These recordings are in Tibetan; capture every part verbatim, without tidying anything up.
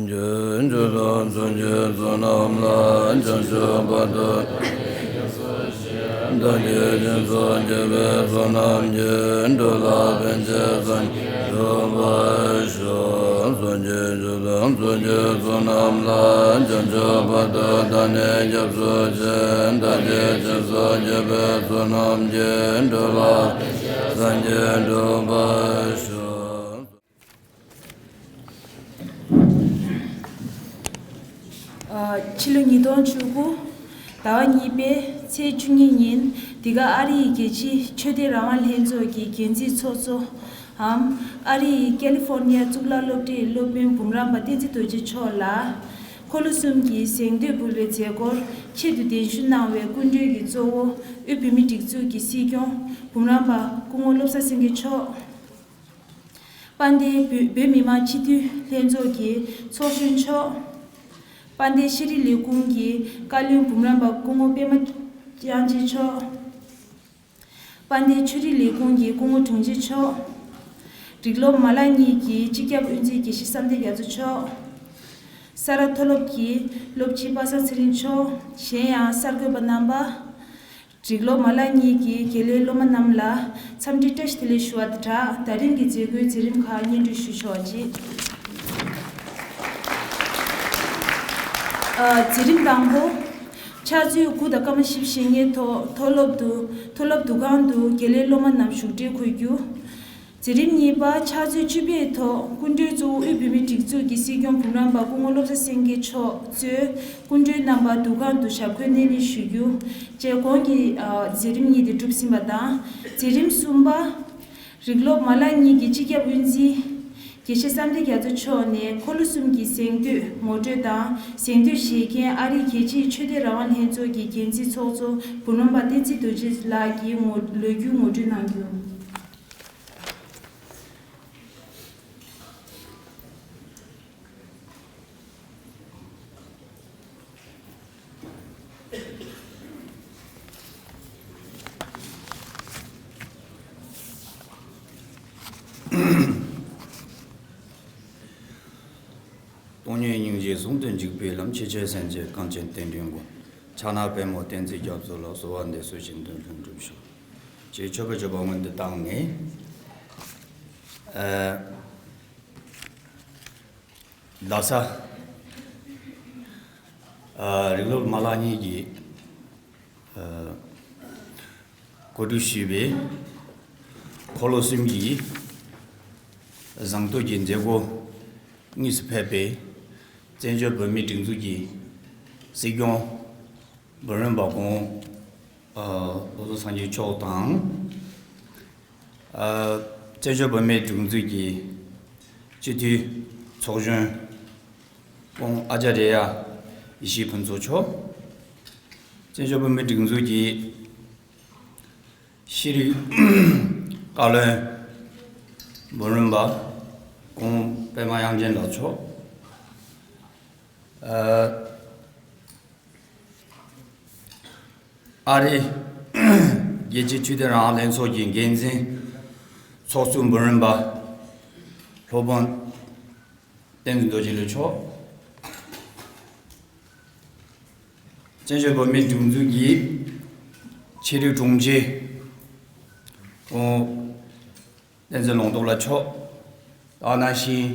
རྒྱུ་འཇུག་དང་མཚོན་བྱེད་བསོད་ནམས་ལ། བྱང་ཆུབ་བར་དུ་བདག་གིས་སྦྱིན་སོགས་བགྱིས་པའི་བསོད་ནམས་ཀྱིས། འགྲོ་ལ་ཕན་ཕྱིར་སངས་རྒྱས་འགྲུབ་པར་ཤོག་སངས་རྒྱས་རྒྱུ་དང་མཚོན་བྱེད་བསོད་ནམས་ལ། བྱང་ཆུབ་བར་དུ་བདག་ནི་སྐྱབས་སུ་མཆི། བདག་གིས་སྦྱིན་སོགས་བགྱིས་པའི་བསོད་ནམས་ཀྱིས། འགྲོ་ལ་ཕན་ཕྱིར་སངས་རྒྱས་འགྲུབ་པར་ཤོག་ཕྱི་ལོ་ཉིས་སྟོང་བཅུ་དགུ་ཟླ་བ་གཉིས་པའི་ཚེས་བཅུ་གཉིས་ཉིན། འདི་ག་ཨ་རི་ཡི་རྒྱལ་སྤྱིའི་ཆོས་དད་རང་དབང་ལྷན་ཚོགས་ཀྱི་འགན་འཛིན་ཚོགས་གཙོའམ། ཨ་རི་ཡི་ཀ་ལི་ཧྥོར་ནི་ཡ་གཙུག་ལག་སློབ་གྲྭའི་སློབ་དཔོན་འབུམ་རམས་པ་བསྟན་འཛིན་རྡོ་རྗེ་མཆོག་ལ། འཁོར་ལོ་གསུམ་གྱི་གཟེངས་བསྟོད་ཕུལ་བའི་མཛད་སྒོར་ཆེད་དུ་གདན་ཞུ་གནང་བའི་སྐུ་མགྲོན་གྱི་གཙོ་བོ། དབུས་བོད་མིའི་སྒྲིག་འཛུགས་ཀྱི་སྲིད་སྐྱོང་འབུམ་རམས་པ་སྐུ་ངོ་བློ་བཟང་སེང་གེ་མཆོག་དཔལ་ལྡན་བོད་བོད་མི་མང་སྤྱི་འཐུས་ལྷན་ཚོགས་ཀྱི་ཚོགས་གཞོན་མཆོག་དཔལ་ལྡན་ཤེས་རིག་ལས་ཁུངས་ཀྱི་བཀའ་བློན་འབུམ་རམས་པ་སྐུ་ངོ་པད་མ་དབྱངས་ཅན་མཆོག་དཔལ་ལྡན་ཆོས་རིག་ལས་ཁུངས་ཀྱི་སྐུ་ངོ་དྲུང་ཆེ་མཆོག་རིགས་སློབ་མ་ལག་གཉིས་ཀྱི་སྤྱི་ཁྱབ་དབུ་འཛིན་དགེ་བཤེས་བསམ་གཏན་རྒྱ་མཚོ་མཆོག་ས་རཱ་མཐོ་སློབ་ཀྱི་སློབ་སྤྱི་པ་སངས་ཚེ་རིང་མཆོག་གཞན་ཡང་གསར་འགོད་པ་རྣམ་པ། རིགས་སློབ་མ་ལག་གཉིས་ཀྱི་དགེ་ལས་སློབ་མ་རྣམས་ལ་འཚམས་འདྲི་བཀྲ་ཤིས་བདེ་ལེགས་ཞུ་བ་དང་སྦྲགས། ད་རིང་གི་མཛད་སྒོའི་མཛད་རིམ་ཁག་སྙན་སྒྲོན་ཞུ་ཆོག་ཅིག་ཨ། མཛད་རིམ་དང་པོ། ཕྱག་ཚོད་དགུ་དང་སྐར་མ་བཞི་བཞེངས་མཁན་ཐོག་མཐོ་སློབ་ཏུ། མཐོ་སློབ་འདུ་ཁང་དུ་དགེ་ལས་སློབ་མ་རྣམས་བཞུགས་གྲལ་འཁོད་རྒྱུ། མཛད་རིམ་གཉིས་པ། ཕྱག་ཚོད་བཅུ་པའི་ཐོག་སྐུ་མགྲོན་གཙོ་བོ་དབུས་བོད་མིའི་སྒྲིག་འཛུགས་ཀྱི་སྲིད་སྐྱོང་འབུམ་རམས་པ་སྐུ་ངོ་བློ་བཟང་སེང་གེ་མཆོག་གཙོས་སྐུ་མགྲོན་རྣམ་པ་འདུ་ཁང་དུ་ཞབས་འཁོན་སྣེ་ལེན་ཞུ་རྒྱུ་བཅས་གོང་གི་ཨ་མཛད་རིམ་གཉིས་དེ་གྲུབ་ཟིན་པ་དང་། མཛད་རིམ་གསུམ་པ། རིགས་སློབ་མ་ལག་གཉིས་ཀྱི་སྤྱི་ཁྱབ་དབུ་འཛིན་དགེ་བཤེས་བསམ་གཏན་རྒྱ་མཚོ་མཆོག་ནས་འཁོར་ལོ་གསུམ་གྱི་གཟེངས་བསྟོད་ངོ་སྤྲོད་དང་། གཟེངས་བསྟོད་བཞེས་མཁན་ཨ་རིའི་རྒྱལ་སྤྱིའི་ཆོས་དད་རང་དབང་ལྷན་ཚོགས་ཀྱི་འགན་འཛིན་ཚོགས་གཙོ་འབུམ་རམས་པ་བསྟན་འཛིན་རྡོ་རྗེ་ལགས་ཀྱིས་ངོ་ལོ་རྒྱུས་ངོ་སྤྲོད་གནང་རྒྱུ། སྟོང་ཉིད་སྙིང་རྗེ་ཟུང་དུ་འཇུག་པའི་ལམ། ཆེས་ཆེར་སེམས་བསྐྱེད་གངས་ཅན་བསྟན་འགྲོའི་མགོན། ཕྱག་ན་པདྨོ་བསྟན་འཛིན་རྒྱ་མཚོ་ལ། གསོལ་བ་འདེབས་སོ་བཞིན་དུ་ལྷུན་གྲུབ་ཤོག་ཅེས་མཆོད་པའི་བརྗོད་པ་སྔོན་དུ་བཏང་ནས། ཨ། རྡ་ས། ཨ། རིགས་སློབ་མ་ལག་གཉིས་ཀྱིས། ཨ། གོ་སྒྲིག་ཞུས་པའི་འཁོར་ལོ་གསུམ་གྱི་གཟེངས་བསྟོད་ཀྱི་མཛད་སྒོ་དངོས་སུ་ཕེབས་པའི་བཙན་བྱོལ་བོད་མིའི་སྒྲིག་འཛུགས་ཀྱི་སྲིད་སྐྱོང་འབུམ་རམས་པ་སྐུ་ངོ་ཨ་བློ་བཟང་སངས་རྒྱས་མཆོག་དང་། ཨ། བཙན་བྱོལ་བོད་མིའི་སྒྲིག་འཛུགས་ཀྱི་སྤྱི་འཐུས་ཚོགས་གཞོན་སྐུ་ངོ་ཨ་ཙརྱ་ཡེ་ཤེས་ཕུན་ཚོགས་མཆོག་བཙན་བྱོལ་བོད་མིའི་སྒྲིག་འཛུགས་ཀྱི་ཤེས་རིག་བཀའ་བློན་འབུམ་རམས་པ་སྐུ་ངོ་པད་མ་དབྱངས་ཅན་ལགས་མཆོག་ཨ། ཨ་རིའི་རྒྱལ་སྤྱིའི་ཆོས་དད་རང་དབང་ལྷན་ཚོགས་ཀྱི་འགན་འཛིན་ཚོགས་གཙོ་འབུམ་རམས་པ་སློབ་དཔོན་བསྟན་འཛིན་རྡོ་རྗེ་ལགས་མཆོག་བཙན་བྱོལ་བོད་མིའི་སྒྲིག་འཛུགས་ཀྱི་ཆེས་མཐོའི་དྲུང་ཆེ་སྐུ་ངོ་བསྟན་འཛིན་ལུང་རྟོགས་ལགས་མཆོག་དེ་ནང་བཞིན།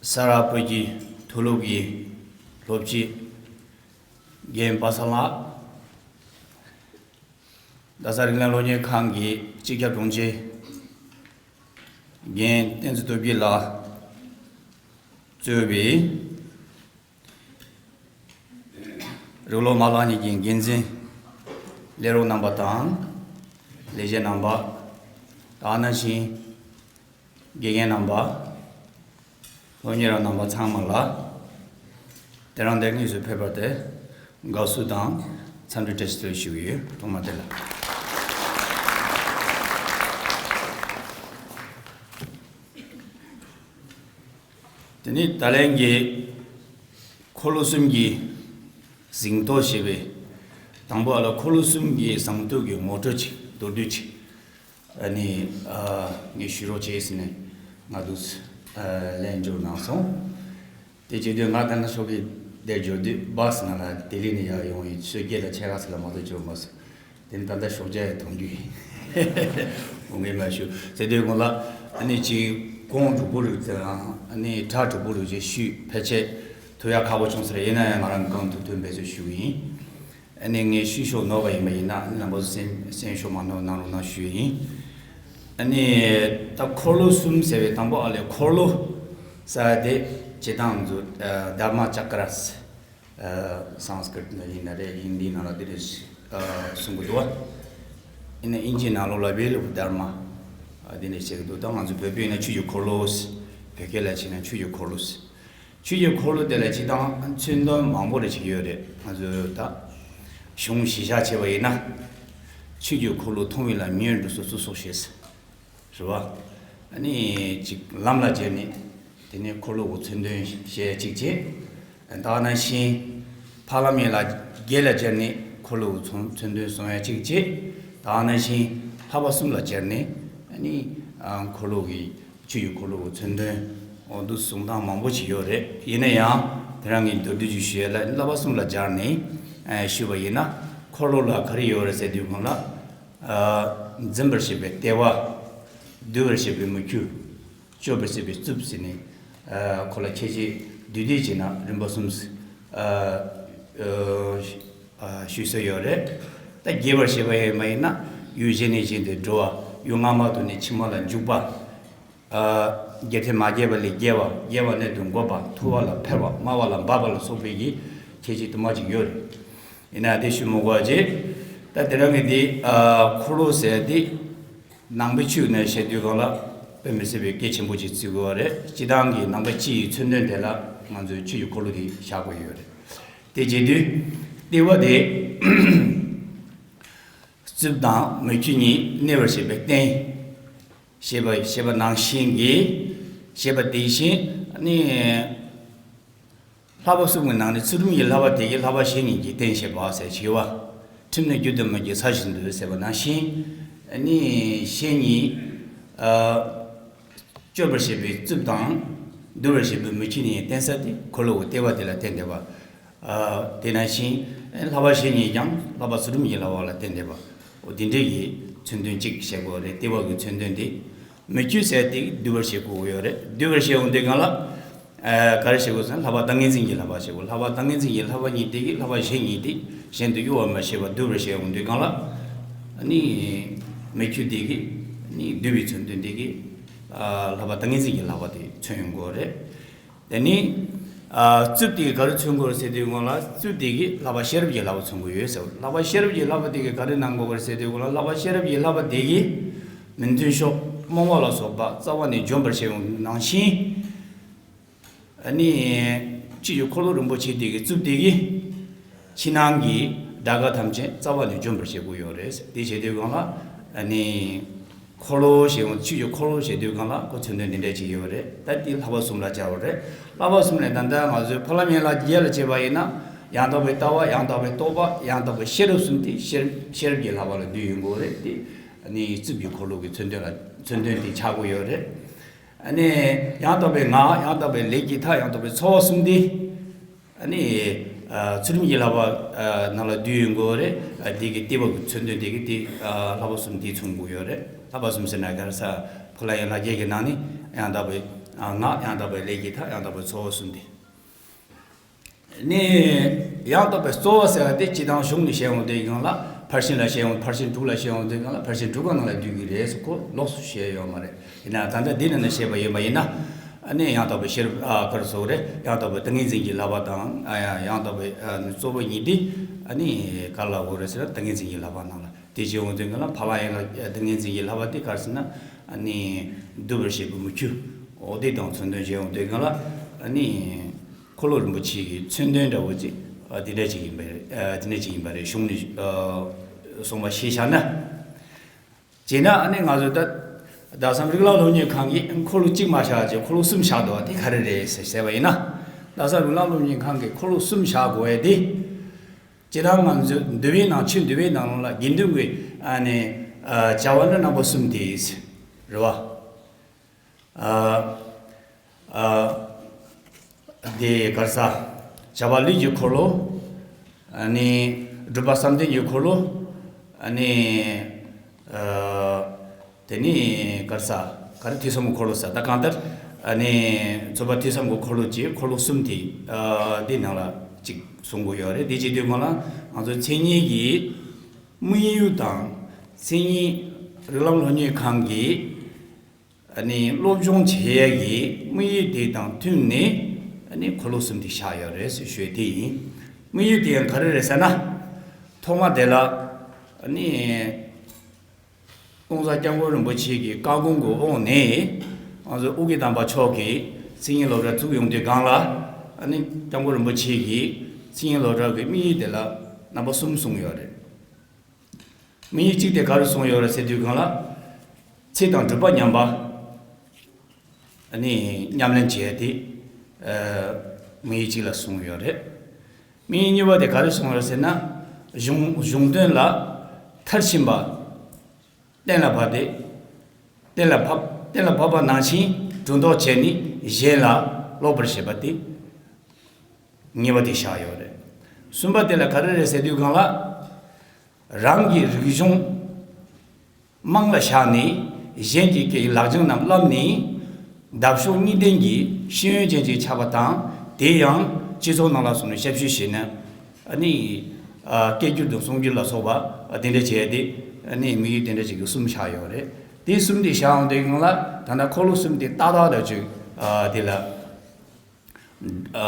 ས་རཱ་བོད་ཀྱི་མཐོ་སློབ་ཀྱི་སློབ་སྤྱི་རྒན་པ་སངས་ལགས། རྡ་ས་རིགས་ལམ་སློབ་གཉེར་ཁང་གི་སྤྱི་ཁྱབ་དྲུང་ཆེ་རྒན་བསྟན་འཛིན་སྟོབས་རྒྱས་ལགས་གཙོས་པའི་རིགས་སློབ་མ་ལག་གཉིས་ཀྱི་འགན་འཛིན་ལས་རོགས་རྣམ་པ་དང་། ལས་བྱེད་རྣམ་པ། དེ་ནང་བཞིན། དགེ་རྒན་རྣམ་པ། སློབ་གཉེར་བ་རྣམ་པ་ཚང་མ་ལ། དེ་རིང་འདིར་དངོས་སུ་ཕེབས་པ་དེར་དགའ་བསུ་དང་འཚམས་འདྲི་བཀྲ་ཤིས་བདེ་ལེགས་ཞུ་གི་ཡོད། ཐོག་མ་དེ་ལ། དེ་ནས་ད་ལན་གྱི་འཁོར་ལོ་གསུམ་གྱི་གཟེངས་བསྟོད་ཞེས་པའི། དང་པོ་ཨ་ལ་འཁོར་ལོ་གསུམ་གྱི་གཟེངས་བསྟོད་ཀྱི་ངོ་སྤྲོད་ཅིག་མདོར་བསྡུས་ཅིག་ཨ་ནི། ཨ། ངས་ཞུ་རོགས་བྱས་ཟེར་ནས་ང་འདུག་སེ་ ལན་འབྱོར་གནང་སོང་། དེ་བྱེད་དུས་ང་ད་ནི་ཤོག་གི་དེར་འབྱོར་དུས་སྦ་སི་ནང་ལ་ལྡི་ལི་ནས་ཡར་ཡོང་ཡིན། ཆུ་རྐྱལ་ལ་ཆེ་ཁ་སི་ལ་མ་གཏོགས་འབྱོར་མ་སོང་། དེ་ནི་ད་ལྟ་ཤོག་བྱ་ཡི་མཐོང་རྒྱུ་ཡིན། འོང་ངེས་མ་ཞུ་ཟེར་དུས་གོང་ལ་ཨ་ནི་ཅིག་གོང་དྲུག་པོ་རུ་ཙང་ཨ་ནི་གྲ་དྲུག་པོ་རུ་ཅིག་ཞུས་ཕལ་ཆེར་ཐུབ་ཡ་ཁག་པོ་བྱུང་ཟེར། ཡིན་ན་ཡང་ང་རང་གང་ཐུབ་ཐུབ་འབད་རྩོལ་ཞུ་གི་ཡིན། ཨ་ནི་ངས་ཤུལ་ཤོག་ནོར་བ་ཡིན་པ་ཡིན་ན་ཨ་ནི་རྣམ་པ་ཚོ་སེམས་སེམས་ཤོག་མ་ནོར་གནང་རོགས་གནང་ཞུ་ཡིན། ཨ་ནི་ད་འཁོར་ལོ་གསུམ་ཟེར་བའི་དང་པོ་ཨ་ལས་འཁོར་ལོ་ཟེར་དེ་སྤྱིར་བཏང་ཚོ་དྷརྨ་ཅཀྲ་སཾ་སྐྲྀཏ་ནང་ཡིན་ན་རེད། ཧིན་དི་ནང་ལ་དེ་འདྲ་གསུང་གི་འདུག་བ། ཡིན་ན་དབྱིན་ཇིའི་ནང་ལོགས་ལ་ཝེལ་ཨོཕ་དྷརྨ་དེ་འདྲ་བཤད་ཀྱི་འདུག་ད་ང་ཚོ་བོད་པ་ཡིན་ན་ཆོས་ཀྱི་འཁོར་ལོ། བོད་སྐད་ལ་བྱས་ན་ཆོས་ཀྱི་འཁོར་ལོ། ཆོས་ཀྱི་འཁོར་ལོ་དེ་ལ་སྤྱིར་བཏང་མཚོན་དོན་མང་པོ་རེ་ཅིག་ཡོད་རེད། ང་ཚོས་ད་གཞུང་གཞི་བཞག་བྱས་པ་ཡིན་ན། ཆོས་ཀྱི་འཁོར་ལོ་མཐོང་བས་ལ་མིའི་འགྲོ་སོགས་སོ་སོར་ཤེས། རེད་བ། ཨ་ནི་ཅིག་ལམ་ལ་སྦྱར་ནས་དེ་ནས་འཁོར་ལོ་གི་མཚོན་དོན་བཤད་ཡ་གཅིག་བྱས། ད་ག་ནང་བཞིན་ཕ་ལམ་ཡན་ལག་བརྒྱད་ལ་སྦྱར་ནས་འཁོར་ལོ་གི་མཚོན་མཚོན་དོན་གསུང་ཡ་གཅིག་བྱས། ད་ག་ནང་བཞིན་བསླབ་པ་གསུམ་ལ་སྦྱར་ནས་ཨ་ནི་ཨ་འཁོར་ལོ་གི་ཆོས་ཀྱི་འཁོར་ལོ་གི་མཚོན་དོན། འོ་འདུག་གསུང་སྟངས་མང་པོ་ཞིག་ཡོད་རེད། ཡིན་ན་ཡང་དེ་རང་གི་མདོར་བསྡུས་ཤིག་ཞུ་ཡ་ལ་བསླབ་པ་གསུམ་ལ་སྦྱར་ནས་ཨ་ཞུས་པ་ཡིན་ན། འཁོར་ལོ་ལ་ག་རེ་ཡོད་རེད་ཟེར་དུས་སྒང་ལ། ཨ་འཛིན་པར་བྱེད་པའི་ལྟེ་བ། འདུལ་བར་བྱེད་པའི་མུ་ཁྱུད། གཅོད་པར་བྱེད་པའི་རྩུབ་ཟེར་ནས། ཨ་ཁོ་ལ་ཁྱད་ཆོས་བསྡུས་བསྡུས་བྱས་ན་རིམ་པ་གསུམ། ཨ་ཨ་ཞུས་ས་ཡོད་རེད། ད་རྒྱས་པར་བཤད་པ་ཡིན་པ་ཡིན་ན། ཡུལ་གཞན་ནས་གཞན་དུ་འགྲོ་བ། ཡུལ་སྔ་མ་དུ་ནས་ཕྱི་མ་ལ་འཇུག་པ། ཨ་རྒྱལ་ཕྲན་མ་རྒྱས་པ་ལས་རྒྱས་པ། རྒྱས་པ་ནས་དུ་འགོད་པ། ཐུ་བ་ལ་འཕེལ་བ། དམའ་བ་ལ་འབབ་པ་ལ་སོགས་པའི་གི་ཁྱད་ཆོས་དུ་མ་ཅིག་ཡོད་རེད། ཡིན་ན་དེ་ཞུ་མི་དགོས་ཅེས། ད་དེ་རང་གི་དེ་ཨ་འཁོར་ལོ་ཟེར་དེ་ནང་པའི་ཆོས་ནས་བཤད་དུས་སྒང་ལ་དཔེ་མི་སྲིད་པའི་གལ་ཆེན་པོ་ཅིག་བརྩི་དགོས་པ་རེད། སྤྱིར་བཏང་གི་ནང་པ་སྤྱི་ཡི་མཚོན་དོན་དེ་ལ་ང་ཚོས་ཆོས་ཀྱི་འཁོར་ལོ་དེ་བཞག་དགོས་ཡོད་རེད། དེ་བྱེད་དུས་ལྟེ་བ་དེ་རྩུབ་དང་མུ་ཁྱུད་གཉིས་གནས་པར་བྱེད་པའི་རྟེན། ཞེས་པ་ཞེས་པ་ནང་བཞིན་གྱི། ཞེས་པ་དེ་བཞིན་ནི། བསླབ་པ་གསུམ་གྱི་ནང་ནས་ཚུལ་ཁྲིམས་ཀྱི་བསླབ་པ་དེ་གིས་བསླབ་པ་གཞན་གཉིས་ཀྱི་རྟེན་བྱེད་པ་ཟེར་ཞུ་བ། ཁྲིམས་ནི་རྒྱུ་དང་མི་རྒྱུ་ས་བཞིན་དུ་ཟེར་བ་ནང་བཞིན། ནི་གཞན་གཉིས། ཨ་གཅོད་པར་བྱེད་པའི་རྩུབ་དང་། འདུལ་བར་བྱེད་པའི་མུ་ཁྱུད་གཉིས་རྟེན་ས་དེ་འཁོར་ལོ་གི་ལྟེ་བ་དེ་ལ་བརྟེན་བསྡད་པ། ཨ་དེ་ནང་བཞིན་བསླབ་པ་གཞན་གཉིས་ཀྱང་བསླབ་པ་ཚུལ་ཁྲིམས་ཀྱི་བསླབ་པ་ལ་བརྟེན་བསྡད་པ། འོ་དེ་འདྲའི་གི་མཚོན་དོན་གཅིག་བཤད་དགོས་རེད། ལྟེ་བ་གི་མཚོན་དོན་དེ། མུ་ཁྱུད་ཟེར་དེ་འདུལ་བར་བྱེད་དགོས་ཡོད་རེད། འདུལ་བར་བྱེད་འོང་དུས་སྒང་ལ། ཨ་ག་རེ་བྱེད་དགོས་ཟེར་ན་བསླབ་པ་ཏིང་ངེ་འཛིན་གྱི་བསླབ་པ་བྱེད་དགོས། བསླབ་པ་ཏིང་ངེ་འཛིན་གྱི་བསླབ་པ་གཉིས་དེ་གིས་བསླབ་པ་གཞན་གཉིས་དེ་གཞན་དུ་གཡོ་བ་མ་བྱས་པར་འདུལ་བར་བྱེད་འོང་དུས་སྒང་ལ། ནི་མུ་ཁྱུད་དེ་གིས་ནི་འདུལ་བའི་མཚོན་དོན་དེ་གིས་ཨ་བསླབ་པ་ཏིང་ངེ་འཛིན་གྱི་བསླབ་པ་དེ་མཚོན་ཡོང་གི་ཡོད་རེད། དེ་ནི། ཨ་རྩུབ་དེ་གིས་ག་རེ་མཚོན་གྱི་ཡོད་རེད་ཟེར་དུས་སྒང་ལ། རྩུབ་དེ་གིས་བསླབ་པ་ཤེས་རབ་ཀྱི་བསླབ་པ་མཚོན་གྱི་ཡོད་ཟེར་བ། བསླབ་པ་ཤེས་རབ་ཀྱི་བསླབ་པ་དེ་གིས་ག་རེ་གནང་དགོས་པ་རེད་ཟེར་དུས་སྒང་ལ། བསླབ་པ་ཤེས་རབ་ཀྱི་བསླབ་པ་དེ་གིས་མི་མཐུན་ཕྱོགས་རྨོངས་པ་ལ་སོགས་པ་རྩ་བ་ནས་འཇོམས་པར་བྱེད་འོང་ནང་བཞིན། ཨ་ནི་ཆོས་ཀྱི་འཁོར་ལོ་རིན་པོ་ཆེ་དེ་གི་རྩུབ་དེ་གིས་ཕྱི་ནང་གི་དགྲ་དགའ་ཐམས་ཅད་རྩ་བ་ནས་འཇོམས་པར་བྱེད་དགོས་ཡོད་རེད། དེ་བྱེད་དུས་སྒང་ལ་ཨ་ནི་འཁོར་ལོ་ཞེས་འོང་། ཆོས་ཀྱི་འཁོར་ལོ་ཞེས་དུས་སྒང་ལ་ཁོ་མཚོན་དོན་འདི་འདྲ་ཅིག་ཡོད་རེད། ད་དེ་བསླབ་པ་གསུམ་ལ་སྦྱར་བ་རེད། བསླབ་པ་གསུམ་ལས་ད་ལྟ་ང་ཚོའི་ཕ་ལམ་ཡན་ལག་བརྒྱད་ལ་བྱས་པ་ཡིན་ན། ཡང་དག་པའི་ལྟ་བ། ཡང་དག་པའི་རྟོགས་པ། ཡང་དག་པའི་ཤེས་རབ་གསུམ་དེ་ཤེས་ཤེས་རབ་ཀྱི་བསླབ་པ་ལ་འདུས་ཡོང་གི་ཡོད་རེད། དེ་ཨ་ནི་རྩུབ་ཀྱི་འཁོར་ལོ་གི་མཚོན་དོན་ལ་མཚོན་དོན་དེ་ཆགས་ཀྱི་ཡོད་རེད། ཨ་ནི་ཡང་དག་པའི་ངག་ཡང་དག་པའི་ལས་ཀྱི་མཐའ། ཡང་དག་པའི་ཚོར་བ་གསུམ་དེ། ཨ་ནི་ཨ་ཚུལ་ཁྲིམས་ཀྱི་བསླབ་པ་ཨ་ནང་ལ་འདུས་ཡོང་གི་ཡོད་རེད། ཨ་དེ་གི་ལྟེ་བ་གི་མཚོན་དོན་དེ་གི་དེ་ཨ་བསླབ་པ་གསུམ་དེ་མཚོན་གྱི་ཡོད་རེད། བསླབ་པ་གསུམ་ཟེར་ན་ག་རེ་ཟེར། ཕ་ལམ་ཡན་ལག་བརྒྱད་ཀྱི་ནང་ནས་ཡང་དག་པའི་ཨ་ངག་ཡང་དག་པའི་ལས་ཀྱི་མཐའ། ཡང་དག་པའི་ཚོར་བ་གསུམ་དེ། ནི་ཡང་དག་པའི་རྩོལ་བ་ཟེར་བ་དེ་སྤྱིར་བཏང་གཞུང་ནས་བཤད་འོང་དུས་སྒང་ལ་ཕར་ཕྱིན་ལ་བཤད་འོང་། ཕར་ཕྱིན་དྲུག་ལ་བཤད་འོང་དུས་སྒང་ལ་ཕར་ཕྱིན་དྲུག་གི་ནང་ལ་འདུས་ཀྱི་རེད་ཟེར། ཁོ་ལོགས་སུ་བཤད་ཡོད་མ་རེད། ཡིན་ན་ད་ལྟ་འདི་ནང་ནས་བཤད་པ་ཡིན་པ་ཡིན་ན། ཨ་ནི་ཡང་དག་པའི་ཤེས་རབ་ཨ་ག་རེ་ཟེར་དགོས་རེད། ཡང་དག་པའི་ཏིང་ངེ་འཛིན་གྱི་བསླབ་པ་དང་། ཨ་ཡང་ཡང་དག་པའི་ཨ་རྩོལ་བ་གཉིས་དེ་ཨ་ནི་ག་ལ་དགོས་རེད་ཟེར་ན་ཏིང་ངེ་འཛིན་གྱི་བསླབ་པ་ནང་ལ། དེ་བྱེད་འོང་དུས་སྒང་ལ་ཕ་ལམ་ཡན་ལག་ཏིང་ངེ་འཛིན་གྱི་བསླབ་པ་དེ་ག་རེ་ཟེར་ན། ཨ་ནི་འདུལ་བར་བྱེད་པའི་མུ་ཁྱུད། འོ་དེ་དང་མཚོན་དོན་བྱེད་འོང་དུས་སྒང་ལ་ཨ་ནི་འཁོར་ལོ་རིན་པོ་ཆེ་གི་མཚོན་དོན་འདྲ་བོ་ཅིག་ཨ་དེ་འདྲ་ཅིག་ཡིན་པ་རེད། ཨ་དེ་འདྲ་ཅིག་ཡིན་པ་རེད། གཞུང་ནས་ཨ་གསུངས་པ་ཤེས་བཞག་ན། བྱས་ན་ཨ་ནི་ང་ཚོ་ད་རྡ་ས་རིགས་ལམ་སློབ་གཉེར་ཁང་གིས་འཁོར་ལོ་གཅིག་མ་བཞག་ཅིག་འཁོར་ལོ་གསུམ་བཞག་འདུག་བ། དེ་ག་རེ་རེད་ཟེར་ཟེར་བ་ཡིན་ན། རྡ་ས་རིགས་ལམ་སློབ་གཉེར་ཁང་གིས་འཁོར་ལོ་གསུམ་བཞག་དགོས་ཡས་དེ། སྤྱིར་བཏང་ང་ཚོ་འདུལ་བའི་ནང་། ཆོས་འདུལ་བའི་ནང་ལ་དགེ་འདུན་གྱི་ཨ་ནི་ཨ་བྱ་བ་ནི་རྣམ་པ་གསུམ་དེ་རེད་བ། ཨ་ ཨ། དེ་ག་རེ་ཟ། བྱ་བ་ལས་ཀྱི་འཁོར་ལོ། ཨ་ནི་སྒྲུབ་པ་བསམ་གཏན་གྱི་འཁོར་ལོ། ཨ་ནི་ཨ། དེ་ནི་ག་རེ་ཟ། ག་རེ་ཐོས་བསམ་གྱི་འཁོར་ལོ་ཟེར། ད་གང་ལྟར་ཨ་ནི་རྩོད་པ་ཐོས་བསམ་གྱི་འཁོར་ལོ་བཅས་འཁོར་ལོ་གསུམ་དེ། ཨ། དེ་ནང་ལ་གཅིག་གསུང་གི་ཡོད་རེད། དེ་བྱེད་དུས་སྒང་ལ་ང་ཚོ་མཚན་ཉིད་ཀྱི་དམིགས་ཡུལ་དང་མཚན་ཉིད་རིགས་ལམ་སློབ་གཉེར་ཁང་གི་ཨ་ནི་སློབ་སྦྱོང་བྱེད་ཡ་གི་དམིགས་ཡུལ་དེ་དང་མཐུན་ནས་ཨ་ནི་འཁོར་ལོ་གསུམ་དེ་བཞག་ཡོད་རེད་ཟེར་ཞུ་ཡ་དེ་ཡིན། དམིགས་ཡུལ་དེ་ཡང་ག་རེ་རེད་ཟེར་ན། ཐོག་མ་དེ་ལ་ཨ་ནི་༸གོང་ས་༸སྐྱབས་མགོན་རིན་པོ་ཆེ་གི་བཀའ་དགོངས་ཀྱི་འོག་ནས་ང་ཚོ་ཨོ་རྒྱན་དམ་པ་མཆོག་གིས་མཚན་ཉིད་སློབ་གྲྭ་བཙུགས་ཡོང་དུས་སྒང་ལ། ཨ་ནི་༸སྐྱབས་མགོན་རིན་པོ་ཆེ་གིས་མཚན་ཉིད་སློབ་གྲྭ་གི་དམིགས་ཡུལ་དེ་ལ་རྣམ་པ་གསུམ་གསུངས་ཡོད་རེད། དམིགས་ཡུལ་གཅིག་དེ་ག་རེ་གསུངས་ཡོད་རེད་ཟེར་དུས་སྒང་ལ། ཚེ་དང་སྒྲུབ་པ་ཉམས་པ། ཨ་ནི་ཉམས་ལེན་བྱེད་ཡ་དེ། ཨ། དམིགས་ཡུལ་གཅིག་ལ་གསུངས་ཡོད་རེད། དམིགས་ཡུལ་གཉིས་པ་དེ་ག་རེ་གསུངས་ཡོད་རེད་ཟེར་ན། གཞུང་གཞུང་དོན་ལ་མཐར་ཕྱིན་པ། གཏན་ལ་ཕབ་སྟེ། གཏན་ལ་ཕབ། གཏན་ལ་ཕབ་པ་ནང་བཞིན་སྒྲོ་འདོགས་བྱས་ནས་གཞན་ལ་སློབ་པར་བྱེད་པ་དེ། གཉིས་པ་དེ་བཞག་ཡོད་རེད། གསུམ་པ་དེ་ལ་ག་རེ་རེད་ཟེར་དུས་སྒང་ལ། རང་གི་རིག་གཞུང་རྨང་ལ་བཞག་ནས་གཞན་གྱི་སྐད་ཡིག་ལག་བཅངས་རྣམས་བསླབས་ནས། འདབ་གཤོག་གཉིས་ལྡན་གྱི་ཤེས་ཡོན་ཅན་ཅིག་ཆགས་པ་དང་། དེ་ཡང་སྤྱི་ཚོགས་ནང་ལ་སོང་ནས་ཞབས་ཞུ་བྱས་ནས། ཨ་ནི་ཨ་སྐད་སྒྱུར་དང་གསུང་སྒྱུར་ལ་སོགས་པ་དེ་འདྲ་བྱས་ཏེ། ཨ་ནི་དམིགས་ཡུལ་དེ་འདྲ་ཅིག་གི་གསུམ་བཞག་ཡོད་རེད། དེ་གསུམ་དེ་བཞག་ཡོང་དུས་སྒང་ལ། ད་ལྟ་འཁོར་ལོ་གསུམ་དེ་ཏག་ཏག་ཏག་ཅིག་ཨ་དེ་ལ་ཨ་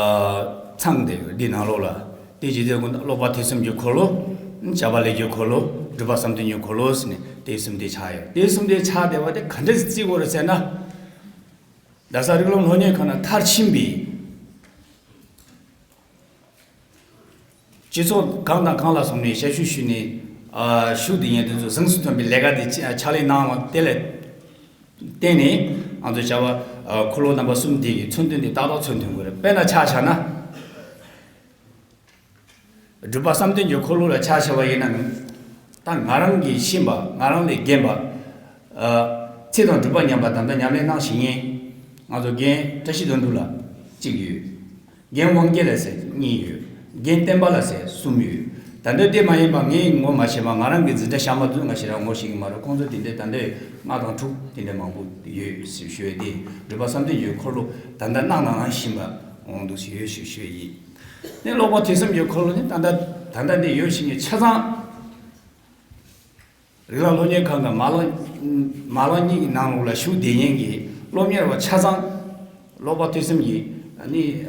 ཚང་བསྡད་ཡོད། འདི་ནང་ལོགས་ལ། དེ་བྱེད་དུས་སློབ་པ་ཐོས་བསམ་གྱི་འཁོར་ལོ། བྱ་བ་ལས་ཀྱི་འཁོར་ལོ། སྒྲུབ་པ་བསམ་གཏན་གྱི་འཁོར་ལོ་ཟེར་ནས་དེ་གསུམ་དེ་ཆགས་ཡོད། དེ་གསུམ་དེ་ཆགས་བསྡད་པ་དེ་ག་འདྲ་བརྩི་དགོས་རེད་ཟེར་ན། རྡ་ས་རིགས་ལམ་སློབ་གཉེར་ཁང་ནང་མཐར་ཕྱིན་པའི། སྤྱི་ཚོགས་གང་དང་གང་ལ་སོང་ནས་ཞབས་ཞུ་ཞུས་ནས། ཨ། ཞུགས་བསྡད་མཁན་དེ་ཚོ་གཟེངས་སུ་ཐོན་པའི་ལས་ཀ་དེ་ཕྱག་ལས་གནང་བ་དེ་ལ་བརྟེན་ནས། ང་ཚོས་བྱ་བ། ཨ། འཁོར་ལོ་རྣམ་པ་གསུམ་དེ་གི་མཚོན་དོན་དེ་ཏག་ཏག་མཚོན་ཐུབ་དགོས་རེད། དཔེར་ན་ཆ་བཞག་ན། སྒྲུབ་པ་བསམ་གཏན་གྱི་འཁོར་ལོ་ལ་ཆ་བཞག་པ་ཡིན་ན། ད་ང་རང་གིས་ཤེས་པ། ང་རང་ལས་རྒན་པ། ཨ། ཚེ་དང་སྒྲུབ་པ་ཉམས་པ་ད་ལྟ་ཉམས་ལེན་གནང་བཞིན་ཡིན། ང་ཚོ་རྒན་བཀྲ་ཤིས་དོན་གྲུབ་ལགས་གཅིག་ཡོད། རྒན་དབང་རྒྱལ་ལགས་ཟེར་གཉིས་ཡོད། རྒན་བསྟན་པ་ལགས་ཟེར་གསུམ་ཡོད། ད་ལྟ་དེ་མ་ཡིན་པ་ངས་ངོ་མ་ཤེས་པ། ང་རང་གི་འཛིན་གྲྭ་ཤག་མ་བཙུགས་སྔ་ཕྱི་རང་ངོ་ཤེས་ཀྱི་མ་རེད། ཁོང་ཚོ་དེ་འདྲའི་ད་ལྟ་ལྔ་དང་དྲུག་དེ་འདྲ་མང་པོ་ཡོད་ཞེས་ཞུ་ཡས་དེ། སྒྲུབ་པ་བསམ་གཏན་གྱི་འཁོར་ལོ་ད་ལྟ་གནང་དང་གནང་བཞིན་པ་འོང་འདུག་ཞེས་ཡོད་ཞེས་ཞུ་ཡས་ཡིན། དེ་སློབ་པ་ཐོས་བསམ་གྱི་འཁོར་ལོ་ནི་ད་ལྟ་ད་ལྟ་འདི་ཡོད་བཞིན་གྱི་ཆ་ཚང་། རིགས་ལམ་སློབ་གཉེར་ཁང་གི་མ་ལག་མ་ལག་གཉིས་ཀྱི་ནང་ལོགས་ལ་ཞུགས་བསྡད་མཁན་གྱི་སློབ་གཉེར་བ་ཆ་ཚང་སློབ་པ་ཐོས་བསམ་གྱི་ནི་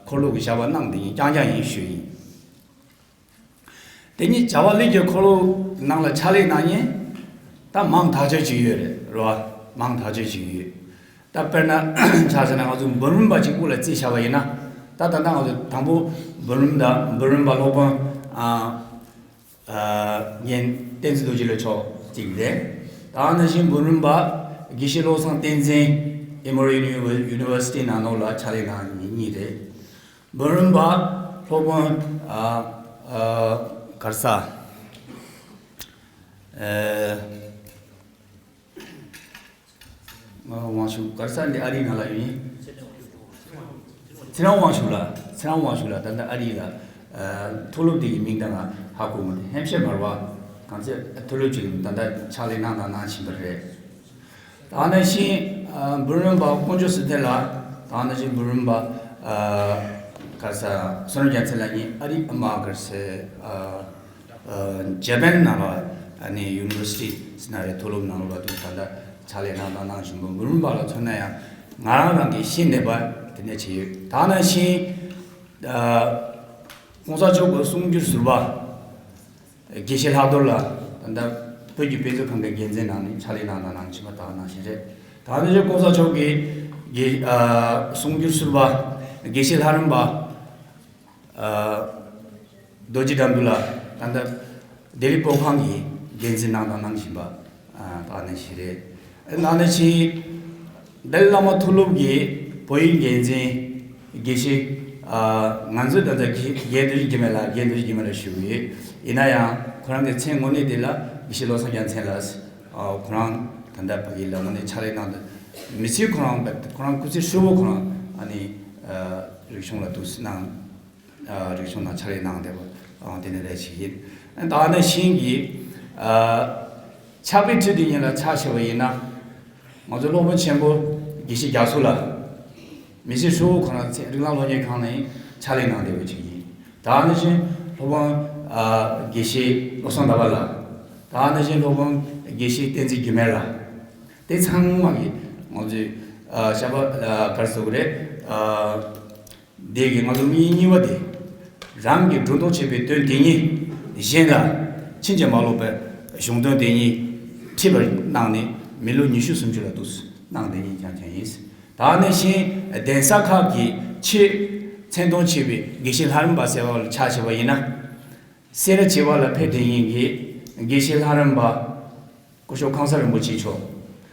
འཁོར་ལོ་གི་བྱ་བ་གནང་བསྡད་མཁན་རྐྱང་རྐྱང་ཡིན་ཞུ་ཡིན། དེ་ཉིད་བྱ་བ་ལས་ཀྱི་འཁོར་ལོ་ནང་ལ་ཕྱག་ལས་གནང་མཁན་ད་མང་ཐག་ཆོད་ཅིག་ཡོད་རེད། རེད་བ། མང་ཐག་ཆོད་ཅིག་ཡོད། ད་དཔེར་ན་ཆ་བཞག་ན་ང་ཚོ་འབུམ་རམས་པ་ཅིག་དབུ་ལ་བརྩིས་བཞག་པ་ཡིན་ན། ད་ད་ལྟ་ང་ཚོ་དང་པོ་འབུམ་རམས་དང་འབུམ་རམས་པ་སློབ་དཔོན། ཨ། ཨ། རྒན་བསྟན་འཛིན་རྡོ་རྗེ་ལགས་མཆོག་གཅིག་རེད། ད་ནང་བཞིན་འབུམ་རམས་པ་དགེ་བཤེས་བློ་བཟང་བསྟན་འཛིན། Emory Uni- University ནང་ལོགས་ལ་ཕྱག་ལས་གནང་མཁན་གཉིས་རེད། འབུམ་རམས་པ་སློབ་དཔོན། ཨ། ཨ། ག་རེ་ཟ། ཨ། དབང་ཕྱུག་ག་རེ་ཟ་འདི་ཨ་རིའི་ནང་ལ་ཡོད་ཡིན། ཚེ་རིང་དབང་ཕྱུག་ལགས། ཚེ་རིང་དབང་ཕྱུག་ལགས་ད་ལྟ་ཨ་རི་ལ། ཨ། མཐོ་སློབ་དེ་གི་མིང་ད་ང་ཧ་གོ་མི་འདུག་ཧེམ་ཤེར་མར་བ། གང་ཚེ་མཐོ་སློབ་ཅིག་ད་ལྟ་ཕྱག་ལས་གནང་དང་གནང་བཞིན་པ་རེད། ད་ནང་བཞིན། ཨ། འབུམ་རམས་པ་དཀོན་མཆོག་ཟི་ཐན་ལགས། ད་ནང་བཞིན་འབུམ་རམས་པ། ཨ། ག་རེ་ཟ། བསོད་ནམས་རྒྱལ་མཚན་ལགས་གཉིས་ཨ་རི། ཨ། མ་ག་རེ་ཟ། ཨ། ཨ། ཇ་པན་ནང་ལ་ཨ་ནི་ཡུ་ནི་ཝར་སི་ཊི་ཟེར་ན་རེད། མཐོ་སློབ་ནང་ལ་དུ་ད་ལྟ་ཕྱག་ལས་གནང་དང་གནང་བཞིན་པ། འབུམ་རམས་པ་ལ་མཚོན་ན་ཡང་ང་རང་རང་གི་ཤེས་ནུས་པ་དེ་འདྲ་བྱས་ཡོད། ད་ནང་བཞིན། ཨ། གོང་ས་མཆོག་གི་གསུང་སྒྱུར་ཟུར་པ་དགེ་བཤེས་ལྷག་རྡོར་ལགས། ད་ལྟ་བོད་ཀྱི་དཔེ་མཛོད་ཁང་གི་འགན་འཛིན་ནང་ནས་ཕྱག་ལས་གནང་དང་གནང་བཞིན་པ་དག་ནང་བཞིན་རེད། ད་ནི་གོང་ས་མཆོག་གི་དགེ། ཨ། གསུང་སྒྱུར་ཟུར་པ་དགེ་བཤེས་ལྷ་རམས་པ། ཨ། རྡོ་རྗེ་དགྲ་འདུལ་ལགས། ད་ལྟ་ལྡི་ལི་བོད་ཁང་གི་འགན་འཛིན་གནང་དང་གནང་བཞིན་པ། ཨ། དག་ནང་བཞིན་རེད། ཨ། དག་ནང་བཞིན་ལྡི་ལི་བླ་མ་མཐོ་སློབ་ཀྱི་བོད་ཡིག་འགན་འཛིན་དགེ་བཤེས། ཨ། ང་ཚོའི་ད་ལྟ་རྒན་རྡོ་རྗེ་སྒྲོལ་མ་ལགས། རྒན་རྡོ་རྗེ་སྒྲོལ་མ་ལགས་ཞུ་གི་ཡོད། ཡིན་ན་ཡང་ཁོ་རང་གི་མཚན་དངོས་གནས་དེ་ལ་དགེ་བཤེས་བློ་བཟང་རྒྱལ་མཚན་ལགས། ཨ། ཁོ་རང་ད་ལྟ་ཕ་གི་ལ་དངོས་གནས་ཕྱག་ལས་གནང་དང་ མི་ཚེ་ཁོ་རང་ཁོ་རང་སྐུ་ཚེ་ཧྲིལ་པོ་ཁོ་རང་ཨ་ནི་རིག་གཞུང་ལ་ཐུགས་སྣང་རིག་གཞུང་ནང་ཕྱག་ལས་གནང་བསྡད་པ་དེ་ནི་རེ་ཞིག་ཡིན། ད་ནི་ཤིང་གི་ཕྱག་དཔེ་ཁྲིད་དེ་ཉིན་ལ་ཕྱག་བྱས་པ་ཡིན་ན། ང་ཚོ་སློབ་དཔོན་ཆེན་པོ་དགེ་བཤེས་རྒྱ་མཚོ་ལགས། མི་ཚེ་ཧྲིལ་པོ་ཁོ་རང་ཚེ་རིགས་ལམ་སློབ་གཉེར་ཁང་ནས་ཕྱག་ལས་གནང་བསྡད་པ་ཅིག་ཡིན། ད་ནི་བཞིན་སློབ་དཔོན་དགེ་བཤེས་བློ་བཟང་ཟླ་བ་ལགས། ད་ནི་བཞིན་སློབ་དཔོན་དགེ་བཤེས་བསྟན་འཛིན་འགྱུར་མེད་ལགས། དེ་ཚང་མ་གིས་ང་ཚོའི་བཤད་པ་ག་རེ་ཟེར་དགོས་རེད། འདི་གིས་ང་ཚོ་མི་གཉིས་པ་དེ་རང་གིས་སྒྲོ་འདོགས་བྱས་པའི་དོན་དེ་ཉིད་གཞན་ལ་ཕྱིན་ཅི་མ་ལོག་པའི་གཞུང་དོན་དེ་ཉིད་ཁྲིད་པར་གནང་ནས་མི་ལོ་ཉི་ཤུ་སུམ་ཅུ་ལ་འདུག་གནང་དེ་ཉིད་ཀྱང་ཀྱང་ཡིན། ད་ནི་ཤིང་གདན་ས་ཁག་གི་ཆེས་མཚན་མཐོང་ཆེ་བའི་དགེ་བཤེས་ལྷ་རམས་པ་ཟེར་བ་ལ་ཆ་བཞག་པ་ཡིན་ན། སེ་ར་བྱེས་པ་ལ་ཕེབས་དེ་ཉིད་ཀྱི་དགེ་བཤེས་ལྷ་རམས་པ་སྐུ་ཞབས་ཁང་གསར་རིན་པོ་ཆེ་མཆོག་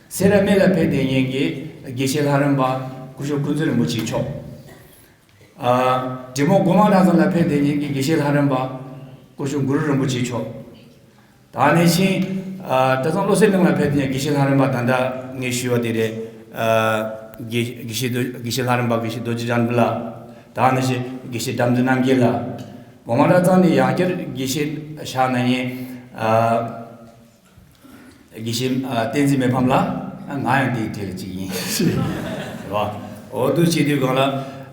སེ་ར་སྨད་ལ་ཕེབས་དེ་ཉིད་ཀྱི་དགེ་བཤེས་ལྷ་རམས་པ་སྐུ་ཞབས་ཀུན་བཟང་རིན་པོ་ཆེ་མཆོག་ཨ། འབྲི་མོ་སྒོ་མང་གྲྭ་ཚང་ལ་ཕེབས་དེ་ཉིད་ཀྱི་དགེ་བཤེས་ལྷ་རམས་པ་སྐུ་ཞབས་གུ་རུ་རིན་པོ་ཆེ་མཆོག་ད་ནས་ཤིང་ཨ། གྲྭ་ཚང་བློ་གསལ་གླིང་ལ་ཕེབས་དེ་ཉིད་དགེ་བཤེས་ལྷ་རམས་པ་ད་ལྟ་ངས་ཞུས་པ་དེ་རེད། ཨ། དགེ་དགེ་བཤེས་རྡོ་དགེ་བཤེས་ལྷ་རམས་པ་དགེ་བཤེས་རྡོ་རྗེ་འཆང་ལགས། ད་ནས་ཤིང་དགེ་བཤེས་དགྲ་འདུལ་རྣམ་རྒྱལ་ལགས། སྒོ་མང་གྲྭ་ཚང་ནས་ཡང་བསྐྱར་དགེ་བཤེས་བཞག་ན་ཡིན། ཨ། དགེ་བཤེས་ཨ། བསྟན་འཛིན་མི་ཕམ་ལགས། ང་ཡང་དེའི་གྲས་ལ་གཅིག་ཡིན། རེད་བ། འོ་འདུག་བྱེད་དུས་སྒང་ལ་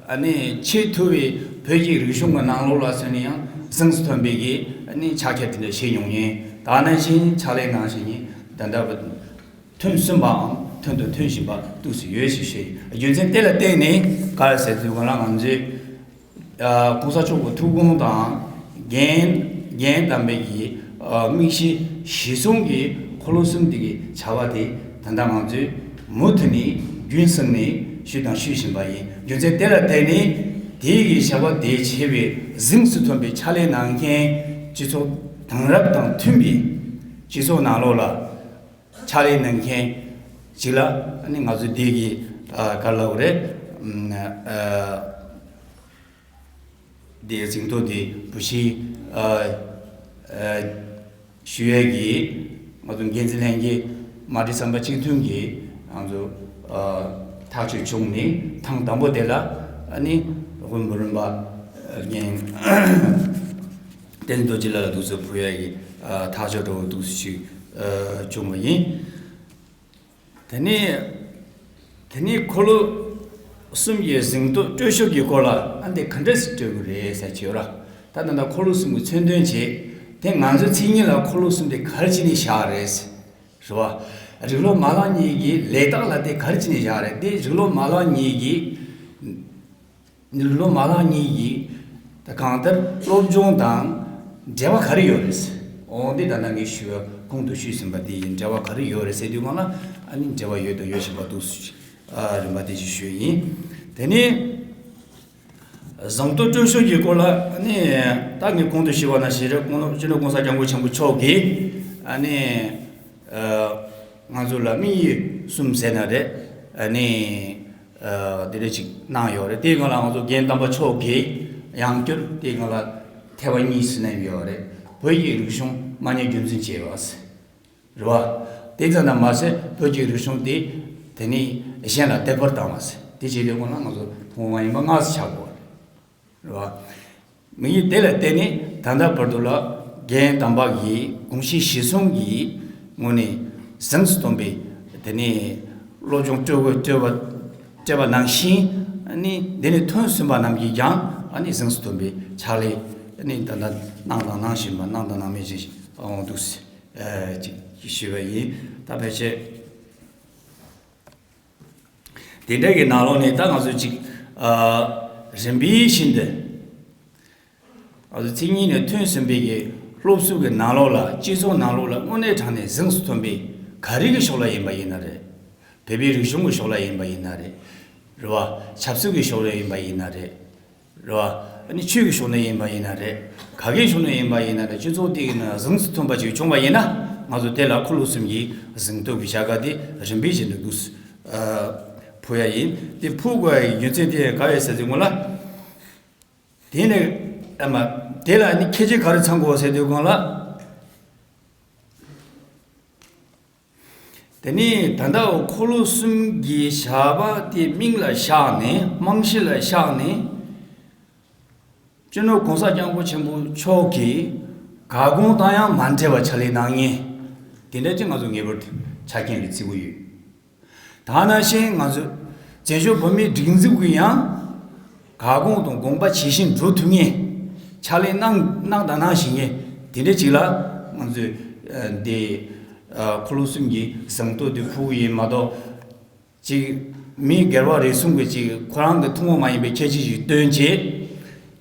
ཨ་ནི་ཆེས་མཐོ་བའི་བོད་ཀྱི་རིག་གཞུང་གི་ནང་ལོགས་ལ་མཚོན་ན་ཡང་གཟེངས་སུ་ཐོན་པའི་གི་ཨ་ནི་ཕྱག་ཁྱེར་དེ་འདྲ་བཞེས་མྱོང་མྱོང་། ད་ནང་བཞིན་ཕྱག་ལས་གནང་བཞིན་ཡིན། ད་ལྟ་བར་ཐོན་ཟིན་པའམ་ཐོན་དང་ཐོན་བཞིན་པ་འདུག་སེ་ཡོད་ཞེས་བཤད་ཡིན། རྒྱུ་མཚན་དེ་ལ་བརྟེན་ནས་ག་རེ་ཟེར་དུས་སྒང་ལ་ང་ཚོས། ཨ། གོང་ས་མཆོག་གི་ཐུགས་དགོངས་དང་རྒན་རྒན་དམ་པའི་གི་ཨ། དམིགས་བྱའི་གཞི་བཟུང་གི་འཁོར་ལོ་གསུམ་དེ་གི་བྱ་བ་དེ་ད་ལྟ་ང་ཚོས་མུ་མཐུད་ནས་རྒྱུན་བསྲིངས་ནས་ཞུས་དང་ཞུ་བཞིན་པ་ཡིན། རྒྱུ་མཚན་དེ་ལ་བརྟེན་ནས་དེ་གི་བྱ་བ་དེ་བྱས་པའི་གཟེངས་སུ་ཐོན་པའི་ཕྱག་ལས་གནང་མཁན་སྤྱི་ཚོགས་དེང་རབས་དང་མཐུན་པའི་སྤྱི་ཚོགས་ནང་ལོགས་ལ་ཕྱག་ལས་གནང་མཁན་ཅིག་ལ་ཨ་ནི་ང་ཚོས་དེ་གི་ཨ། ག་རེ་ལབ་དགོས་རེད། ཨ། དེའི་གཟེངས་རྟགས་དེ་བུ་ཤི་ཨ་ཨ་ཞུ་ཡས་ཀྱི་ང་ཚོ་འགན་འཛིན་ལྷན་རྒྱས་མ་འགྲིག་བསམ་པ་གཅིག་མཐུན་གྱིས་ང་ཚོ་ཨ་ཐག་གཅོད་བྱུང་ནས་ཐེངས་དང་པོ་དེ་ལ་ཨ་ནི་དབོན་པོ་རིམ་པ་རྒན་བསྟན་རྡོ་རྗེ་ལགས་ལ་དུས་ཚོད་ཕུལ་ཡས་ཀྱི་ཨ་ཐག་གཅོད་འདྲ་བོ་འདུག་སེ་ཞིག་ཨ་བྱུང་བ་ཡིན། དེ་ནས་དེ་ནས་འཁོར་ལོ་གསུམ་གྱི་གཟེངས་རྟགས་སྤྲོད་ཕྱོགས་ཀྱི་སྐོར་ལ་ཨ་འདི་ག་འདྲ་ཞིག་སྤྲོད་དགོས་རེད་ཟེར་གྱི་ཡོད་ར། ད་ད་ལྟ་འཁོར་ལོ་གསུམ་གྱི་མཚོན་དོན་བྱས། དེ་ང་ཚོའི་མཚན་ཉིད་ལ་འཁོར་ལོ་གསུམ་དེ་ག་རེ་བྱས་ནས་བཞག་རེད། རེད་བ། རིགས་སློབ་མ་ལག་གཉིས་ཀྱི་ལས་རྟགས་ལ་དེ་ག་རེ་བྱས་ནས་བཞག་རེད། དེ་རིགས་སློབ་མ་ལག་གཉིས་ཀྱི། རིགས་སློབ་མ་ལག་གཉིས་ཀྱི་གང་ལྟར་སློབ་སྦྱོང་དང་འབྲེལ་བ་ག་རེ་ཡོད་རེད། འོ་འདི་ད་ལྟ་ངས་ཞུ་བ་གོང་དུ་ཞུས་ཟིན་པ་དེ་ཡིན། འབྲེལ་བ་ག་རེ་ཡོད་རེད་ཟེར་དུས་སྒང་ལ་ཨ་ནི་འབྲེལ་བ་ཡོད་དང་ཡོད་བཞིན་པ་འདུག་ཨ་རིམ་པ་དེ་ཅིག་ཞུས་ཡིན། དེ་ནས་གཟེངས་རྟགས་སྤྲོད་ཕྱོགས་ཀྱི་སྐོར་ལ་ཨ་ནི་ད་ངས་གོང་དུ་ཞུས་པ་ནང་བཞིན་རེད། སྤྱི་ནོར་༸གོང་ས་༸སྐྱབས་མགོན་ཆེན་པོ་མཆོག་གིས་ཨ་ནི་ང་ཚོ་ལ་དམིགས་ཡུལ་གསུམ་ཟེར་ན་རེད། ཨ་ནི་དེ་འདྲ་ཅིག་གནང་ཡོད་རེད། དེའི་སྒང་ལ་ང་ཚོ་རྒན་དམ་པ་མཆོག་གིས་ཡང་བསྐྱར་དེའི་སྒང་ལ་ཐེ་བ་གཉིས་སུ་གནས་ཡོད་རེད། བོད་ཀྱི་རིག་གཞུང་མ་ཉམས་རྒྱུན་འཛིན་བྱས་པ་རེད་བ། དེ་ཙམ་དུ་མ་ཟད་བོད་ཀྱི་རིག་གཞུང་དེ་དེ་ནས་གཞན་ལ་དེབ་ཕར་བཏང་བ་ཟེར་དེ་བྱས་པའི་སྒང་ལ་ང་ཚོ་ཐོག་མ་ཡིན་པ་ལྔ་ཙམ་ཆགས་དགོས་རེད། རེད་བ། དམིགས་ཡུལ་དེ་ལ་བརྟེན་ནས་ད་ལྟ་བར་དུ་ལ་རྒན་དམ་པ་གིས་དགོངས་གཞི་གཞི་བཟུང་གི་ངོས་ནས་གཟེངས་སུ་ཐོན་པའི་དེ་ནས་སློབ་སྦྱོང་སྤྲོད་དགོས་སྤྲོད་པ་སྤྲད་པ་ནང་བཞིན་ཨ་ནི་དེ་ནས་ཐོན་ཟིན་པ་རྣམས་ཀྱིས་ཀྱང་ཨ་ནི་གཟེངས་སུ་ཐོན་པའི་ཕྱག་ལས་ཨ་ནི་ད་ལྟ་གནང་དང་གནང་བཞིན་པ་གནང་དང་གནང་མུས་ཅིག་འོང་འདུག་ཟེར་ཅིག་ཞུས་པ་ཡིན། ད་ཕལ་ཆེར། དེ་འདྲ་གི་ནང་ལོགས་ནས་ད་ང་ཚོ་ཅིག་ཨ་རིམ་པས་བཞིན་དུ་ང་ཚོ་མཚན་ཉིད་ནས་ཐོན་ཟིན་པའི་གི་སློབ་གསོ་གི་ནང་ལོགས་ལ་སྤྱི་ཚོགས་ནང་ལོགས་ལ་དངོས་གནས་དྲང་གནས་གཟེངས་སུ་ཐོན་པའི་ག་རེ་གི་ཕྱོགས་ལ་ཡིན་པ་ཡིན་ན་རེད། བོད་པའི་རིག་གཞུང་གི་ཕྱོགས་ལ་ཡིན་པ་ཡིན་ན་རེད། རེད་བ། ཆབ་སྲིད་ཀྱི་ཕྱོགས་ལ་ཡིན་པ་ཡིན་ན་རེད། རེད་བ། ཨ་ནི་ཆོས་ཀྱི་ཕྱོགས་ནས་ཡིན་པ་ཡིན་ན་རེད། ག་གེའི་ཕྱོགས་ནས་ཡིན་པ་ཡིན་ན་རེད། སྤྱི་ཚོགས་དེ་གི་ནང་གཟེངས་སུ་ཐོན་པ་ཅིག་བྱུང་བ་ཡིན་ན་ང་ཚོ་དེ་ལ་འཁོར་ལོ་གསུམ་གྱི་གཟེངས་རྟགས་ཀྱི་བྱ་དགའ་དེ་རིམ་པས་བཞིན་དུ་འདུག་ཨ་ཕུལ་ཡ་ཡིན། དེ་ཕུལ་དགོས་ཡ་ཡི་རྒྱུ་མཚན་དེ་ག་རེ་ཟེར་ཟིན་གོ་ལ། དེ་ནས་ཨ་མ་དེ་ལ་ནི་ཁྱད་ཆོས་ག་རེ་ཚང་དགོས་ཟེར་དུས་གོང་ལ། དེ་ནས་ད་ལྟ་འཁོར་ལོ་གསུམ་གྱི་ཞགས་པ་དེ་མིང་ལ་བཞག་ནས། རྨང་གཞི་ལ་བཞག་ནས། སྤྱི་ནོར་༸གོང་ས་༸སྐྱབས་མགོན་ཆེན་པོ་མཆོག་གིས་བཀའ་དགོངས་དང་ཡང་མ་འབྲེལ་བ་ཕྱག་ལས་གནང་མཁན་དེ་འདྲ་ཅིག་ང་ཚོ་ངེས་པར་དུ་ཆ་རྐྱེན་རེ་བརྩི་གི་ཡོད། ད་ནང་བཞིན་ང་ཚོ་བཙན་བྱོལ་བོད་མིའི་སྒྲིག་འཛུགས་ཀྱི་ཡང་བཀའ་དགོངས་དང་དགོངས་པ་ཇི་བཞིན་འགྲོ་ཐུབ་མཁན། ཕྱག་ལས་གནང་གནང་དང་གནང་བཞིན་མཁན་དེ་འདྲ་ཅིག་ལ་ང་ཚོས་ཨ་འདི་ཨ་འཁོར་ལོ་གསུམ་གྱི་གཟེངས་བསྟོད་དེ་ཕུལ་གྱི་ཡིན་མ་གཏོགས། ཅིག་མི་སྒེར་བ་རེ་ཟུང་གིས་ཅིག་ཁོ་རང་གི་ཐུན་མོང་མ་ཡིན་པའི་ཁྱད་ཆོས་ཤིག་སྟོན་བྱས།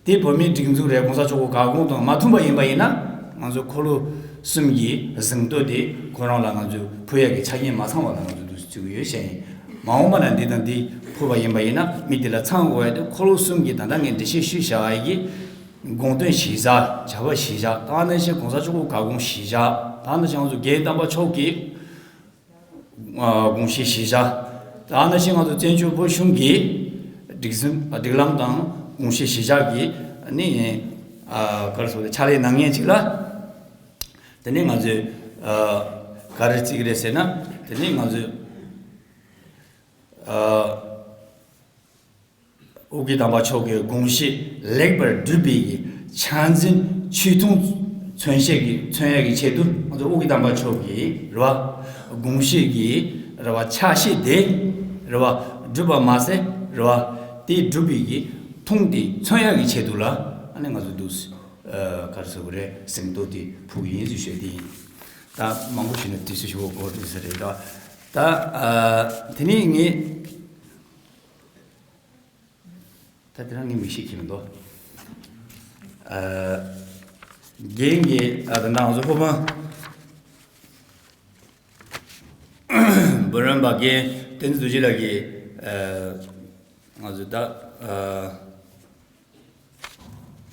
དེ་བོད་མིའི་སྒྲིག་འཛུགས་རེད། ༸གོང་ས་མཆོག་གི་བཀའ་དགོངས་དང་མ་མཐུན་པ་ཡིན་པ་ཡིན་ན། ང་ཚོ་འཁོར་ལོ་གསུམ་གྱི་གཟེངས་བསྟོད་དེ་ཁོ་རང་ལ་ང་ཚོས་ཕུལ་ཡག་གི་ཆ་རྐྱེན་མ་ཚང་བ་ལ་ང་ཚོས་འདུག་བརྩི་གི་ཡོད་ཟེར་ཡིན། མ་འོངས་པ་ན་འདི་དང་འདི་ཕུལ་བ་ཡིན་པ་ཡིན་ན། མི་དེ་ལ་ཚང་དགོས་ཡ་དེ་འཁོར་ལོ་གསུམ་གྱི་ད་ལྟ་ངས་འགྲེལ་བཤད་ཞུས་བཞག་ཡ་གི་དགོངས་དོན་གཞི་བཞག་བྱ་བ་གཞི་བཞག་ད་ནང་བཞིན་༸གོང་ས་མཆོག་གི་བཀའ་དགོངས་གཞི་བཞག་ད་ནང་བཞིན་ང་ཚོ་རྒན་དམ་པ་མཆོག་གིས་ཨ་དགོངས་གཞི་གཞི་བཞག་ད་ནང་བཞིན་ང་ཚོ་བཙན་བྱོལ་བོད་གཞུང་གི་སྒྲིག་འཛུགས་སྒྲིག་ལམ་དང་དགོངས་གཞི་གཞི་བཞག་གི་ནི་ཨ་ག་རེ་ཟེར། ཕྱག་ལས་གནང་མཁན་ཅིག་ལ། དེ་ནི་ང་ཚོས་ཨ་ག་རེ་བརྩི་གི་རེད་ཟེར་ན། དེ་ནི་ང་ཚོས་ཨ། ཨོ་རྒྱན་དམ་པ་མཆོག་གི་དགོངས་བཞེད་ལེགས་པར་སྒྲུབ་པའི་གི་ཆ་འཛིན་ཆོས་ཐུན་མཚོན་བྱེད་ཀྱི་མཚོན་ཡ་གི་ཆེད་དུ། ང་ཚོ་ཨོ་རྒྱན་དམ་པ་མཆོག་གི་རེད་བ། དགོངས་བཞེད་ཀྱི་རེད་བ། ཕྱག་བཞེད་དེ་རེད་བ། སྒྲུབ་པ་མ་ཟད་རེད་བ། དེ་སྒྲུབ་པའི་གི་ཐུན་དེ་མཚོན་ཡ་གི་ཆེད་དུ་ལ། ཨ་ནི་ང་ཚོ་འདུག་སེ་ཨ་ག་རེ་ཟེར་དགོས་རེད། གཟེངས་བསྟོད་དེ་ཕུལ་གི་ཡིན་ཟེར་ཞུ་ཡ་དེ་ཡིན། ད་མང་པོ་ཞུས་ན་དུས་ཚོད་ཞིག་འགོར་འགྲོ་ས་རེད་ད། ད་ཨ་དེ་ནས་ངས། ད་དེ་རང་ངས་མི་ཤེས་ཀྱི་མི་འདུག་ཨ་རྒན་གྱིས་ཨ་ད་ང་ཚོ་ཕོ་བྲང་འབུམ་རམས་པ་རྒན་བསྟན་འཛིན་རྡོ་རྗེ་ལགས་ཀྱིས་ཨ་ང་ཚོ་ད་ཨ་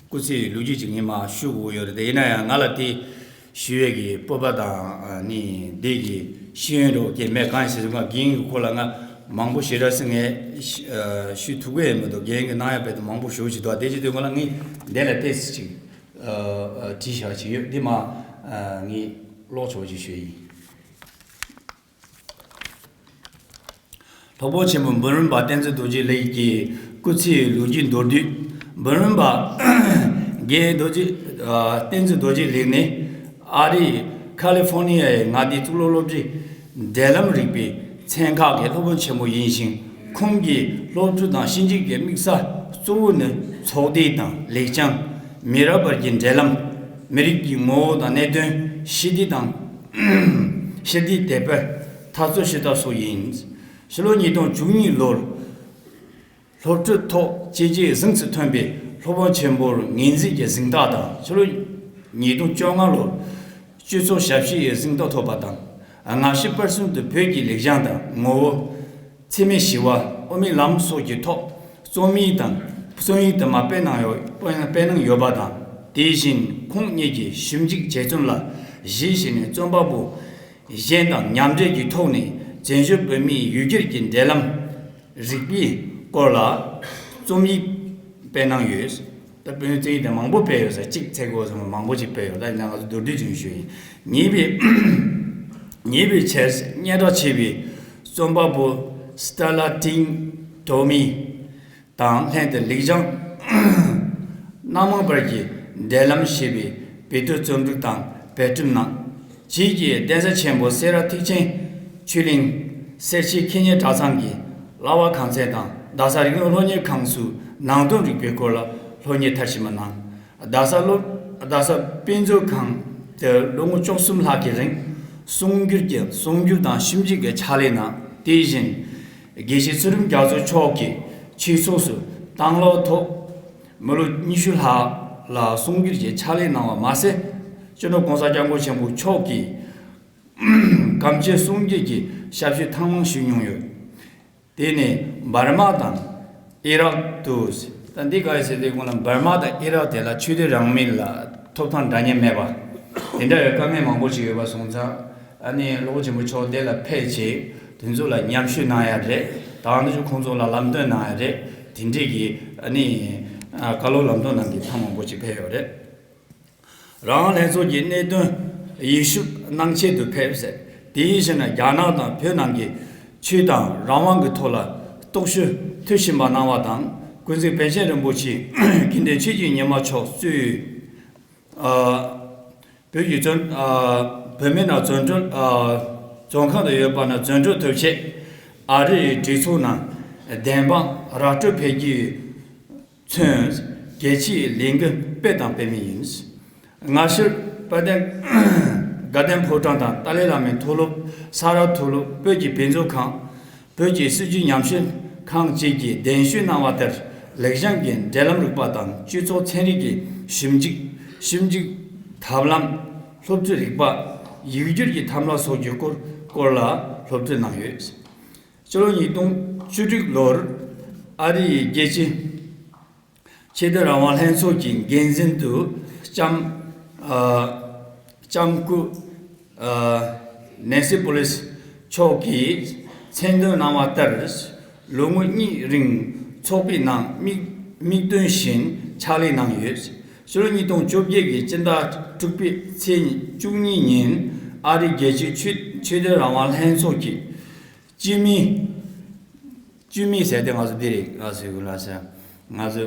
སྐུ་ཚེའི་ལོ་རྒྱུས་ཅིག་ངས་མར་ཞུ་དགོས་ཡོད་རེད་དེ། ཡིན་ན་ཡང་ང་ལ་དེ་ཞུ་ཡས་ཀྱི་སྤོབས་པ་དང་ནི་འདི་གི་ཤེས་ཡོན་འདྲ་བོ་ཀྱང་མེད། གང་ཡིན་ཟེར་ན་རྒན་གྱིས་ཁོ་ལ་ང་མང་པོ་ཞེ་དྲག་ཟེར་ངས་ཞུ་ཐུབ་ཀྱི་ཡོད་མི་འདུག་རྒན་གྱིས་གནང་ཡ་དཔེ་དེ་མང་པོ་ཞེ་པོ་ཅིག་འདུག་དེ་བྱེད་དུས་ང་ལ་ངས་འདི་ལ་ཏོག་ཙམ་ཅིག་བྲིས་བཞག་ཅིག་ཡོད། འདི་མར་ངས་ཀློག་ཆོག་ཅིག་ཞུ་ཡིན། སློབ་དཔོན་ཆེན་པོ་འབུམ་རམས་པ་བསྟན་འཛིན་རྡོ་རྗེ་ལགས་ཀྱི་སྐུ་ཚེའི་ལོ་རྒྱུས་མདོར་བསྡུས། འབུམ་རམས་པ་རྒན་རྡོ་རྗེ་ཨ་བསྟན་འཛིན་རྡོ་རྗེ་ལགས་ནི་ཨ་རིའི་ཁ་ལི་ཧྥོ་ནི་ཡའི་མངའ་སྡེའི་གཙུག་ལག་སློབ་གྲྭའི་འབྲེལ་ལམ་རིག་པའི་ཚན་ཁག་གི་སློབ་དཔོན་ཆེན་མོ་ཡིན་ཞིང་། ཁོང་གིས་སློབ་ཕྲུག་དང་ཤེས་བྱའི་དམིགས་ས་གཙོ་བོ་ནི་ཚོགས་སྡེ་དང་ལེགས་བྱང་། མི་རབས་བར་གྱི་འབྲེལ་ལམ། མི་རིགས་ཀྱི་ངོ་བོ་དང་གནད་དོན། ཞི་བདེ་དང་ཞི་བདེའི་དེད་དཔོན། འཐབ་རྩོད་ཞུ་ཐབས་སོགས་ཡིན། ཕྱི་ལོ་ཉིས་སྟོང་བཅུ་གཉིས་ལོར་སློབ་ཕྲུག་ཐོག་བྱས་རྗེས་གཟེངས་སུ་ཐོན་པའི་སློབ་དཔོན་ཆེན་པོར་ངོས་འཛིན་གྱི་གཟེངས་རྟགས་དང་། ཕྱི་ལོ་ཉིས་སྟོང་བཅོ་ལྔ་ལོར་སྤྱི་ཚོགས་ཞབས་ཕྱིའི་གཟེངས་རྟགས་ཐོབ་པ་དང་། སྔ་ཕྱི་བར་གསུམ་དུ་བོད་ཀྱི་ལེགས་བྱང་དང་ངོ་བོ། འཚེ་མེད་ཞི་བ། དབུ་མའི་ལམ་སོགས་ཀྱི་ཐོག་རྩོམ་ཡིག་དང་། རྩོམ་ཡིག་དུ་མ་སྤེལ་གནང་ཡོད། སྤེལ་གནང་ཡོད་པ་དང་། དེ་བཞིན་ཁོང་ཉིད་ཀྱི་ཞིབ་འཇུག་དཔྱད་རྩོམ་ལ་གཞི་བྱས་ནས་རྩོམ་པ་པོ་གཞན་དང་མཉམ་འབྲེལ་གྱི་ཐོག་ནས་བཙན་བྱོལ་བོད་མིའི་ཡུལ་གྱར་གྱི་འབྲེལ་ལམ་རིག་པའི་སྐོར་ལ་རྩོམ་ཡིག་སྤེལ་གནང་ཡོད། ད་དཔེར་ན་རྩོམ་ཡིག་དེ་མང་པོ་སྤེལ་ཡོད་ས། གཅིག་ཚེ་སྒོ་ཟེར་ན་མང་པོ་ཅིག་སྤེལ་ཡོད། ད་ཡིན་ན་ང་ཚོ་མདོར་བསྡུས་ཅིག་ཞུ་ཡིན། ཉེ་བའི་ཉེ་བའི་ཆར་སྙན་གྲགས་ཆེ་བའི་རྩོམ་པ་པོ་སྟེ་ལ་ཏིང་ཏོ་མི་དང་ལྷན་དུ་ལེགས་བྱང་སྣ་མང་བར་གྱི་འབྲེལ་ལམ་ཞེས་པའི་བོད་དོན་རྩོམ་སྒྲིག་དང་པར་སྐྲུན་གནང་། རྗེས་ཀྱི་གདན་ས་ཆེན་པོ་སེ་ར་ཐེག་ཆེན་ཆོས་གླིང་སེར་བྱེས་ཁེ་ཉེ་གྲྭ་ཚང་གི་གླ་བ་ཁང་ཚན་དང་རྡ་ས་རིག་ནོར་སློབ་གཉེར་ཁང་སུ་ནང་དོན་རིག་པའི་སྐོར་ལ་སློབ་གཉེར་མཐར་ཕྱིན་པ་གནང་། རྡ་ས་སློབ་རྡ་ས་དཔེ་མཛོད་ཁང་དུ་ལོ་ངོ་བཅུ་གསུམ་ལྷག་གི་རིང་གསུང་སྒྱུར་གྱི་གསུང་སྒྱུར་དང་ཞིབ་འཇུག་གི་ཕྱག་ལས་གནང་། དེ་བཞིན་དགེ་བཤེས་ཚུལ་ཁྲིམས་རྒྱ་མཚོ་མཆོག་གི་ཆོས་ཚོགས་སུ་དང་བླངས་ཐོག་མི་ལོ་ཉི་ཤུ་ལྷག་ལ་གསུང་སྒྱུར་གྱི་ཕྱག་ལས་གནང་བ་མ་ཟད། སྤྱི་ནོར་༸གོང་ས་༸སྐྱབས་མགོན་ཆེན་པོ་མཆོག་གིས་གངས་ཅན་གསུང་སྒྱུར་གྱི་ཞབས་ཞུ་དང་བླངས་ཞུས་མྱོང་ཡོད། དེ་ནས་འབར་མ་དང་ཨི་རག་ཏུ། ད་འདི་ག་རེ་ཟེར་དུས་སྒང་ལ་འབར་མ་དང་ཨི་རག་དེ་ལ་ཆོས་དད་རང་མོས་ལ་ཐོབ་ཐང་འདྲ་མཉམ་མེད་པ། དེ་འདྲ་བའི་དཀའ་ངལ་མང་པོ་ཞིག་ཡོད་པ་སོང་ཙང་། ཨ་ནི་སློབ་དཔོན་ཆེན་པོ་མཆོག་དེ་ལ་ཕེབས་བྱས་དེ་ཚོ་ལ་མཉམ་ཞུགས་གནང་ཡ་རེད། ད་ང་ཚོ་ཁོང་ཚོ་ལ་ལམ་སྟོན་གནང་ཡ་རེད། དེ་འདྲས་ཀྱི་ཨ་ནི་ཨ་བཀའ་སློབ་ལམ་སྟོན་གནང་མཁན་ཐེངས་མང་པོ་ཅིག་ཕེབས་ཡོད་རེད། རང་ལྷན་ཚོགས་ཀྱི་གནད་དོན་ཡིག་ཞིབ་གནང་ཆེད་དུ་ཕེབས་ཟེར། དེའི་ཕྱིར་ན་རྒྱ་ནག་དང་བོད་ནང་གི་ཆོས་དང་རང་དབང་གི་ཐོག་ལ་རྟོག་ཞིབ་མཐིལ་ཕྱིན་པ་གནང་བ་དང་། ཀུན་གཟིགས་པཎ་ཆེན་རིན་པོ་ཆེ་དགེ་འདུན་ཆོས་ཀྱི་ཉི་མ་མཆོག་གཙོས། ཨ། བོད་ཀྱི་བཙོན། ཨ། བོད་མི་རྣམས་བཙོན་གྲོལ། ཨ། བཙོན་ཁང་དུ་ཡོད་པ་རྣམས་བཙོན་གྲོལ་ཐུབ་ཆེད། ཨ་རི་ཡི་གྲོས་ཚོགས་ནང་བདེན་དཔང་ར་སྤྲོད་འཕེལ་རྒྱས་མཚོན། རྒྱལ་སྤྱིའི་ལས་འགུལ་སྤེལ་དང་སྤེལ་མུས་ཡིན། སྔ་ཕྱིར་དཔལ་ལྡན་དགའ་ལྡན་ཕོ་བྲང་དང་ཏཱ་ལའི་བླ་མའི་མཐོ་སློབ། ས་རཱ་མཐོ་སློབ། བོད་ཀྱི་དཔེ་མཛོད་ཁང་། བོད་ཀྱི་སྲིད་བྱུས་ཉམས་ཞིབ་ཁང་བཅས་ཀྱིས་གདན་ཞུ་གནང་བ་ལྟར། ལེགས་བྱང་གི་འབྲེལ་ལམ་རིག་པ་དང་། སྤྱི་ཚོགས་ཚན་རིག་གི་ཞིབ་འཇུག་ཞིབ་འཇུག་ཐབས་ལམ། སློབ་ཁྲིད་རིག་པ། ཡིག་སྒྱུར་གྱི་ཐབས་ལམ་སོགས་ཀྱི་སྐོར་སྐོར་ལ་སློབ་ཁྲིད་གནང་ཡོད། ཕྱི་ལོ་ཉིས་སྟོང་བཅུ་དྲུག་ལོར་ཨ་རི་ཡི་རྒྱལ་སྤྱིའི་ཆོས་དད་རང་དབང་ལྷན་ཚོགས་ཀྱི་འགན་འཛིན་དུ་ལྕམ། ཨ། ལྕམ་སྐུ། ཨ། ནེན་སི་པོ་ལིས་མཆོག་གིས་མཚན་འདོན་གནང་བ་ལྟར། ལོ་ངོ་གཉིས་རིང་ཚོགས་པའི་ནང་དམིགས་དམིགས་དོན་བཞིན་ཕྱག་ལས་གནང་ཡོད། ཕྱི་ལོ་ཉིས་སྟོང་བཅོ་བརྒྱད་ཀྱི་སྤྱི་ཟླ་དྲུག་པའི་ཚེས་བཅུ་གཉིས་ཉིན་ཨ་རིའི་རྒྱལ་སྤྱིའི་ཆོས་ཆོས་དད་རང་དབང་ལྷན་ཚོགས་ཀྱི་སྤྱི་མི། སྤྱི་མི་ཟེར་དེ་ང་ཚོ་འདི་རེད། ང་ཚོའི་གུ་ལ་ཟེར། ང་ཚོ།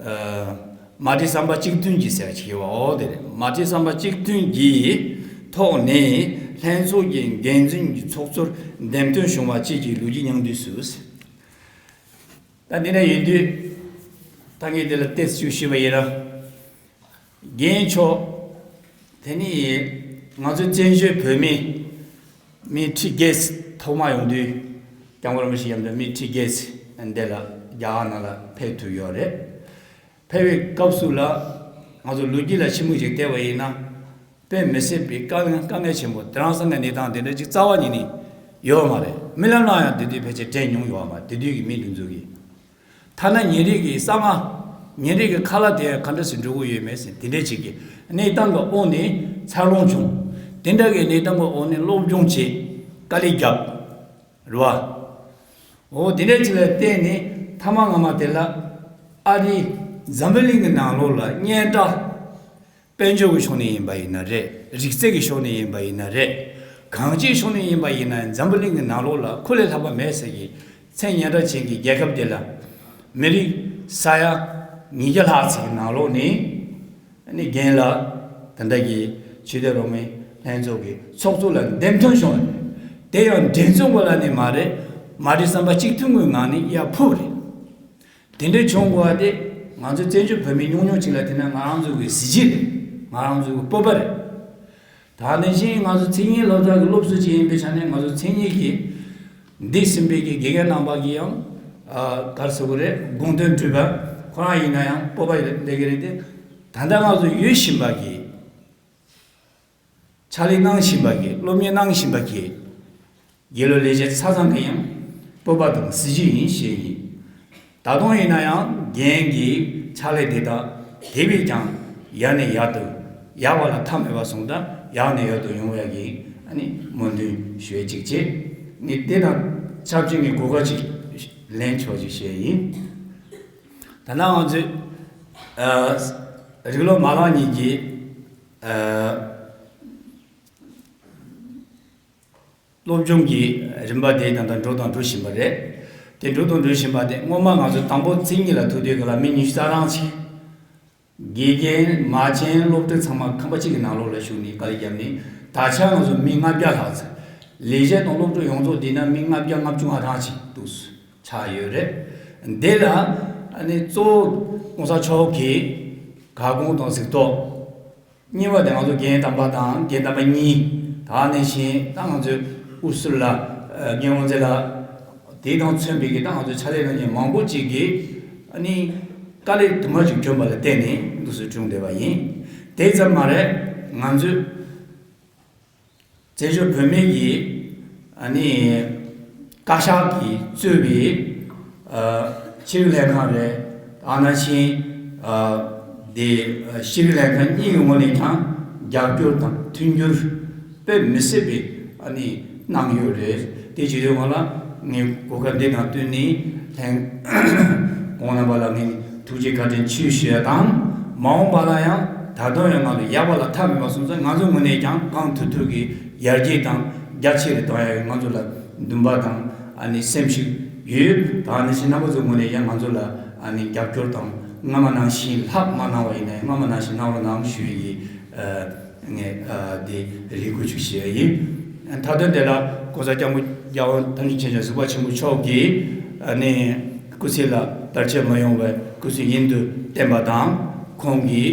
ཨ། མ་བསྒྲིགས་བསམ་པ་གཅིག་མཐུན་གྱིས་ཟེར་བ་ཞིག་ཡོད་པ། འོ་དེ་རེད། མ་བསྒྲིགས་བསམ་པ་གཅིག་མཐུན་གྱི་ཐོག་ནས་ལྷན་ཚོགས་ཀྱི་འགན་འཛིན་གྱི་ཚོགས་གཙོར་འདེམས་ཐོན་བྱུང་བ་བཅས་ཀྱི་ལོ་རྒྱུས་སྙིང་བསྡུས་སུ། ད་འདི་ན་ཡིན་དུས། ད་ངས་འདི་ལ་ཏོག་ཙམ་ཞུས་པ་ཡིན་ན། རྒན་མཆོག་དེ་ནི་ང་ཚོ་བཙན་བྱོལ་བོད་མི་མི་ཁྲི་བརྒྱད་ཐོག་མ་ཡོང་དུས། སྐྱབས་མགོན་རིན་པོ་ཆེ་མཉམ་དུ་མི་ཁྲི་བརྒྱད་འདི་ལ་རྒྱ་གར་ནང་ལ་ཕེབས་ཐུབ་ཡོད་རེད། ཕེབས་པའི་སྐབས་སུ་ལ་ང་ཚོ་ལོ་རྒྱུས་ལ་ཕྱི་མིག་ཅིག་བལྟས་པ་ཡིན་ན། དཔེ་མི་སྲིད་པའི་དཀའ་ངལ་དཀའ་ངལ་ཆེན་པོ། དེང་སང་གི་གནས་སྟངས་དེ་འདྲ་ཅིག་རྩ་བ་ཉིད་ནས་ཡོད་མ་རེད། རྨི་ལམ་ལ་ཡང་དེ་དུས་ཕལ་ཆེར་དྲན་མྱོང་ཡོད་མ་རེད། དེ་དུས་ཀྱི་མི་འདི་ཚོ་གིས། ཐ་ན་ཉིན་རེ་གི་གསང་སྔགས། ཉིན་རེ་གི་ཁ་ལག་དེ་ཡང་ག་འདྲ་ཞིག་འགྲོ་གི་ཡོད་མེད་ཟེར། དེ་འདྲ་ཅིག་གི་གནས་སྟངས་ཀྱི་འོག་ནས་འཚར་ལོངས་བྱུང་། དེ་འདྲ་གི་གནས་སྟངས་ཀྱི་འོག་ནས་སློབ་སྦྱོང་བྱས། དཀའ་ལས་བརྒྱབ། རེད་བ། འོ་དེ་འདྲ་ཅིག་ལ་བརྟེན་ནས་ཐ་མ་སྔ་མ་དེ་ལ་ཨ་རིའི་འཛམ་བུ་གླིང་གི་ནང་ལོགས་ལ་སྙན་གྲགས། དཔལ་འབྱོར་གྱི་ཕྱོགས་ནས་ཡིན་པ་ཡིན་ན་རེད། རིག་རྩལ་གྱི་ཕྱོགས་ནས་ཡིན་པ་ཡིན་ན་རེད། གང་ཅིའི་ཕྱོགས་ནས་ཡིན་པ་ཡིན་ན་འཛམ་བུ་གླིང་གི་ནང་ལོགས་ལ་ཁོ་ལས་ལྷག་པ་མེད་ཟེར་གྱི་མཚན་སྙན་གྲགས་ཅན་གྱི་རྒྱལ་ཁབ་དེ་ལ། མི་རིགས་ས་ཡ་ཉིས་བརྒྱ་ལྷག་ཙམ་གྱི་ནང་ལོགས་ནས་ནི་རྒན་ལགས་དེ་འདྲ་གི་ཆོས་དད་རང་མོས་ལྷན་ཚོགས་ཀྱི་ཚོགས་གཙོ་ལ་འདེམས་ཐོན་བྱུང་བ་རེད། དེ་ཡང་འགྲན་བཙུགས་པ་ལ་ནི་མ་རེད། མ་བསྒྲིགས་བསམ་པ་གཅིག་མཐུན་གྱི་ངང་ནས་ཡར་ཕུབ་རེད། དེ་འདྲའི་བྱུང་དགོས་པ་དེ་ང་ཚོ་བཙན་བྱོལ་བོད་མི་ཉུང་ཉུང་ཅིག་ལ་བལྟས་ན་ང་རང་ཚོ་གི་གཟི་བརྗིད་རེད། ང་རང་ཚོ་གི་སྤོབས་པ་རེད། ད་ནང་བཞིན་ང་ཚོ་མཚན་ཉིད་སློབ་གྲྭ་གི་སློབ་གསོ་ཅིག་ཡིན་པའི་ཆ་ནས་ང་ཚོ་མཚན་ཉིད་ཀྱི་འདས་ཟིན་པའི་གི་དགེ་རྒན་རྣམ་པ་གི་ཡང་ཨ་ག་རེ་ཟེར་དགོས་རེད། དགོངས་དོན་འགྲུབ་པ་ཁོ་རང་ཡིན་ན་ཡང་སྤོབས་པ་ཡོད་བསྡད་ཀྱི་རེད་དེ། ད་ལྟ་ང་ཚོ་ཡོད་བཞིན་པ་གི་ཕྱག་ལས་གནང་བཞིན་པ་གི་སློབ་གཉེར་གནང་བཞིན་པ་གི་དགེ་སློབ་ལས་བྱེད་ཆ་ཚང་གི་ཡང་སྤོབས་པ་དང་གཟི་བརྗིད་ཡིན་ཞེས་ཡིན། ད་དུང་ཡིན་ན་ཡང་རྒན་གྱི་ཕྱག་ལས་དེ་དག་དེ་བས་ཀྱང་ཡར་ནས་ཡར་དུ་ཡག་པ་ལ་མཐའ་མེད་པ་སོང་ད་ཡག་ནས་ཡག་ཏུ་ཡོང་བའི་གི་ཨ་ནི་སྨོན་འདུན་ཞུ་ཡས་གཅིག་བྱས། ནི་དེ་དང་ཆབས་ཅིག་ནས་གོ་སྐབས་ཅིག་ལེན་ཆོག་ཅིག་བཤད་ཡིན། ད་ནང་ང་ཚོས་ཨ་རིགས་ལམ་མ་ལག་གཉིས་ཀྱི་ཨ་སློབ་སྦྱོང་གི་རིམ་པ་དེ་ད་ལྟ་འགྲོ་དང་འགྲོ་བཞིན་པ་རེད། དེ་འགྲོ་དང་འགྲོ་བཞིན་པ་དེ་སྔོན་མ་ང་ཚོ་དང་པོ་མཚན་ཉིད་ལ་ཐུག་དུས་ག་ལ་མི་ཉི་ཤུ་རྩ་གྲངས་ཅིག་དགེ་རྒན་མ་བྱན་སློབ་ཕྲུག་ཚང་མ་ཁང་པ་གཅིག་གི་ནང་ལོགས་ལ་ཞུགས་ནས་དཀའ་ལས་བརྒྱབ་ནས། ད་ཆ་ང་ཚོ་མི་ལྔ་བརྒྱ་ལྷག་ཙམ། ལས་བྱེད་དང་སློབ་ཕྲུག་ཡོངས་རྫོགས་བསྡུས་ན་མི་ལྔ་བརྒྱ་ལྔ་བཅུ་ང་གྲངས་ཅིག་འདུག་ཆགས་ཡོད་རེད། འདི་ལ་ཨ་ནི་གཙོ་བོ་༸གོང་ས་མཆོག་གིས་ག་གོང་དང་གཟིགས་རྟོག་གཉིས་པ་དེ་ང་ཚོ་རྒན་དམ་པ་དང་རྒན་དམ་པ་གཉིས། ད་ནས་བཞིན་ད་ང་ཚོའི་དབུ་ཟུར་ལ་རྒན་དབང་འཛིན་ལགས། དེ་དང་མཚོན་པའི་གི་ད་ང་ཚོའི་ཕྱག་ལས་གནང་མཁན་མང་པོ་ཅིག་གིས་ཨ་ནི་དཀའ་ལས་དུ་མ་ཅིག་བསྐྱོན་པ་ལ་བརྟེན་ནས་འདུག་སེ་བྱུང་བསྡད་པ་ཡིན། དེ་ཙམ་མ་རེད། ང་ཚོའི་བཙན་བྱོལ་བོད་མིའི་གི་ཨ་ནི་བཀའ་ཤག་གིས་གཙོས་པའི་ཨ་ཕྱི་དྲིལ་ལྷན་ཁང་རེད། ཨ་ནང་བཞིན་ཨ་དེ་ཨ་ཕྱི་དྲིལ་ལྷན་ཁང་གཉིས་ཀྱི་ངོས་ནས་ཀྱང་རྒྱབ་སྐྱོར་དང་མཐུན་འགྱུར་དཔེ་མི་སྲིད་པའི་ཨ་ནི་གནང་ཡོད་རེད། དེ་བྱེད་དུས་སྒང་ལ་ངས་གོ་སྐབས་འདི་དང་བསྟུན་ནས་ལྷན་ཁང་རྣམ་པ་ལ་ངས་ཐུགས་རྗེ་བཀའ་དྲིན་ཆེ་ཞུ་ཡ་དང་། མ་འོངས་པ་ལ་ཡང་ད་དུང་ཡང་ང་ཚོ་ཡག་པ་ལ་མཐའ་མེད་པ་སོང་ཙང་ང་ཚོའི་ངོས་ནས་ཀྱང་གང་ཐུབ་ཐུབ་ཀྱིས་ཡར་རྒྱས་དང་ རྒྱ་ཆེ་རུ་གཏོང་ཡ་ཡོད། ང་ཚོ་ལ་འདུན་པ་དང་ཨ་ནི་སེམས་ཤུགས་ཡོད། ད་ཨ་ནི་ཕྱི་ནང་པ་ཚོའི་ངོས་ནས་ཡང་ང་ཚོ་ལ་ཨ་ནི་རྒྱབ་སྐྱོར་དང་སྔ་མ་ནང་བཞིན་ལྷག་མ་གནང་བ་ཡིན་ན་ཡང་སྔ་མ་ནང་བཞིན་གནང་རོགས་གནང་ཞུ་ཡི། ཨ་ངས་ཨ་དེ་རེ་སྐུལ་ཅིག་ཞུ་ཡ་ཡིན། མཐའ་དོན་དེ་ལ་༸གོང་ས་༸སྐྱབས་མགོན་རྒྱལ་བ་ཐམས་ཅད་མཁྱེན་ཅིང་གཟིགས་པ་ཆེན་པོ་མཆོག་གིས་ཨ་ནི་སྐུ་ཚེ་ལ་བར་ཆད་མ་ཡོང་བའི་སྐུ་ཚེ་ཡུན་དུ་བརྟན་པ་དང་། ཁོང་གི་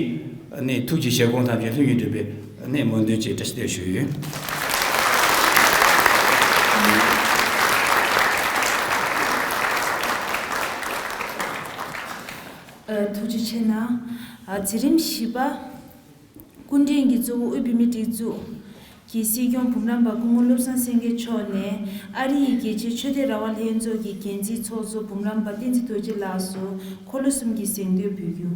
ཨ་ནི་ཐུགས་ཀྱི་བཞེད་དགོངས་ཐམས་ཅད་ལྷུན་གྱིས་འགྲུབ་པའི་ནས་སྨོན་འདུན་གྱི་བཀྲ་ཤིས་བདེ་ལེགས་ཞུ་ཡོད། ཨ། ཐུགས་རྗེ་ཆེ་གནང་། ཨ། མཛད་རིམ་བཞི་པ། སྐུ་མགྲོན་གྱི་གཙོ་བོ་དབུས་བོད་མིའི་སྒྲིག་འཛུགས་ཀྱི་སྲིད་སྐྱོང་འབུམ་རམས་པ་སྐུ་ངོ་བློ་བཟང་སེང་གེ་མཆོག་ནས་ཨ་རི་ཡི་རྒྱལ་སྤྱིའི་ཆོས་དད་རང་དབང་ལྷན་ཚོགས་ཀྱི་འགན་འཛིན་ཚོགས་གཙོ་འབུམ་རམས་པ་བསྟན་འཛིན་རྡོ་རྗེ་ལགས་སུ་འཁོར་ལོ་གསུམ་གྱི་གཟེངས་བསྟོད་འབུལ་རྒྱུ།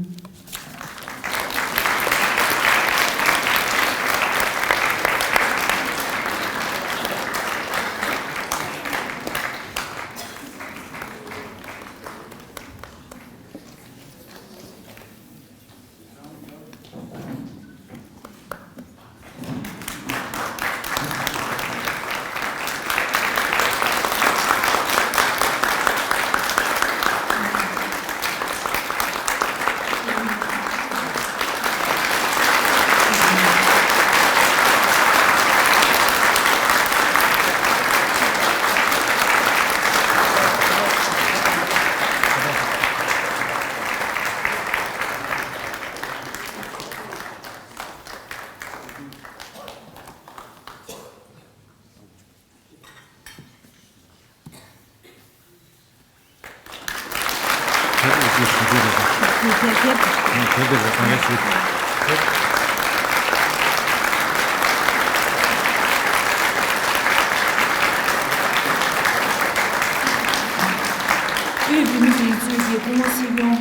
དབུས་བོད་མིའི་སྒྲིག་འཛུགས་ཀྱི་སྐུ་ངོ་སྲིད་སྐྱོང་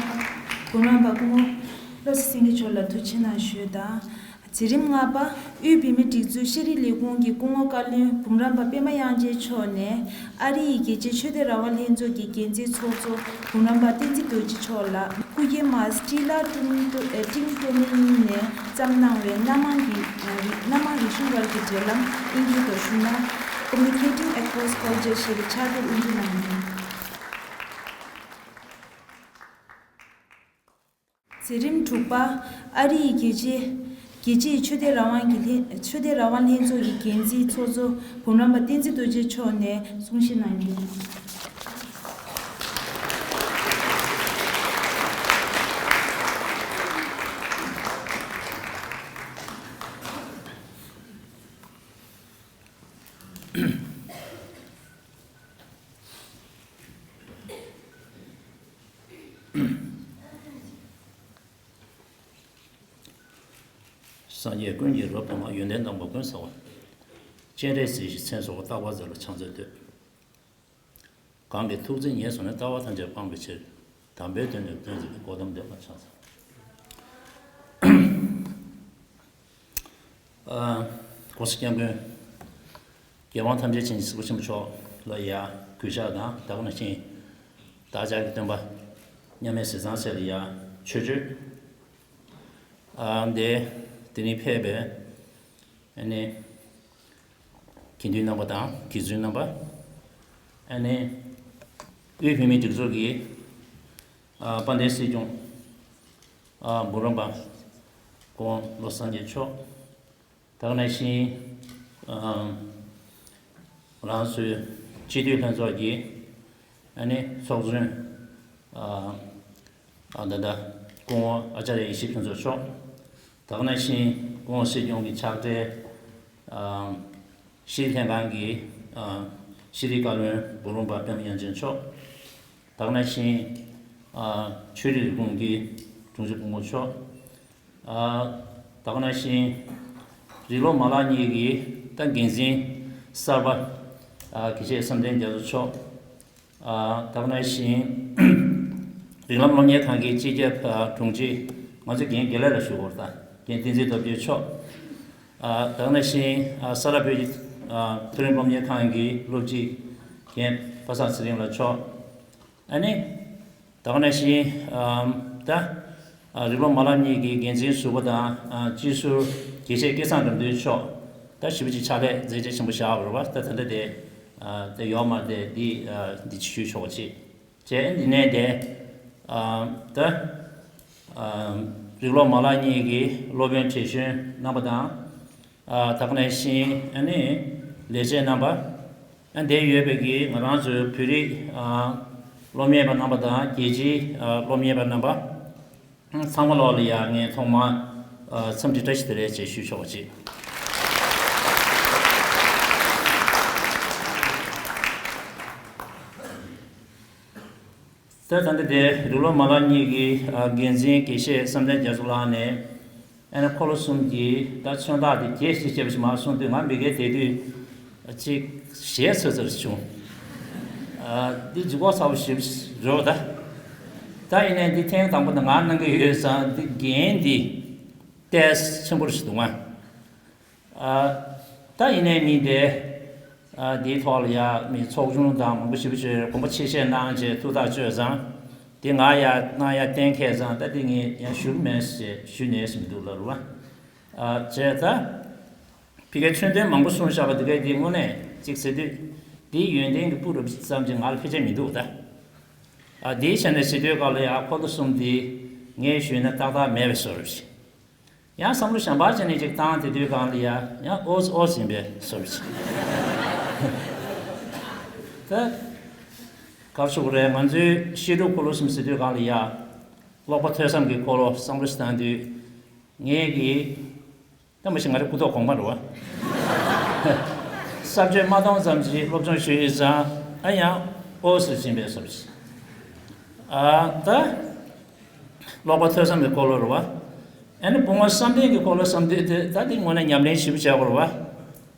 འབུམ་རམས་པ་སྐུ་ངོ་བློ་བཟང་སེང་གེ་མཆོག་ལ་ཐུགས་རྗེ་ཆེ་གནང་ཞུས་དང་། མཛད་རིམ་ལྔ་པ། དབུས་བོད་མིའི་སྒྲིག་འཛུགས་ཤེས་རིག་ལས་ཁུངས་ཀྱི་སྐུ་ངོ་བཀའ་བློན་འབུམ་རམས་པ་པད་མ་དབྱངས་ཅན་མཆོག་ནས་ཨ་རི་ཡི་རྒྱལ་སྤྱིའི་ཆོས་དད་རང་དབང་ལྷན་ཚོགས་ཀྱི་འགན་འཛིན་ཚོགས་གཙོ་འབུམ་རམས་པ་བསྟན་འཛིན་རྡོ་རྗེ་མཆོག་ལ་སྐུ་སྐྱེས་མ་སི་ཊི་ལ་ཀྲུང་ཀྲུ་ཨེ་ཀྲིང་ཀྲོ་མིན་གཉིས་ནས་བརྩམས་གནང་བའི་སྣ་མང་གི་རིག་སྣ་མང་རིག་གཞུང་བར་གྱི་འབྲེལ་ལམ་དབྱིན་ཇིའི་ཐོག་ཞུས་ན། Communicating Across Culture ཞེས་པའི་ཕྱག་དེབ་དབུ་འབྱེད་གནང་ཡོད། མཛད་རིམ་དྲུག་པ། ཨ་རི་ཡི་རྒྱལ་སྤྱིའི་རྒྱལ་སྤྱིའི་ཆོས་དད་རང་དབང་གི་ལྷན་ཆོས་དད་རང་དབང་ལྷན་ཚོགས་ཀྱི་འགན་འཛིན་ཚོགས་གཙོ་འབུམ་རམས་པ་བསྟན་འཛིན་རྡོ་རྗེ་མཆོག་ནས་གསུང་བཤད་གནང་རྒྱུ། སངས་རྒྱས་ཀུན་གྱི་རབ་ཏུ་བསྔགས། ཡོན་ཏན་དམ་པ་ཀུན་བསགས་པ། སྤྱན་རས་གཟིགས་ཀྱི་མཚན་སོགས་རྟག་པར་མཛད་པར་ཕྱག་འཚལ་བསྟོད། གང་གིས་ཐུགས་བརྩེ་ཉེར་བཟུང་ནས། ལྟ་བ་ཐམས་ཅད་སྤང་བའི་ཕྱིར། དམ་པའི་དོན་དུ་སྟོན་མཛད་པའི། གོ་ཏམ་དེ་ལ་ཕྱག་འཚལ། ཨ། ༸གོང་ས་༸སྐྱབས་མགོན་རྒྱལ་དབང་ཐམས་ཅད་མཁྱེན་ཅིང་གཟིགས་པ་ཆེན་པོ་མཆོག་ལ་ཡ་གུས་ཕྱག་དང་། ད་ག་ནང་བཞིན་བདག་ཅག་གི་སྟོན་པ་མཉམ་མེད་ཟས་གཙང་སྲས་ལ་ཡ་མཆོད་བརྗོད། ཨ། འདི་དེ་རིང་ཕེབས་པའི་ཨ་ནི་དགེ་འདུན་རྣམ་པ་དང་དགེ་བཙུན་རྣམ་པ། ཨ་ནི་དབུས་བོད་མིའི་སྒྲིག་འཛུགས་ཀྱི་ཨ་དཔལ་ལྡན་སྲིད་སྐྱོང་ཨ་འབུམ་རམས་པ་སྐུ་ངོ་བློ་བཟང་སེང་གེ་མཆོག། ད་ག་ནང་བཞིན་ཨ་རང་ཚོའི་སྤྱི་འཐུས་ལྷན་ཚོགས་ཀྱི་ཨ་ནི་ཚོགས་གཙོ་ཨ་ཨ་ད་ལྟ་སྐུ་ངོ་ཨ་ཙརྱ་ཡེ་ཤེས་ཕུན་ཚོགས་མཆོག། ད་ག་ནང་བཞིན་སྐུ་ངོ་སྲིད་སྐྱོང་གི་ཕྱག་སྦྲེལ་ཨ་ཤེས་རིག་ལྷན་ཁང་གི་ཨ་ཤེས་རིག་བཀའ་བློན་འབུམ་རམས་པ་པད་མ་དབྱངས་ཅན་མཆོག། ད་ག་ནང་བཞིན་ཨ་ཆོས་རིག་ལས་ཁུངས་ཀྱི་དྲུང་ཆེ་སྐུ་ངོ་མཆོག། ཨ་ད་ག་ནང་བཞིན་རིགས་སློབ་མ་ལག་གཉིས་ཀྱི་ད་འགན་འཛིན་གསར་པ་ཨ་དགེ་བཤེས་བསམ་གཏན་རྒྱ་མཚོ་མཆོག། ཨ་ད་ག་ནང་བཞིན་རིགས་ལམ་སློབ་གཉེར་ཁང་གི་སྤྱི་ཁྱབ་ཨ་དྲུང་ཆེ། ང་ཚོ་རྒན་དགེ་ལགས་ལ་ཞུ་དགོས་རེད། ད་རྒན་བསྟན་འཛིན་སྟོབས་རྒྱལ་མཆོག། ཨ་ད་ག་ནང་བཞིན་ཨ་ས་རཱ་བོད་ཀྱི་ཨ་མཐོ་རིམ་སློབ་གཉེར་ཁང་གི་སློབ་སྤྱི་རྒན་པ་སངས་ཚེ་རིང་ལགས་མཆོག། ཨ་ནི། ད་ག་ནང་བཞིན་ཨམ་ད་ཨ་རིགས་སློབ་མ་ལག་གཉིས་ཀྱི་འགན་འཛིན་ཟུར་པ་དང་ཨ་སྤྱི་ཟུར་དགེ་བཤེས་སྐལ་བཟང་དགྲ་འདུལ་མཆོག། ད་ཞིབ་པོ་ཅིག་ཕྱག་ལས་མཛད་རྗེས་ཆེན་པོ་བཞག་པ་རེད་བ། ད་ད་ལྟ་དེ་ཨ་དེ་ཡོད་མ་རེད། དེ་འདི་ཨ་འདི་ཅིག་ཞུས་ཆོག་པ་ཅིག་བྱས། འདི་ནས་དེ་ཨ་ད་ཨ་རིགས་སློབ་མ་ལག་གཉིས་ཀྱི་སློབ་དཔོན་གྲས་གཞོན་རྣམ་པ་དང་། ཨ་ད་ག་ནང་བཞིན་ཨ་ནི་ལས་བྱེད་རྣམ་པ། ཨ་འདིར་ཡོད་པའི་གི་ང་རང་ཚོའི་བོད་རིགས་ཨ་སློབ་གཉེར་པ་རྣམ་པ་དང་། རྒྱལ་སྤྱིའི་ཨ་སློབ་གཉེར་པ་རྣམ་པ་ཚང་མ་ལོག་ལ་ཡ་ངས་ཐོག་མར་ཨ་འཚམས་འདྲི་བཀྲ་ཤིས་བདེ་ལེགས་ཅེས་ཞུ་ཆོག་པ་ཅིག་ད་ད་ལྟ་དེ་རིགས་སློབ་མ་ལག་གཉིས་ཀྱི་ཨ་འགན་འཛིན་དགེ་བཤེས་བསམ་གཏན་རྒྱ་མཚོ་ལགས་ནས་ཨ་ནི་འཁོར་ལོ་གསུམ་གྱི་ད་མཚོན་རྟགས་དེ་རྒྱས་ཤིག་བྱས་པ་ཞིག་མར་གསུངས་དུས། ང་མི་སྒེར་དེ་དུས་ཅིག་ཞེད་ཚོད་ཚོད་བྱུང་། ཨ་འདི་ལྗིད་ཁོག་ཚ་པོ་ཞིག་རེད་བ། ད་ད་ཡིན་ནའི་འདི་ཐེངས་དང་པོ་དེ་ང་གནང་གི་ཡོད་ཙང་། འདི་འགན་འདི་ཏོག་ཙམ་ཆེན་པོ་ཞིག་འདུག་ང་། ཨ་ད་ཡིན་ནའི་མི་དེ་ཨ་དེའི་ཐོག་ལ་ཡ་མི་ཚོགས་ཆུང་དང་མང་པོ་ཞེ་པོ་ཅིག་དགོངས་པ་ཆེ་བཞེས་གནང་བྱས་ཐུགས་ཐག་གཅོད་ཙང་། དེ་ང་ཡ་གནང་ཡ་གཏན་འཁེལ་ཙང་། ད་དེ་ངས་ཡང་ཞུ་གི་མེད་ཅེས་ཞུ་ནས་ཟིན་འདུག་ལབ་རེད་བ། ཨ་བྱས་ད་ཕ་གིར་མཚོན་དོན་མང་པོ་གསུངས་བཞག་པ་དེ་གས་དེ་དངོས་གནས་ཅིག་ཟེར་དུས། དེའི་ཡོན་ཏན་གྱི་སྤུ་རུ་ཙམ་ཅིག་ང་ལ་ཕལ་ཆེར་མི་འདུག་ད། ཨ་དེའི་ཆ་ནས་བྱེད་དུས་སྐབས་ལ་ཡ་འཁོར་ལོ་གསུམ་དེ་ངས་ཞུས་ན་ཏག་ཏག་མེད་པའི་བཟོ་འདྲ་ཞིག་ཡང་བསམ་བློ་གཞན་པ་བྱས་ནས་ཅིག་བཏང་། དེ་དུས་སྒང་ལ་ཡ་ཡང་ཨོ་ཙི་ཨོ་ཙི་ཡིན་པའི་བཟོ་འདྲ་ཅིག་ད་ག་རེ་ཞུ་དགོས་རེད། ང་ཚོའི་བཤད་སྒྲུབ་འཁོར་ལོ་གསུམ་ཟེར་དུས་སྒང་ལ་ཡ་ཀློག་པ་ཐོས་བསམ་གྱི་འཁོར་ལོ་བསམ་བློ་ཞིག་བཏང་དུས། ངས་ཀྱི་ད་མ་གཞི་ང་རའི་སྐུ་ཐོག་གོང་མ་རེད་བ། གསར་བརྗེ་མ་གཏོང་ཙམ་གྱིས་སློབ་སྦྱོང་ཞུས་ཡོད་ཙང་། ཨ་ཡང་ཨོ་ཙི་ཡིན་པའི་བཟོ་འདྲ་ཅིག་ཨ་ད་ཀློག་པ་ཐོས་བསམ་གྱི་འཁོར་ལོ་རེད་བ། ཨ་ནི་བུང་བ་བསམ་གཏན་གྱི་འཁོར་ལོ་བསམ་དུས་དེ། ད་དེ་དངོས་གནས་ཉམས་ལེན་ཞིབ་པོ་བྱས་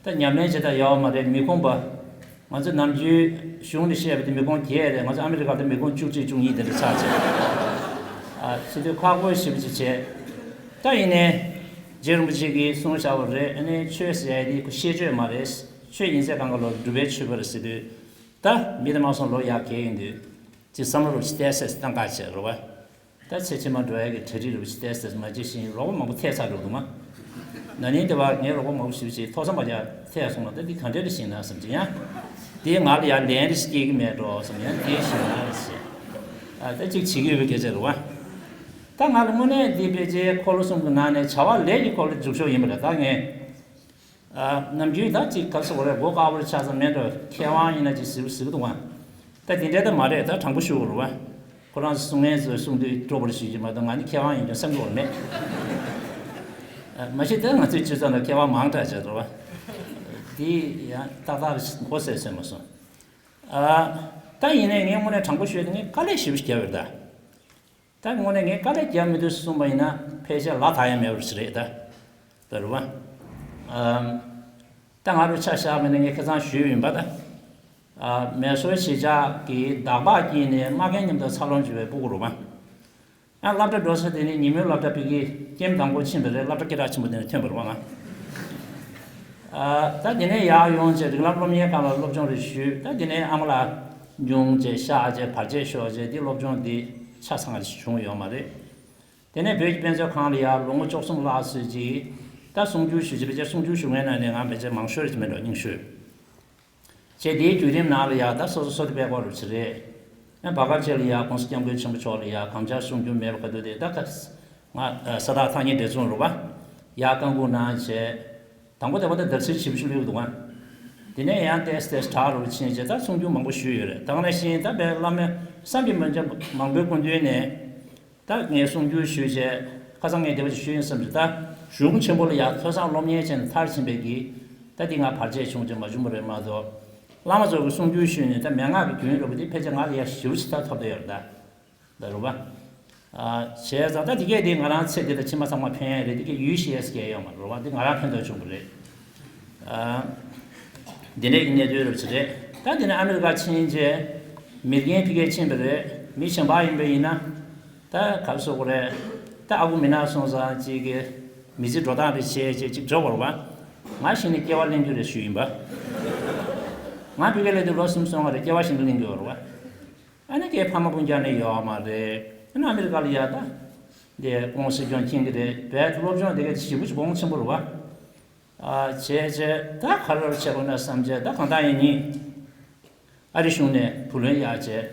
པ་རེད་བ། ད་ཉམས་ལེན་བྱེད་སྟངས་ཡག་པོ་མ་རེད། མི་ཁོམ་པ། ང་ཚོ་ནམ་རྒྱུན་གཞུང་ནས་བཤད་པ་དེ་མི་ཁོམ་བརྒྱད་རེད། ང་ཚོ་ཨ་མི་རི་ཀ་དེ་མི་ཁོམ་བཅུ་གཅིག་བཅུ་གཉིས་དེ་འདྲ་ཆགས་བྱས། ཨ་བྱེད་དུས་ཁག་པོ་ཞེ་པོ་ཅིག་བྱས། ད་ཡིན་ནའི་རྗེ་རིན་པོ་ཆེ་གིས་གསུངས་བཞག་པ་རེད། ཨ་ནི་ཆོས་ཟེར་ཡ་དེ་ཁོ་ཤེས་ཆོས་མ་རེད། ཆོས་ཡིན་ཚད་གང་ག་ལོ་སྒྲུབ་པའི་ཆོས་པ་རེད་ཟེར་དུས། ད་མི་དེ་མ་སོང་ལོ་ཡག་གས་ཡིན་དུས། ཅིག་བསམ་བློ་རུ་ཅིག་གཏད་སྲས་སུ་བཏང་ག་བྱས་རེད་བ། ད་ཚེ་ཕྱི་མ་འགྲོ་ཡ་གི་གྲ་སྒྲིག་རུ་ཅིག་གཏད་སྲས་སུ་མ་བྱེད་བཞིན་རོགས་པ་མང་པོ་ཐད་ཚར་འགྲོ་འདུག་མ། ན་ནིང་དེ་བ་ངས་རོགས་པ་མང་པོ་ཞིག་བྱས། ཐོག་མཚམས་པ་ཡ་ཐད་སོང་ལ། ད་འདི་ག་འདྲ་རེ་ཞིག་ན་བསམ་གྱི། ཡང་དེ་ང་ལ་ཡ་ལན་རེ་ཞིག་སྐྱེལ་གི་མེད་འགྲོ་བསམ། ཡང་དེ་ཞིག་ན་རེ་ཞིག་ཨ་ད་ཅིག་བྱེད་ཀྱི་ཡོད་པའི་སྐད་ཆ་རེད་བ། ད་ང་ལ་དངོས་གནས་འདི་ཕལ་ཆེར་འཁོར་ལོ་གསུམ་གྱི་ནང་ནས་བྱ་བ་ལས་ཀྱི་འཁོར་ལོ་མཇུག་ཤོག་ཡིན་པ་རེད། ད་ངས། ཨ་ནམ་རྒྱུན་ད་ཅིག་ག་རེ་ཟེར་དགོས་རེད། མགོ་དཀར་པོ་ཆགས་ས་མེད་འགྲོ། མཁས་དབང་ཡིན་ན་ཅིག་ཟེར་ཟེར་གི་འདུག་ག། ད་དེ་འདྲ་ད་མ་རེད། ད་དྲང་པོ་ཞུ་དགོས་རེད་བ། ཁོ་རང་གསུང་མཁན་ཚོས་གསུང་དུས་སྤྲོ་པོར་ཞུ་གི་མ་གཏོགས། ང་ནི་མཁས་དབང་ཡིན་ཀྱང་བསམ་གྱི་ཡོད་མེད། ཨ་མ་གཞི་ད་ང་ཚོའི་སྤྱི་ཚོགས་ནང་མཁས་དབང་མང་དྲགས་བྱས་འགྲོ་བ། དེ་ཡང་ཏག་ཏག་རེ་མགོ་སེར་སེར་མ་སོང་། ཨ་ད་ཡིན་ནའི་ངས་དངོས་གནས་དྲང་པོ་ཞུས་ཏེ་ངས་དཀའ་ལས་ཞེ་པོ་ཞིག་བརྒྱབ་ཡོད་ད། ད་དངོས་གནས་ངས་དཀའ་ལས་རྒྱག་མི་འདུག་གསུངས་པ་ཡིན་ན་ཕལ་ཆེར་ལ་དག་ཡ་མེད་པ་ཞིག་རེད་ད། ད་རེད་བ། ཨམ། ད་ང་རུ་ཆ་བཞག་པ་ཡིན་ན་ངས་ཁ་སང་ཞུས་ཡིན་པ་ད། ཨ་མེ་སོར་གཞིས་ཆགས་ཀྱི་སྡག་པ་དཀྱིལ་ནས་མ་རྒན་མཉམ་དུ་འཚར་ལོངས་བྱུང་བའི་སྤུ་གུ་རེད་བ། ཡང་སློབ་གྲྭ་འགྲོ་ས་དེ་ནི་ཉིན་མོའི་སློབ་གྲྭ་ཕ་གིའི་ཀེམ་དང་པོ་ཕྱིན་པ་རེད། སློབ་གྲྭ་སྐད་གྲགས་ཆེན་པོ་དེ་ནས་ཐོན་པ་རེད་བ་ང་། ཨ་ད་དེ་ནས་ཡར་ཡོང་བྱས་རིགས་ལམ་སློབ་གཉེར་ཁང་ལ་སློབ་སྦྱོང་རེ་ཞུས། ད་དེ་ནས་ཨ་མ་ལགས་སྙུང་བྱས་བཞག་བྱས་བར་ཆད་ཤོར་བྱས། དེ་སློབ་སྦྱོང་འདི་ཆ་ཚང་བ་ཞིག་བྱུང་ཡོད་མ་རེད། དེ་ནས་བོད་ཀྱི་དཔེ་མཛོད་ཁང་ལ་ཡར་ལོ་ངོ་བཅུ་གསུམ་ལྷག་ཙམ་ཅིག་ད་གསུང་སྒྱུར་ཞུ་བྱས། ཕལ་ཆེར་གསུང་སྒྱུར་ཞུ་མཁན་ནང་ནས་ང་ཕལ་ཆེར་མང་ཤོས་རེད་མེད་འགྲོ། རྙིང་ཤོས། བྱས་དེའི་བརྒྱུད་རིམ་ནང་ལ་ཡ་ད་སོ་སོ་སོ་དེ་དཔེ་དགོས་རུ་ཆི་རེད། ཨ་བར་སྐབས་ཅིག་ལ་ཡ་༸གོང་ས་༸སྐྱབས་མགོན་ཆེན་པོ་མཆོག་ལ་ཡ་གང་ཅག་གསུང་རྒྱུ་མེད་པ་ག་དུས་དེ། ད་ཁ་ང་ས་ཐག་ཐག་ཉེ་འབྲེལ་ཚོང་རུ་བ་ཡ་བཀའ་འགུག་གནང་བྱས། དང་པོ་དེ་བ་ད་དར་ཚིལ་ཞིབ་ཞིབ་ལུས་འདུག་ག། དེ་ནས་ཡང་ཏེས་ཏེས་དྲག་རུ་ཕྱིན་བྱས་ད་གསུང་རྒྱུ་མང་པོ་ཞུས་ཡོད་རེད། ད་ག་ནང་བཞིན་ད་བའི་བླ་མ་བསམ་གྱིས་མི་ཁྱབ་མང་པོའི་སྐུ་མདུན་ནས། ད་ངས་གསུང་སྒྱུར་ཞུས་བྱས་ཁ་སང་ངས་དེ་བ་ཞིག་ཞུས་ཡིན་བསམ་རེད། ད་གཞུང་ཆེན་པོ་ལ་ཡ་ཐོས་བསམ་སློབ་གཉེར་བྱས་ནས་མཐར་ཕྱིན་པའི་གི་ད་འདི་ང་བར་ཆད་བྱུང་བྱས་མ་བྱུང་བ་རེད་མ་གཏོགས། བླ་མ་ཚོ་གི་གསུང་སྒྱུར་ཞུས་ནས་ད་མན་ངག་གི་རྒྱུན་རབ་དེ་ཕལ་ཆེར་ང་ལ་ཡ་ཞེ་པོ་ཅིག་ད་ཐོབ་བསྡད་ཡོད་རེད་ད། ད་རུ་བ། ཨ་བྱས་ཙང་ད་འདི་གས་དེ་ང་རང་ཚེ་འདི་དང་ཕྱི་མ་ཚང་མ་ཕན་ཡ་རེད། འདི་གས་ཡུལ་ཤེས་ཡས་གས་ཡོད་མ་རུ་བ། འདི་ང་རང་ཕན་ཐོགས་བྱུང་བ་རེད། ཨ་འདི་འདྲའི་གི་གནད་དོན་རབ་ཅིག་རེད། ད་འདི་ནས་ཨ་མི་རི་ཀ་ཕྱིན་རྗེས་མི་རྒན་ཕ་གིར་ཕྱིན་པ་རེད། མི་གཞན་པ་ཡིན་པ་ཡིན་ན། ད་ག་རེ་ཟེར་དགོས་རེད། ད་ཨ་ཁུ་མི་ནག་སོང་ཙང་ཅིག་གི་མི་ཚེ་འགྲོ་སྟངས་རེ་བྱས་བྱས་ཅིག་འགྲོ་བར་བ། ང་གཞི་ནས་སྐྱེ་བ་ལེན་རྒྱུ་རེད་ཞུས་ཡིན་པ། ང་ཕ་གིར་སླེབས་དུས་ལོ་གསུམ་སོང་བ་རེད། སྐྱེ་བ་གཞན་པ་ལེན་རྒྱུ་ཡོད་རེད་བ། ཨ་ནི་ཁྱེད་ཕ་མ་སྤུན་ཀྱག་ནི་ཡོད་མ་རེད། ཨ་ནི་ཨ་མི་རི་ཀ་ལ་ཡ་ད་འདི་ཀུང་སི་སྐྱོང་མཁྱེན་གི་རེད། བས་སློབ་སྦྱོང་དེ་ག་ཞེ་པོ་ཅིག་གོང་ཆེན་པོ་རེད་བ། ཨ་བྱས་བྱས་ད་ག་རེ་བྱེད་དགོས་ན་བསམ་བྱས། ད་གང་ལྟར་ཡིན་ཉིན་ཨ་རི་གཞུང་ནས་བུ་ལོན་གཡར་བྱས།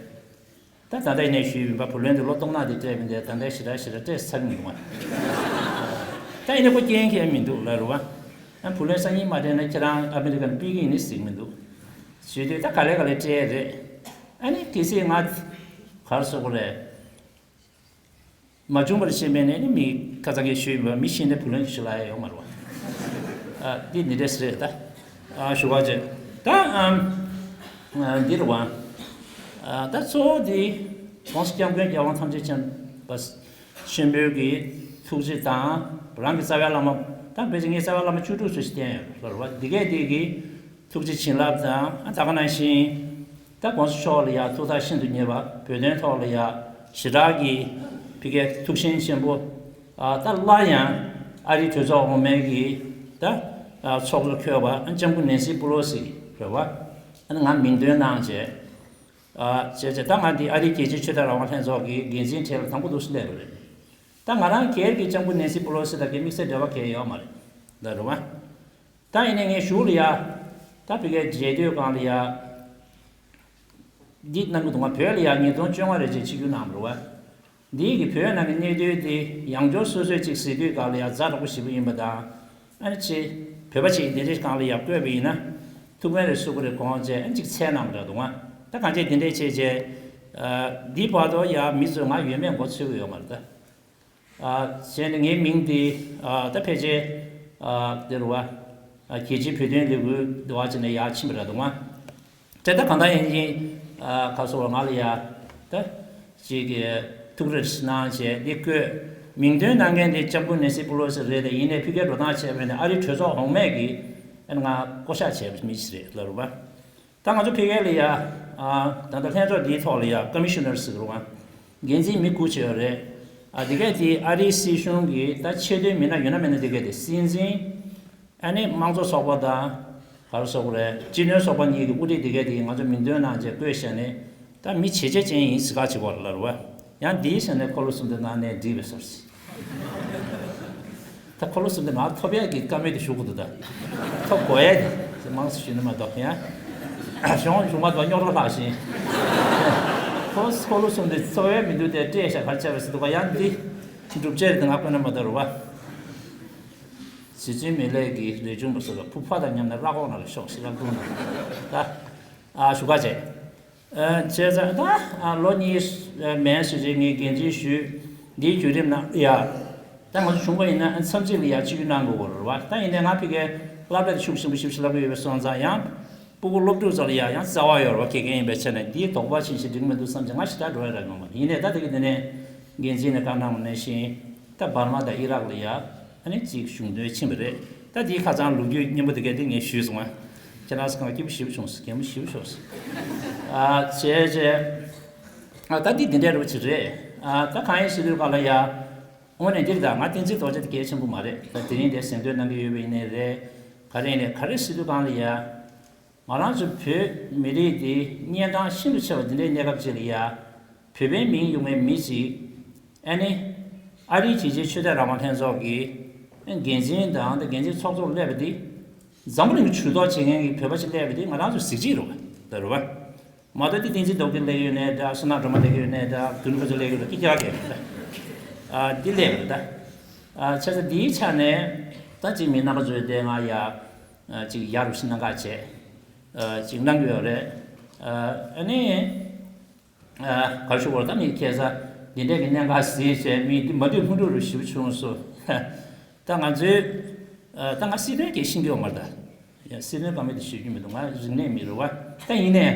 ད་ད་ལྟ་ཡིན་ནའི་ཞུས་ཡིན་པ། བུ་ལོན་དེ་ལོ་སྟོང་ནག་དེ་སྤྲད་པ་འདི་ད་ལྟ་ཞེ་དྲག་ཞེ་དྲག་སྤྲད་ཚར་མི་འདུག་བ། ད་ཡིན་ནའི་ཁོ་རྐྱེན་གང་ཡང་མི་འདུག་ལབ་རེད་བ། ཨ་བུ་ལོན་སང་ཉིན་མ་སྤྲད་ན་ཁྱེད་རང་ཨ་མི་རི་ཀ་ནས་ཕུད་ཀྱི་ཡིན་ནི་ཟེར་གྱི་མི་འདུག་ཞུས་དུས། ད་ག་ལེ་ག་ལེ་སྤྲད་རེད། ཨ་ནི་གལ་སྲིད་ང་ག་རེ་ཟེར་དགོས་རེད། མ་བྱུང་བར་ཤེས་པས་ནས་ནི། མི་ཁ་ཚ་གིས་ཞུས་ཡིན་པ། མི་ཤི་ནས་བུ་ལོན་ཞུ་ལ་ཡ་ཡོང་མ་རེད་བ། ཨ་འདི་འདི་འདྲས་རེད་ད། ཨ་ཞུ་བ་བྱས། ད་ཨམ་ཨ་འདི་རེད་བ། ཨ་ད་གཙོ་བོ་འདི་༸གོང་ས་༸སྐྱབས་མགོན་རྒྱལ་དབང་ཐམས་ཅད་མཁྱེན་པ་ཆེན་པོའི་གི་ཐུགས་རྗེ་དང་། རང་གི་རྩ་བའི་བླ་མ། ད་ཕལ་ཆེར་ངའི་རྩ་བའི་བླ་མ་བཅུ་དྲུག་ཙམ་ཞིག་བསྟེན་ཡོད་རེད་བ། འདི་གས་འདི་གི་ཐུགས་རྗེ་བྱིན་རླབས་དང་། ཨ་ད་ག་ནང་བཞིན་ད་༸གོང་ས་མཆོག་ལ་ཡ་ཐུགས་ཐག་ཤིན་ཏུ་ཉེ་བ། བོད་དོན་ཐོག་ལ་ཡ་ཞེ་དྲག་གི་ཕ་གིའི་ཐུགས་ཞེན་ཆེན་པོ། ཨ་ད་སླར་ཡང་ཨ་རིའི་གྲོས་ཚོགས་འོག་མའི་གི་ད་ཨ་ཚོགས་གཙོ་འཁོད་པ་ཨ་ལྕམ་སྐུ་ནེན་སི་པི་ལོ་སི་རེད་བ། ཨ་ནི་ང་མིང་འདོན་གནང་བྱས། ཨ་བྱས་བྱས་ད་ང་འདི་ཨ་རིའི་རྒྱལ་སྤྱིའི་ཆོས་དད་རང་དབང་ལྷན་ཚོགས་ཀྱི་འགན་འཛིན་གྲས་ལ་དང་པོ་འདུག་སེ་སླེབས་པ་རེད། ད་ང་རང་སྒེར་གྱི་ལྕམ་སྐུ་ནེན་སི་པི་ལོ་སི་དང་གི་དམིགས་བསལ་འབྲེལ་བ་གང་ཡང་ཡོད་མ་རེད། ད་རེད་བ། ད་ཡིན་ནའི་ངས་གཞུག་ལ་ཡ། ད་ཕ་གིའི་རྒྱལ་དོན་སྒང་ལ་ཡ། འདི་གནང་གི་འདུག་ང་བོད་ལ་ཡ་ཉིས་སྟོང་བཅོ་ལྔ་རེད་ཅེས་ཆིབས་བསྒྱུར་གནང་བ་རེད་བ། འདི་གི་བོད་ནང་གི་གནད་དོན་དེ་ཡང་བསྐྱར་སོ་སོས་ཅིག་གཟིགས་དུས་སྒང་ལ་ཡ་ཛ་དྲག་པོ་ཞེ་པོ་ཡིན་པ་དང་། ཨ་ནི་ཅིག་བོད་པ་ཅིག་འདི་འདྲའི་སྒང་ལ་ཡ་བསྐོས་པ་ཡིན་ན་ཐུགས་ཕན་རེ་གསོས་ཀྱི་རེད་དགོངས་བྱས། ཨ་ནི་ཅིག་འཚོལ་གནང་བ་འདྲ་འདུག་ང་། ད་གང་བྱས་འདི་འདྲས་བྱས་བྱས། ཨ་འདིའི་བར་དུ་ཡ་མི་ཚོས་ང་ཡོད་མེད་མགོ་ཚོད་ཀྱི་ཡོད་མ་རེད་ད། ཨ་བྱས་ནས་ངའི་མིང་འདི་ཨ་ད་ཕལ་ཆེར་ཨ་འདི་རུ་བ། ཨ་རྒྱལ་སྤྱིའི་བོད་དོན་ལས་འགུལ་འདི་བ་བྱས་ནས་ཡར་ཕྱིན་པ་རེད་འདུག་ང་། དེ་ད་གང་ལྟར་ཡིན་གྱི། ཨ་ག་སོ་བ་ང་ལ་ཡ་ད་ཅིག་གི་ཐུགས་རེ་གནང་བྱས་འདི་བསྐོས། མིང་འདོན་གནང་མཁན་འདི་ལྕམ་སྐུ་ནེན་སི་པི་ལོ་སི་རེད་དེ། ཡིན་ནའི་ཕ་གིར་འགྲོ་སྟངས་བྱས་པ་ཡིན་ན་ཨ་རིའི་གྲོས་ཚོགས་འོག་མའི་གི་ཨ་ནི་ང་བསྐོ་གཞག་བྱས་པའི་མི་ཞིག་རེད་ལབ་རུ་བ། ད་ང་ཚོ་ཕ་གི་ལ་ཡ། ཨ་ད་ལྟ་ལྷན་ཚོགས་འདིའི་ཐོག་ལ་ཡ་ཀོ་མི་ཤི་ནར་ཟེར་གི་རེད་བ། འགན་འཛིན་མི་དགུ་བྱས་ཡོད་རེད། ཨ་དེ་གས་དེ་ཨ་རིའི་སྲིད་གཞུང་གི་ད་ཆེས་མཐོའི་མི་སྣ་ཡོད་ན་མེད་ན་དེ་གས་དེ་སྲིད་འཛིན། ཨ་ནི་དམངས་གཙོ་ཚོགས་པ་དང་། ག་རེ་ཟེར་དགོས་རེད། སྤྱི་མཐུན་ཚོགས་པ་གཉིས་ཀྱི་དབུ་ཁྲིད་དེ་གས་དེ་ང་ཚོ་མིང་འདོན་གནང་བྱས་བསྐོས་བཞག་ནས། ད་མི་བྱས་རྗེས་ཅན་ཡིན་ཟེར་ཁ་བྱེད་དགོས་ལབ་རེད་བ། ཡང་འདིའི་ཟེར་ནས་འཁོར་ལོ་གསུམ་དེ་ནང་ནས་འགྲིག་པའི་སོར་ཞིག་ད་འཁོར་ལོ་གསུམ་དེ་ང་ཐོབ་ཡག་གི་བཀའ་མོལ་དེ་ཞུ་དགོས་འདུག་ད་ཐོབ་དགོས་ཡ་དེ་མང་སུ་ཞུ་ནི་མ་གཏོགས། ཡང་གཞུང་གཞུང་མ་དང་རྙོག་དྲ་ལྷག་བཞིན། ཁོ་འཁོར་ལོ་གསུམ་དེ་འཚོ་བའི་མི་འདུག་དེ་སྤྲད་བཞག་ག་རེ་བྱས་པ་ཟེར་འདུག་ག་ཡང་འདི་སྒྲུབ་བྱེད་དེ་ང་དཔོན་ན་མ་དར་བ། རྗེ་བཙུན་མི་ལས་ཀྱི་རས་ཆུང་པོ་སོགས་ལ་ཕུ་ཕ་དང་མཉམ་ནས་ར་ཁོག་ནང་ལ་ཤོག་ཟེར་ལབ་འདུག་ན། ད་ཨ་ཞུ་ག་བྱས། བྱས་ཙང་ད་ལོ་གཉིས་མན་ཞིག་རིང་ངས་འགན་འཛིན་ཞུས། འདིའི་བརྒྱུད་རིམ་ནང་ཡ། ད་ང་ཚོ་བྱུང་བ་ཡིན་ན་མཚམས་གཅིག་ལ་ཡ་ཆིབས་བསྒྱུར་གནང་དགོས་པ་རེད་བ། ད་ཡིན་ནའི་ང་ཕ་གིའི་སློབ་གྲྭ་དེ་ཤུགས་ཆེན་པོ་ཞིབ་ཞིབ་བསླབ་ཀྱི་ཡོད་པ་སོང་ཙང་། ཡང་སྤུ་གུ་སློབ་ཕྲུག་ཚོ་ལ་ཡ་ཡང་རྩ་བ་ཡོད་རེད་བ། དགེ་རྒན་ཡིན་པའི་ཆ་ནས་འདིའི་དོགས་པ་ཕྱིན་ཞིག་འགྲིག་མི་འདུག་བསམ་ཙང་ང་ཞེ་དྲག་འགྲོ་ཡ་རག་མྱོང་མ་རེད། ཡིན་ནའི་ད་དེ་གི་དེ་ནས་འགན་འཛིན་ནས་བཀའ་གནང་བ་ནང་བཞིན། ད་འབར་མ་དང་ཨི་རག་ལ་ཡ། ཨ་ནི་གཅིག་གཞུང་དོན་ཕྱིན་པ་རེད། ད་དེའི་ཁ་སང་ལོ་རྒྱུས་སྙན་པོ་དེ་གས་དེ་ངས་ཞུས་སོང་ང་། ཁྱེད་རང་ཚོ་གང་སྐྱིད་པོ་ཞེ་པོ་བྱུང་སོང་། གད་མོ་ཞེ་པོ་ཤོར་སོང་། ཨ་བྱས་བྱས། ཨ་ད་འདི་འདི་འདྲའི་རུ་ཅིག་རེད། ཨ་ད་གང་ཡིན་ཟེར་དུས་ག་ལ་ཡ། དངོས་གནས་འདིར་ད་ང་བསྟན་འཛིན་རྡོ་རྗེ་དེ་གལ་ཆེན་པོ་མ་རེད། ད་དེ་རིང་དེ་གཟེངས་བསྟོད་གནང་གི་ཡོད་པ་ཡིན་ནའི་རེད། ག་རེ་ཡིན་ནའི་ག་རེ་ཟེར་དུས་གང་ལ་ཡ། ང་རང་ཚོ་བོད་མི་རིགས་འདི་གཉན་འཕྲང་ཤིན་ཏུ་ཆེ་བ་འདི་འདྲའི་གནས་སྐབས་ཅིག་ལ་ཡ། བོད་པའི་མིང་ཡོད་མཁན་མི་ཅིག་ཨ་ནི་ཨ་རིའི་རྒྱལ་སྤྱིའི་ཆོས་དད་རང་དབང་ལྷན་ཚོགས་ཀྱི་འགན་འཛིན་དང་། ད་འགན་འཛིན་ཚོགས་གཙོར་སླེབས་པ་འདི། འཛམ་བུ་གླིང་གི་ཇུས་གཏོགས་བྱེད་མཁན་གྱི་བོད་པ་ཅིག་སླེབས་པ་འདི་ང་རང་ཚོ་གཟི་བརྗིད་རེད་བ། ད་རེད་བ། མ་གཏོགས་འདི་བསྟན་འཛིན་རྡོ་རྗེ་སླེབས་ཡོད་ནའི་འདྲ། བསོད་ནམས་སྒྲོལ་མ་སླེབས་ཡོད་ནའི་འདྲ། དོན་གྲུབ་རྡོ་རྗེ་སླེབས་ཡོད་ནའི་འདྲ། སྐད་ཆ་གང་ཡང་མེད། ཨ་འདི་སླེབས་རེད་ད། ཨ་བྱས་ཙང་འདིའི་ཆ་ནས་ད་ཅིག་མི་རྣམ་པ་ཚོས་དེ་སྔ་ཡ། ཨ་ཅིག་ཡ་རུ་ཕྱིན་གནང་ག་བྱས། ཨ་ཅིག་གནང་གི་ཡོད་རེད། ཨ་ཨ་ནི། ཨ་ག་རེ་ཞུ་དགོས་རེད། ད་མི་ཁ་སང་འདི་འདྲས་ཀྱི་གནད་འགག་གཟིགས་བྱས། མི་འདི་མ་འདུས་ལྷུན་གྲུབ་རུ་ཞེ་པོ་བྱུང་སོང་། ད་ང་ཚོའི། ཨ་ད་ང་སྲིད་དོན་སྐད་ཤེས་ཀྱི་ཡོད་མ་རེད་ད། ཡ་སྲིད་དོན་དཀའ་མོལ་དེ་ཤེས་ཀྱི་མི་འདུག་ང་རིག་གནས་མི་རེད་བ། ད་ཡིན་ནའི་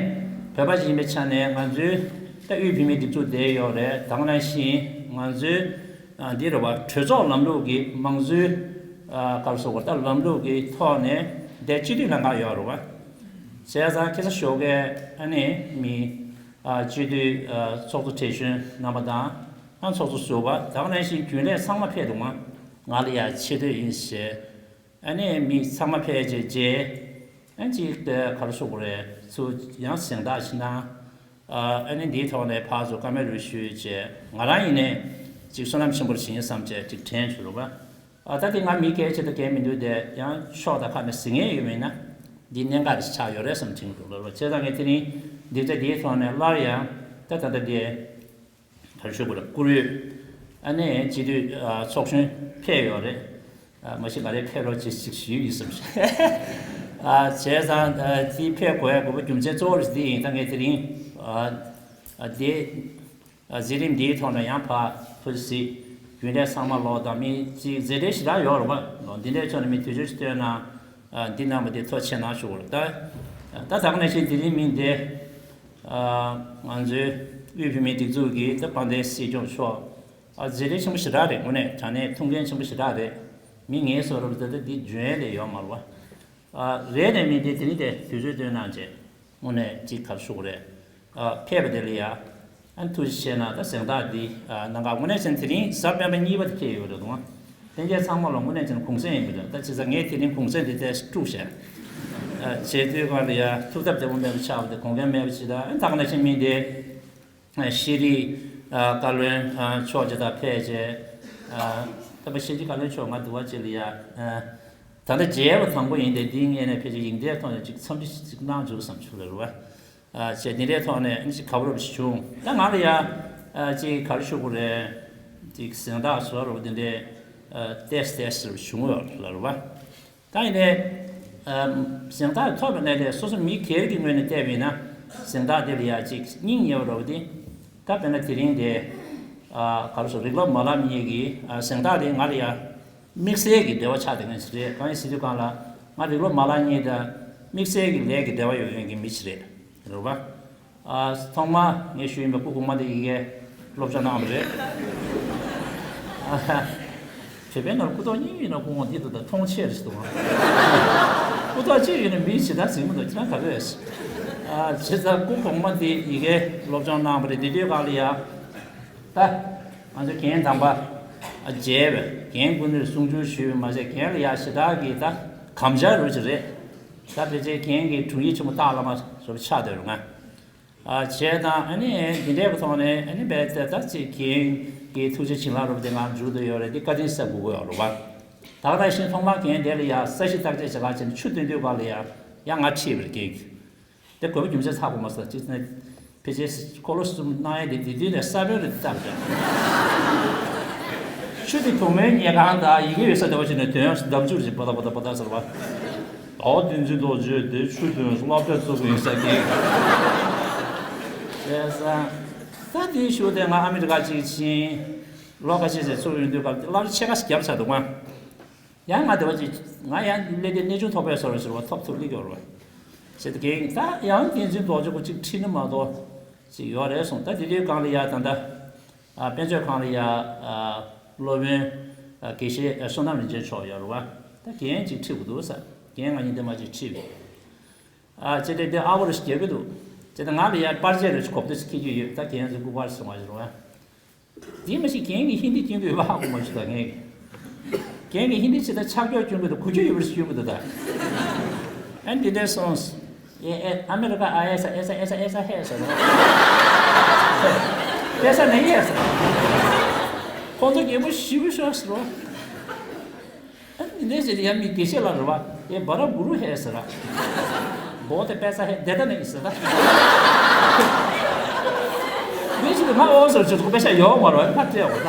བོད་པ་ཞིག་ཡིན་པའི་ཆ་ནས་ང་ཚོའི་ད་དབུས་བོད་མིའི་སྒྲིག་འཛུགས་དེ་ཡོད་རེད། ད་ག་ནང་བཞིན་ང་ཚོའི་ཨ་འདི་རེད་བ། གྲོས་ཚོགས་ལམ་ལུགས་ཀྱི་མང་གཙོའི་ཨ་ག་རེ་ཟེར་དགོས་རེད། ད་ལམ་ལུགས་ཀྱི་ཐོག་ནས་དེ་སྤྱི་འཐུས་ལྷན་ཁང་ཡོད་རེད་བ། བྱས་ཙང་ཁ་སང་ཞོགས་ཀས་ཨ་ནི་མི་ཨ་སྤྱི་འཐུས་ཨ་ཚོགས་གཙོ་གྲས་གཞོན་རྣམ་པ་དང་། ཨ་ཚོགས་གཙོ་ཟུར་པ། ད་ག་ནང་བཞིན་རྒྱུན་ལས་ཚང་མ་ཕེབས་འདུག་ང་ང་ལ་ཡ་ཆེ་བསྟོད་ཡིན་ཞེས། ཨ་ནི་མི་ཚང་མ་ཕལ་ཆེར་རྗེས། ཨ་ཅིག་ད་ག་རེ་ཟེར་དགོས་རེད། ཚུར་ཡང་གཟེངས་རྟགས་ཤིག་གནང་། ཨ་ནི་འདིའི་ཐོག་ནས་ཕར་ཚུར་བཀའ་མོལ་རེ་ཞུས་བྱས། ང་རང་ཡིན་ནའི་ཅིག་བསོད་ནམས་ཆེན་པོ་ཞིག་ཡིན་བསམ་བྱས་ཅིག་དྲན་བྱུང་རུང་བ། ཨ་ད་དེ་ང་མི་སྐད་ཆ་ད་གས་མི་འདུག་དེ་ཡང་ཕྱོགས་དང་ཁ་ནས་ཟིན་ངེས་ཡོད་མིན་ན་འདི་གནད་འགག་རེ་ཆགས་ཡོད་རེད་བསམ་དྲན་འདུག་ལ་རོ། བྱས་ཙང་ངས་དེ་རིང་སྡིངས་ཆ་འདིའི་ཐོག་ནས་སླར་ཡང་ད་ད་ལྟ་འདི་ག་རེ་ཞུ་དགོས་རེད། བཀུར་འོས་ཨ་ནེ་སྤྱི་འཐུས་ཚོགས་གཞོན་ཕེབས་ཡོད་རེད། མ་གཞི་ང་རའི་ཕེབས་རོགས་ཅིག་ཞིག་ཞུས་ཡིན་བསམ་ཞིག་བྱས་ཙང་དེ་ཕེབས་དགོས་ཡ་དགོས་པ་རྒྱུ་མཚན་གཙོ་བོ་རེད་དེ་ཡིན། ད་ངས་དེ་རིང་དེ། ཨ་མཛད་རིམ་འདིའི་ཐོག་ནས་ཡང་ཕར་ཐུགས་རྗེ་གཟིགས། རྒྱུན་ལས་ཚང་མ་ལོག་དང་མི་གཅིག་མཛད་བྲེལ་ཞེ་དྲག་ཡོད་རེད་བ། འདི་འདྲའི་ཕྱོགས་ནས་མི་དུས་ཚོད་ཅིག་བཏོན་ན་འདི་གནང་བ་འདི་ཐུགས་རྗེ་ཆེ་གནང་ཞུ་དགོས་རེད། ད་ད་ད་ག་ནང་བཞིན་དེ་རིང་མི་འདི་ང་ཚོའི་དབུས་བོད་མིའི་སྒྲིག་འཛུགས་ཀྱི་ད་དཔལ་ལྡན་སྲིད་སྐྱོང་མཆོག་ཨ་མཛད་བྲེལ་ཆེན་པོ་ཞེ་དྲག་རེད། དངོས་གནས་དྲང་གནས་ཐུགས་འགན་ཆེན་པོ་ཞེ་དྲག་རེད། མི་ངལ་གསོ་རབས་ད་ད་འདི་འཇོན་ཡས་ལས་ཡོད་མ་རེད་བ། རེད་ནས་མི་དེ་དེ་རིང་དེ་དུས་ཚོད་བཏོན་གནང་བྱས་དངོས་གནས་ཅིག་ག་རེ་ཞུ་དགོས་རེད། ཕེབས་པ་དེ་ལ་ཡ་ཨ་ཐུགས་རྗེ་ཆེ་གནང་། ད་གཟེངས་རྟགས་འདི་གནང་ག་དངོས་གནས་བྱས་ན་དེ་རིང་གཟའ་སྤེན་པ་གཉིས་པ་དེ་ཕེབས་ཡོད་རེད་དོ། ལྷན་རྒྱས་ཚང་མ་ལ་དངོས་གནས་བྱས་ན་གུང་སེང་ཡིན་པ་རེད། ད་བྱས་ཙང་ངས་དེ་རིང་གུང་སེང་དེ་ཏོག་ཙམ་དཀྲུགས་བྱས། བྱས་དུས་གང་ལ་ཡ་ཐུགས་སྟབས་བདེ་པོ་མེད་པ་ཆགས་པ་དེ་དགོངས་འགལ་མེད་པ་ཅིག་ད་ད་ག་ནང་བཞིན་མི་དེ། ཤེས་རིག་བཀའ་བློན་མཆོག་ཅིག་དང་ཕལ་ཆེར་ད་པ་ཤེས་རིག་བཀའ་བློན་མཆོག་ང་འདུག་བ་ཅིག་ལ་ཡ། ད་ལྟ་མཇལ་བ་དང་པོ་ཡིན་ཏེ་འདིའི་སྔོན་ནས་ཕལ་ཆེར་ཡིག་ཚད་ཐོག་ནས་ཅིག་འཚམས་འདྲི་ཅིག་གནང་བཅུག་བསམ་བྱུང་ལ་རུ་བ། བྱས་འདི་འདྲའི་ཐོག་ནས་ཅིག་དགའ་པོ་རུ་བྱུང་། ད་ང་ལ་ཡ་ཅིག་ག་རེ་ཞུ་དགོས་རེད། ཅིག་གཟེངས་རྟགས་བཟོ་རུ་འདི་འདྲའི་ཏེས་ཏེས་རུ་བྱུང་ཡོད་ལ་རུ་བ། ད་ཡིན་ནའི། གཟེངས་རྟགས་ཐོབ་པའི་གནས་ལས་སོ་སོ་མི་སྒེར་གྱི་ངོས་ནས་བལྟས་པ་ཡིན་ན་གཟེངས་རྟགས་དེ་ལ་ཡ་གཅིག་སྙིང་ཉེ་བ་རོགས་དེ། ད་དཔེར་ན་དེ་རིང་དེ་ག་རེ་ཟེར་རིགས་སློབ་མ་ལག་གཉིས་ཀྱི་གཟེངས་རྟགས་དེ་ང་ལ་ཡ་དམིགས་བསལ་གྱི་འབྲེལ་བ་ཆགས་བསྡད་མཁན་ཞིག་རེད། གང་ཡིན་ཟེར་དུས་གང་ལ་ང་རིགས་སློབ་མ་ལག་གཉིས་དང་དམིགས་བསལ་གྱི་ལས་ཀྱི་འབྲེལ་བ་ཡོད་མཁན་གྱི་མི་ཞིག་རེད། རེད་པ། ཨ། ཐོག་མ་ངས་ཞུས་ཡིན་པ་སྐུ་གོང་མ་དེ་ཡི་གེ་སློབ་སྦྱོང་གནང་བ་རེད། ཨ། བོད་པའི་ནང་སྐུ་ཐོག་གཉིས་ཡོད་ན་སྐུ་ངོ་འདི་དང་མཐོང་ཆེ་རེད་ཟེར་འདུག་སྐུ་ཐོག་གཅིག་ཡོད་ན་མི་ཇི་ལྟར་ཟིན་མི་འདུག་ཁྱེད་རང་ག་རེ་རེད། ཨ། བྱས་ཙང་སྐུ་གོང་མ་དེ་ཡི་གེ་སློབ་སྦྱོང་གནང་བ་རེད། དེ་དུས་ག་ལ་ཡ། ད། ང་ཚོ་རྒན་དམ་པ། ཨ། མཇལ་བས་རྒན་སྐུ་མདུན་གསུང་ཆོས་ཞུས་པ་མ་ཟད་རྒན་ལ་ཡ་ཞེ་དྲག་གི་ད་དམ་བཅའ་རུ་ཅིག་རེད། ད་ཕལ་ཆེར་རྒན་གྱི་དྲུང་ཡིག་ཆེན་མོ་སྟག་བླ་མ་ཟུར་ཆགས་བསྡད་རུང་ང་། ཨ། བྱས་ཙང་ཨ་ནི་འདི་འདྲའི་གི་ཐོག་ནས་ཨ་ནི་བས་ད་ད་ཅིག་རྒན་གྱི་ཐུགས་རྗེ་བྱིན་རླབས་རུ་དེ་ང་འཇུག་ཏུ་ཡོད་རེད། འདི་བཀའ་དྲིན་གསབ་དགོས་ཀྱི་ཡོད་རེད་བ། ད་ག་ནང་བཞིན་ཐོག་མར་རྒན་དེ་ལ་ཡ་ས་གཞི་བརྟག་དཔྱད་བྱེད་ག་བྱས་ནས་ཆུ་འདོན་དུས་ག་ལ་ཡ་ཡང་ང་ཁྲིད་པ་རེད་རྒན་གྱིས། དེ་དགོས་པ་རྒྱུ་མཚན་ཚ་པོ་མ་ཟ་ཅིག་ནས་ཕལ་ཆེར་འཁོར་ལོ་གསུམ་གནང་ཡས་དེ་དེ་དུས་ནས་ས་བོན་རེད་བཏབ་ཀྱང་། ཆུ་དེ་བུ་མོའི་ཉལ་ཁང་དང་ཡི་གེ་ཡོད་ས་དེ་བ་ཞིག་ནས་དོན་འདམ་ཆུ་རེ་པ་ད་པ་ད་པ་ད་ཟེར་བ། ཨོ་བསྟན་འཛིན་རྡོ་རྗེ་དེ་ཆུ་དོན་བསླབ་གྲྭ་བཙུགས་ཡིན་ས་ཀྱི། བྱས་ཙང་ད་དེའི་ཤུགས་དེ་ང་ཨ་མི་རི་ཀ་ཅིག་ཕྱིན། ལོ་ཁ་ཤས་ཤིག་ཚུར་ཡོང་དུས་སྐབས་དེ་སློབ་གྲྭ་ཕྱེད་ཀ་ཞིག་བརྒྱབ་ཚར་འདུག་ག་ཡང་ང་དེ་བ་ཅིག་ང་ཡང་སླེབས་དུས་གནས་ཆུང་ཐོབ་པའི་སོར་ཟེར་བ་ཐོབ་ཐུབ་ལེགས་ཡོད་རེད། ཟེར་དུས་ཀྱང་ད་ཡང་བསྟན་འཛིན་རྡོ་རྗེ་ཁོ་གཅིག་ཁྲིད་ནི་མ་གཏོགས་ཅིག་ཡོད་རེད་གསུངས། ད་དེ་དུས་སྒང་ལ་ཡ་ད་ལྟ་ཨ་དཔེ་མཛོད་ཁང་ལ་ཡ་ཨ་སློབ་དཔོན་ཨ་དགེ་བཤེས་ཨ་བསོད་ནམས་རིན་ཆེན་མཆོག་ཡོད་རེད་བ། ད་རྒན་ཅིག་ཁྲིད་དགོས་འདུག་ས། རྒན་ང་གཉིས་འདི་མ་ཅིག་ཁྲིད་པས། ཨ་ཅེ་དེ་དེ་ཨ་བོ་རུ་ཞིག་རྒྱབ་ཀྱི་འདུག་ཅེ་ད་ང་ལ་ཡ་པར་ཆས་རུ་ཞིག་གོབ་ཏུ་ཞིག་ཁྱེར་རྒྱུ་ཡོད། ད་རྒན་ཚོ་སྐུ་པར་སོང་བ་ཞིག་རེད་བ། དེ་མ་ཞིག་རྒན་གྱི་ཧིན་དི་སྐྱོན་དགོས་པ་ཧ་གོ་མ་བྱུང་ད་ངས། རྒན་གྱི་ཧིན་དི་ཆེ་ད་ཆག་སྐྱོག་སྐྱོན་དགོས་ད་གུ་ཁྱོད་ཡོད་པར་སྐྱོན་དགོས་ད་ད། ཨན་དེ་འདྲས་སོང་། ཨེ་ཨེ་ཨ་མེ་རི་ཀ་ཨ་ཨེ་ས་ཨེ་ས་ཨེ་ས་ཨེ་ས་ཧེ་ས་རོ། ཨེ་ས་ནས་ཡེ་ས། ཁོང་ཚོ་རྒན་པོ་ཞིག་གུ་ཤོག་ས་རོ། ཨ་ནི་ནས་ཟེར་ཡ་མི་དགེ་བཤེས་ལགས་རེད་བ། ཨེ་བ་ར་གུ་རུ་ཧེ་ཟེར་ར། བོ་དེ་པེ་ས་ཧེ་དེ་ད་ནི་ཟེར་ད། མི་ཞིག་གིས་ང་ཨོ་ཟེར་ཆུ་ཚོད་པེ་ས་ཡོང་མ་རོ་ཨ་ནི་ཕ་སྤྲད་འོ་ད།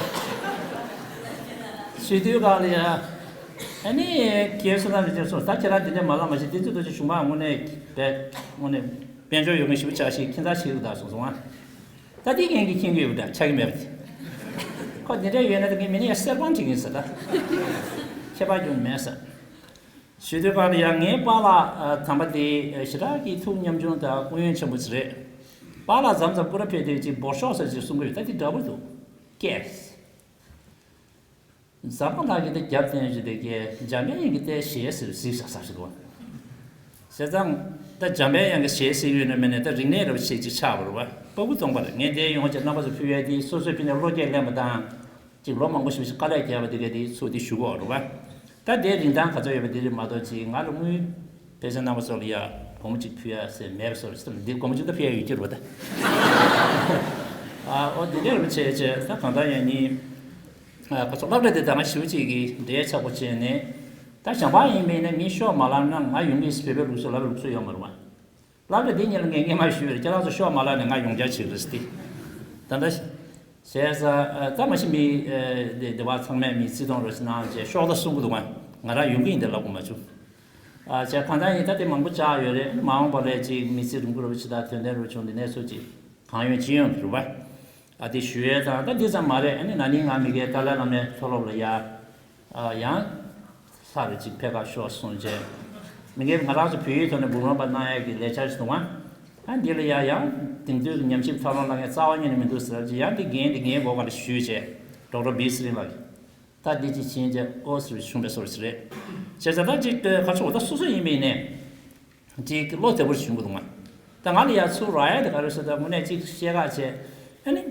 ཞུ་དུས་ག་ལ་ཡ། ཨ་ནི་རྒན་བསོད་ནམས་རིན་ཆེན་སོང་ད་ཁྱེད་རང་འདི་འདྲ་མ་ལ་མ་ཤེས་བསྟན་འཛིན་རྡོ་རྗེ་གཞུང་མང་དངོས་གནས་བས་དངོས་གནས་དཔལ་འབྱོར་ཡོད་མཁན་ཞིག་པུ་ཆགས་ཤིག་ཁྱིམ་ཚང་ཞིག་རུ་ད་སོང་སོང་ཨ། ད་ལྟའི་རྒན་གྱིས་མཁྱེན་གྱི་ཡོད་པ་འདྲ་ཆགས་ཀྱི་མེད་པ་དེ། ཁོ་འདི་འདྲ་ཡོད་ན་ད་ངས་མི་ནི་ཡ་གསེར་པང་བྲིས་ཀྱིན་ཟེར་ད། ཁྱད་པར་ཀྱང་མེད་ཟེར། ཞུ་དུས་གང་ལ་ཡང་ངའི་པཱ་ལགས་དམ་པ་དེ་ཞེ་དྲག་གི་ཐུགས་ཉམ་ཆུང་དང་སྐུ་ཡོན་ཆེན་པོ་ཅིག་རེད། པཱ་ལགས་མཚམས་མཚམས་སྐུ་ར་ཕེབས་དུས་ཅིག་འབོར་ཤོག་ཟེར་ཅིག་གསུང་གི་ཡོད་ད་དེ་འདྲ་པོ་འདུག་སྐད། ཛ་པ་ལགས་ཀྱིས་ད་རྒྱབ་བསྟན་བྱས་དེ་གའི་འཇམ་དཔལ་དབྱངས་ཀྱི་ལྟའི་ཞལ་ཟེར་གཟིགས་བཞག་ས་ཞིག་འདུག་བ། བྱས་ཙང་ད་འཇམ་དཔལ་དབྱངས་ཀྱི་ཞལ་གཟིགས་ཡོད་ན་མེད་ན་ད་རིག་གནས་རབ་བྱེད་ཅིག་ཆགས་པ་རེད་བ། ཕྲུ་གུ་སྟོང་པ་རེད། ངས་འདིར་ཡོང་བྱས་རྣམ་པ་ཚོ་ཕུལ་ཡ་དེ་སོ་སོའི་ཕི་ནས་བློ་སྐྱེད་ལེན་པ་དང་། ཅིག་ལོ་མང་པོ་ཞིག་དཀའ་ལས་བརྒྱབ་པ་དེ་ག་དེ་ཚོ་དེ་ཞུ་གོ་རེད་བ། ད་དེའི་རིན་ཐང་ག་ཚོད་ཡོད་པ་དེ་རེད་མ་གཏོགས་ཅིག་ང་ལ་དངུལ་ཕལ་ཆེར་རྣམ་པ་ཚོ་ལ་ཡ་སྒོར་མོ་གཅིག་ཕུལ་ཡ་ཟེར་མེད་པ་བཟོ་རེད་ཟེར་འདི་སྒོར་མོ་གཅིག་ད་ཕུལ་ཡ་ཡོད་ཀྱི་རེད་བ་ད། ཨ་ཨོ་དེ་འདྲ་རེད་བྱས་བྱས་ད་གང་ལྟར་ཡང་ཉིན། ཁ་ཚོ་སློབ་གྲྭ་དེ་ད་ང་ཞེ་པོ་ཅིག་གི་འབྲེལ་ཆགས་པོ་བྱས་ནས། ད་བྱམས་པ་ཡིན་པས་ན་མི་ཤོག་མ་ལབ་ན་ང་ཡོང་གི་བོད་པའི་ལུགས་སྲོལ་ལབ་པའི་ལུགས་སྲོལ་ཡོད་མ་རེད་བ། སློབ་གྲྭ་དེ་གཉིས་ལ་ངས་སྔས་མ་ཞུས་པ་རེད། ཁྱེད་རང་ཚོ་ཤོག་མ་ལབ་ན་ང་ཡོང་རྒྱུ་བྱེད་ཀྱི་རེད་ཟེར་ཏེ། ད་ལྟ་བྱས་ཙང་ད་མ་གཞི་མི་དེ་དེ་བ་ཚང་མས་མི་བརྩི་མཐོང་རོགས་ཞེ་གནང་བྱས་ཤོག་ད་གསུང་གི་འདུག་བ། ང་རང་ཡོང་གི་ཡིན་དེ་ལབ་དགོས་མ་བྱུང་། ཨ་བྱས་གང་ལྟར་ཡིན་ད་དེ་མང་པོ་བཅར་ཡོད་རེད། མ་འོངས་པ་ལ་ཅིག་མི་ཚེ་རིང་པོ་རོགས་ཅིག་དང་དོན་ལྡན་རོགས་བྱུང་དེ་ནས་སུ་ཅིག་གང་ཡོང་ཅི་ཡོང་རེད་བ། ཨ་དེ་ཞུ་ཡས་དང་ད་འདི་ཙམ་མ་རེད། ཨ་ནི་ན་ནིང་ང་མི་སྒེར་ཏཱ་ལའི་བླ་མའི་མཐོ་སློབ་ལ་ཡ། ཨ་ཡང་ལྷ་རུ་ཅིག་ཕེབས་ཁ་ཤོག་གསུངས་རྗེས། མི་སྒེར་ང་རང་ཚོ་བོད་ཡིག་ཐོག་ནས་འབུམ་རམས་པ་གནང་ཡས་ཀྱི་ལས་འཆར་ཞིག་འདུག་ཨ། ཨ་འདི་ལ་ཡ་ཡང་དེང་དུས་ཀྱི་ཉམས་ཞིབ་ཐབས་ལམ་ལ་ངས་རྩ་བ་ཉིད་ནས་མི་འདུག་ཟེར་རྗེས་ཡང་འདི་འགན་འདི་ངའི་མགོ་སྒང་ལ་ཞུས་རྗེས་ཌོག་ཊར་བི་སི་རིང་ལགས་ཀྱིས། ད་འདི་ཅིག་བྱིན་རྗེས་ཨོ་ཟེར་བྱུང་བའི་སོར་ཞིག་རེད། བྱས་ཙང་ད་ཅིག་ཁ་ཕྱོགས་ད་སོ་སོ་ཡིན་པའི་ནས། ཅིག་བློ་བདེ་པོ་བྱུང་གི་འདུག་ང་། ད་ང་ལ་ཡ་ཚུར་རག་ཡ་དེ་ག་རེ་ཟེར་ད་དངོས་གནས་ཅིག་བཤད་ཁ་བྱས། ཨ་ནི།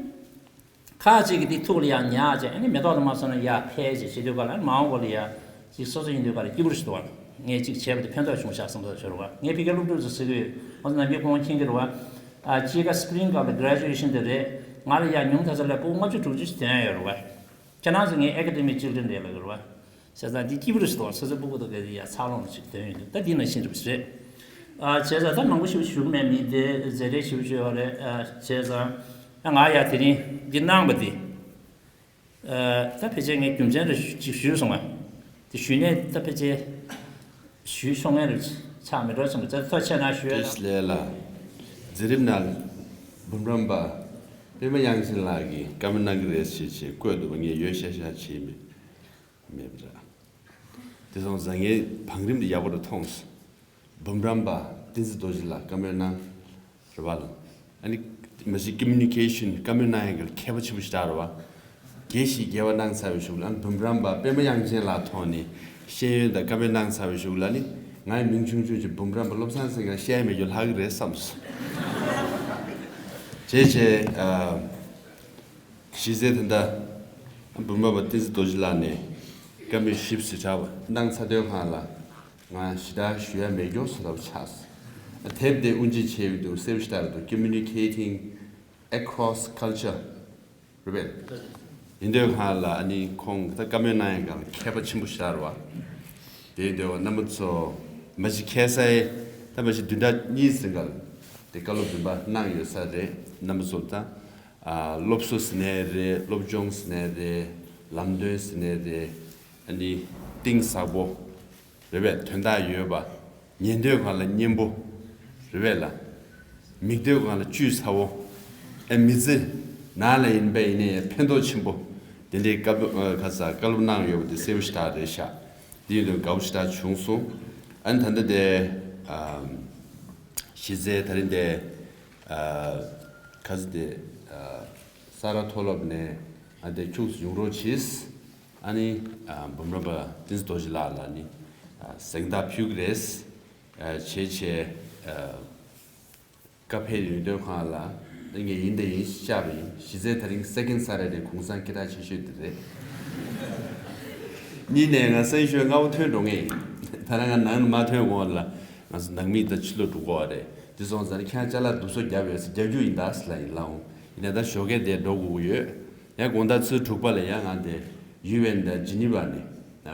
ཁ་ཅིག་གིས་དེ་ཐུགས་ལ་ཡ་ཉར་བྱས། ཨ་ནི་མེ་ཏོག་དང་མ་སོང་ན་ཡ་ཕལ་ཆེར་བྱེད་དུས་ག་ལ་མ་འོངས་པ་ལ་ཡ། ཅིག་སོ་སོ་ཡིན་དུས་ག་ལ་སྐྱིད་པོ་ཞིག་འདུག་བ། ངས་ཅིག་བྱས་པ་དེ་ཕན་ཐོགས་བྱུང་ཤག་བསམ་ས་ཤོར་བ། ངས་ཕ་གིར་སློབ་ཕྲུག་ཚོ་ཟེར་གི་ཡོད། ང་ཚོ་ནམ་རྒྱུན་ཁོང་མཁྱེན་གྱི་རེད་བ། ཨ་གཅིག་ཀ་སི་པི་རིང་སྐབས་ལ་གྷི་རེ་ཇུ་ཨེ་ཤན་དེ་རེད། ང་ལ་ཡ་ཉུང་མཐའ་ས་ལ་ཕྲུ་གུ་ལྔ་བཅུ་དྲུག་ཅུ་ཞིག་ཐོན་ཡོད་རེད་བ། ཁྱེད་རང་ཚོ་ངའི་ཨེ་ཀ་ཌེ་མིག་ཅིལ་ཌེན་རེད་ལབ་ཀྱི་རེད་བ། བྱས་ཙང་འདི་སྐྱིད་པོ་རེད་ཟེར་བ། སོ་སོའི་སྤུ་གུ་དང་འགལ་ཏེ་ཡ་འཚར་ལོངས་ཅིག་ཐོན་ཡོང་དུས་ད་འདི་ནང་བཞིན་རེད་པ་རེད། ཨ་བྱས་ཙང་ད་མང་པོ་ཞིག་ཞུ་གི་མེད། མི་དེ་མཛད་རེས་ཞུ་བྱོས་པ་རེད། ཨ་བྱས་ཙང་ད་ང་ཡ་དེ་རིང་འདི་གནང་བ་འདི། ཨ་ད་ཕལ་ཆེར་ངས་རྒྱུ་མཚན་རེ་ཅིག་ཞུས་སོང་ང་། དེ་ཞུས་ནས་ད་ཕལ་ཆེར་ཞུས་ཆོག་མཁན་རེ་ཆགས་མེད་འགྲོ་སོང་། ད་ཐུགས་རྗེ་ཆེ་གནང་ཞུ་ཡ། ཏེས་ལེ་ལ། མཛད་རིམ་ནང་འབུམ་རམས་པ་པདྨ་དབྱངས་ཅན་ལགས་ཀྱིས་བཀའ་མོལ་གནང་གི་རེད་ཞེས་བྱས་བཀོད་འདུག་པ། ངས་ཡོད་ཤག་ཤག་བྱས་མེད། མེད་པ་འདྲ། དེ་སོང་ཙང་ངས་བང་རིམ་དེ་ཡག་པོ་རེ་མཐོང་སོང་། འབུམ་རམས་པ་བསྟན་འཛིན་རྡོ་རྗེ་ལགས་བཀའ་མོལ་གནང་། རེད་བ་ལ། ཨ་ནི་མ་གཞི་ཀོ་མུ་ནི་ཀེ་ཤན་བཀའ་མོལ་གནང་ཡག་གི་མཁས་པ་ཆེན་པོ་ཞིག་རེད་བ། དགེ་བཤེས་དགེ་བ་གནང་ཚར་བའི་གཞུག་ལ། ཨ་ནི་འབུམ་རམས་པ་པདྨ་དབྱངས་ཅན་ལགས་ཐོག་ནས་ཤེས་ཡོན་དང་བཀའ་མོལ་གནང་ཚར་བའི་གཞུག་ལ་ནི། ང་ཡི་མིང་ཆུང་ཆུང་ཅིག་འབུམ་རམས་པ་བློ་བཟང་སེང་གེ་ལ་བཤད་མེད་རྒྱུ་ལྷག་གི་རེད་བསམ་སོང་། བྱས་བྱས། ཨ། གཞི་རྩའི་ད་ལྟ་འབུམ་རམས་པ་བསྟན་འཛིན་རྡོ་རྗེ་ལགས་ནས་བཀའ་མོལ་ཞིབ་ཞིབ་ཕྲ་བ་གནང་ཚར་དུས་སྒང་ལ། ང་ཞེ་དྲག་ཞུ་ཡ་མེད་མགྱོགས་སུ་ལབ་ཆགས་སོང་། དེབ་དེ་དབུ་འབྱེད་བྱས་ཡོད་དུས་གསལ་པོ་ཞེ་དྲག་རེད་འདུག Communicating Across Culture རེད་པས། ཡིན་དུས་སྒང་ལ་ཨ་ནི་ཁོང་ད་བཀའ་མོལ་གནང་ཡ་སྒང་ལ་མཁས་པ་ཆེན་པོ་ཞིག་རེད་བ། དེ་ཡིན་དུས་རྣམ་པ་ཚོ་མ་གཞི་ཁ་སང་ད་མ་གཞི་བདུན་ཕྲག་གཉིས་ཙམ་སྒང་ལ་དེ་བཀའ་སློབ་བདུན་པ་གནང་ཡོད་ས་རེད། རྣམ་པ་ཚོ་ད། ཨ། སློབ་གསོ་ཟེར་ནའི་རེད། སློབ་སྦྱོང་ཟེར་ནའི་རེད། ལམ་སྟོན་ཟེར་ནའི་རེད། ཨ་ནི་གཏིང་ཟབ་པོ་རེད་པས། དོན་དག་ཡོད་པ། ཉན་དུས་སྒང་ལ་སྙན་པོ་རེད་པས་ལ། མིག་ལྟོས་སྒང་ལ་བཅུད་ཚ་བོ། ཨེ་མི་ཚེ་ནང་ལ་ཡིན་པ་ཡིན་ནའི་ཕན་ཐོགས་ཆེན་པོ། དེ་འདྲའི་བཀའ་སློབ་ཨ་ཁ་ས་བཀའ་སློབ་གནང་ཡོད་པ་དེ་གསལ་པོ་ཞེ་དྲག་རེད་ཤག་དེ་ཡིན་དུས་དགའ་པོ་ཞེ་དྲག་བྱུང་སོང་། ཨ་ནི་ད་ལྟ་དེ་ཨ་གཞི་རྩའི་ད་རིང་དེ་ཨ་ག་ཚོད་དེ་ཨ་ས་རཱ་མཐོ་སློབ་ནས་ཨ་དེ་ཁྱུག་ཙམ་ཡོང་རོགས་གྱིས། ཨ་ནི་ཨ་འབུམ་རམས་པ་བསྟན་འཛིན་རྡོ་རྗེ་ལགས་ལ་ནི་ཨ་གཟེངས་རྟགས་ཕུལ་གྱི་རེད། ཨ་བྱས་བྱས་ཨ་བཀའ་ཕེབས་ཡོང་དུས་སྒང་ལ་ངས་ཡིན་དང་ཡིན་ཞེས་བཤད་པ་ཡིན། གཞི་རྩའི་ད་རིང་སེ་ཀེན་ཌི་ས་རཱ་དེ་གུང་སེང་སྐད་གྲགས་ཆེ་ཤོས་དེ་རེད། གཉིས་ནས་ང་གསང་སྤྱོད་སྔ་པོ་ཐོན་འགྲོ་ངེས་ཡིན། ད་རང་ང་ནང་ནས་མ་ཐོན་གོང་ལ་ང་ཚོ་ནང་མི་ད་ཕྱི་ལོགས་འགྲོ་དགོས་པ་རེད། དེ་སོང་ཙང་ཁྱེད་རང་ཅ་ལག་སྡུག་སོ་བརྒྱབ་ཡོད་ཟེར། རྒྱག་རྒྱུ་ཡིན་ད་ཟེར་ལབ་ཡིན་ལབ་འོང་། ཡིན་ན་ད་ཞོགས་ཀས་དེ་འགྲོ་དགོས་ཀྱི་ཡོད། ཡང་དགོང་དག་ཚོུ་དྲུག་པ་ལ་ཡང་ང་དེ་ཡུ་ཨེན་དང་ཇི་ནི་ཝ་ནས་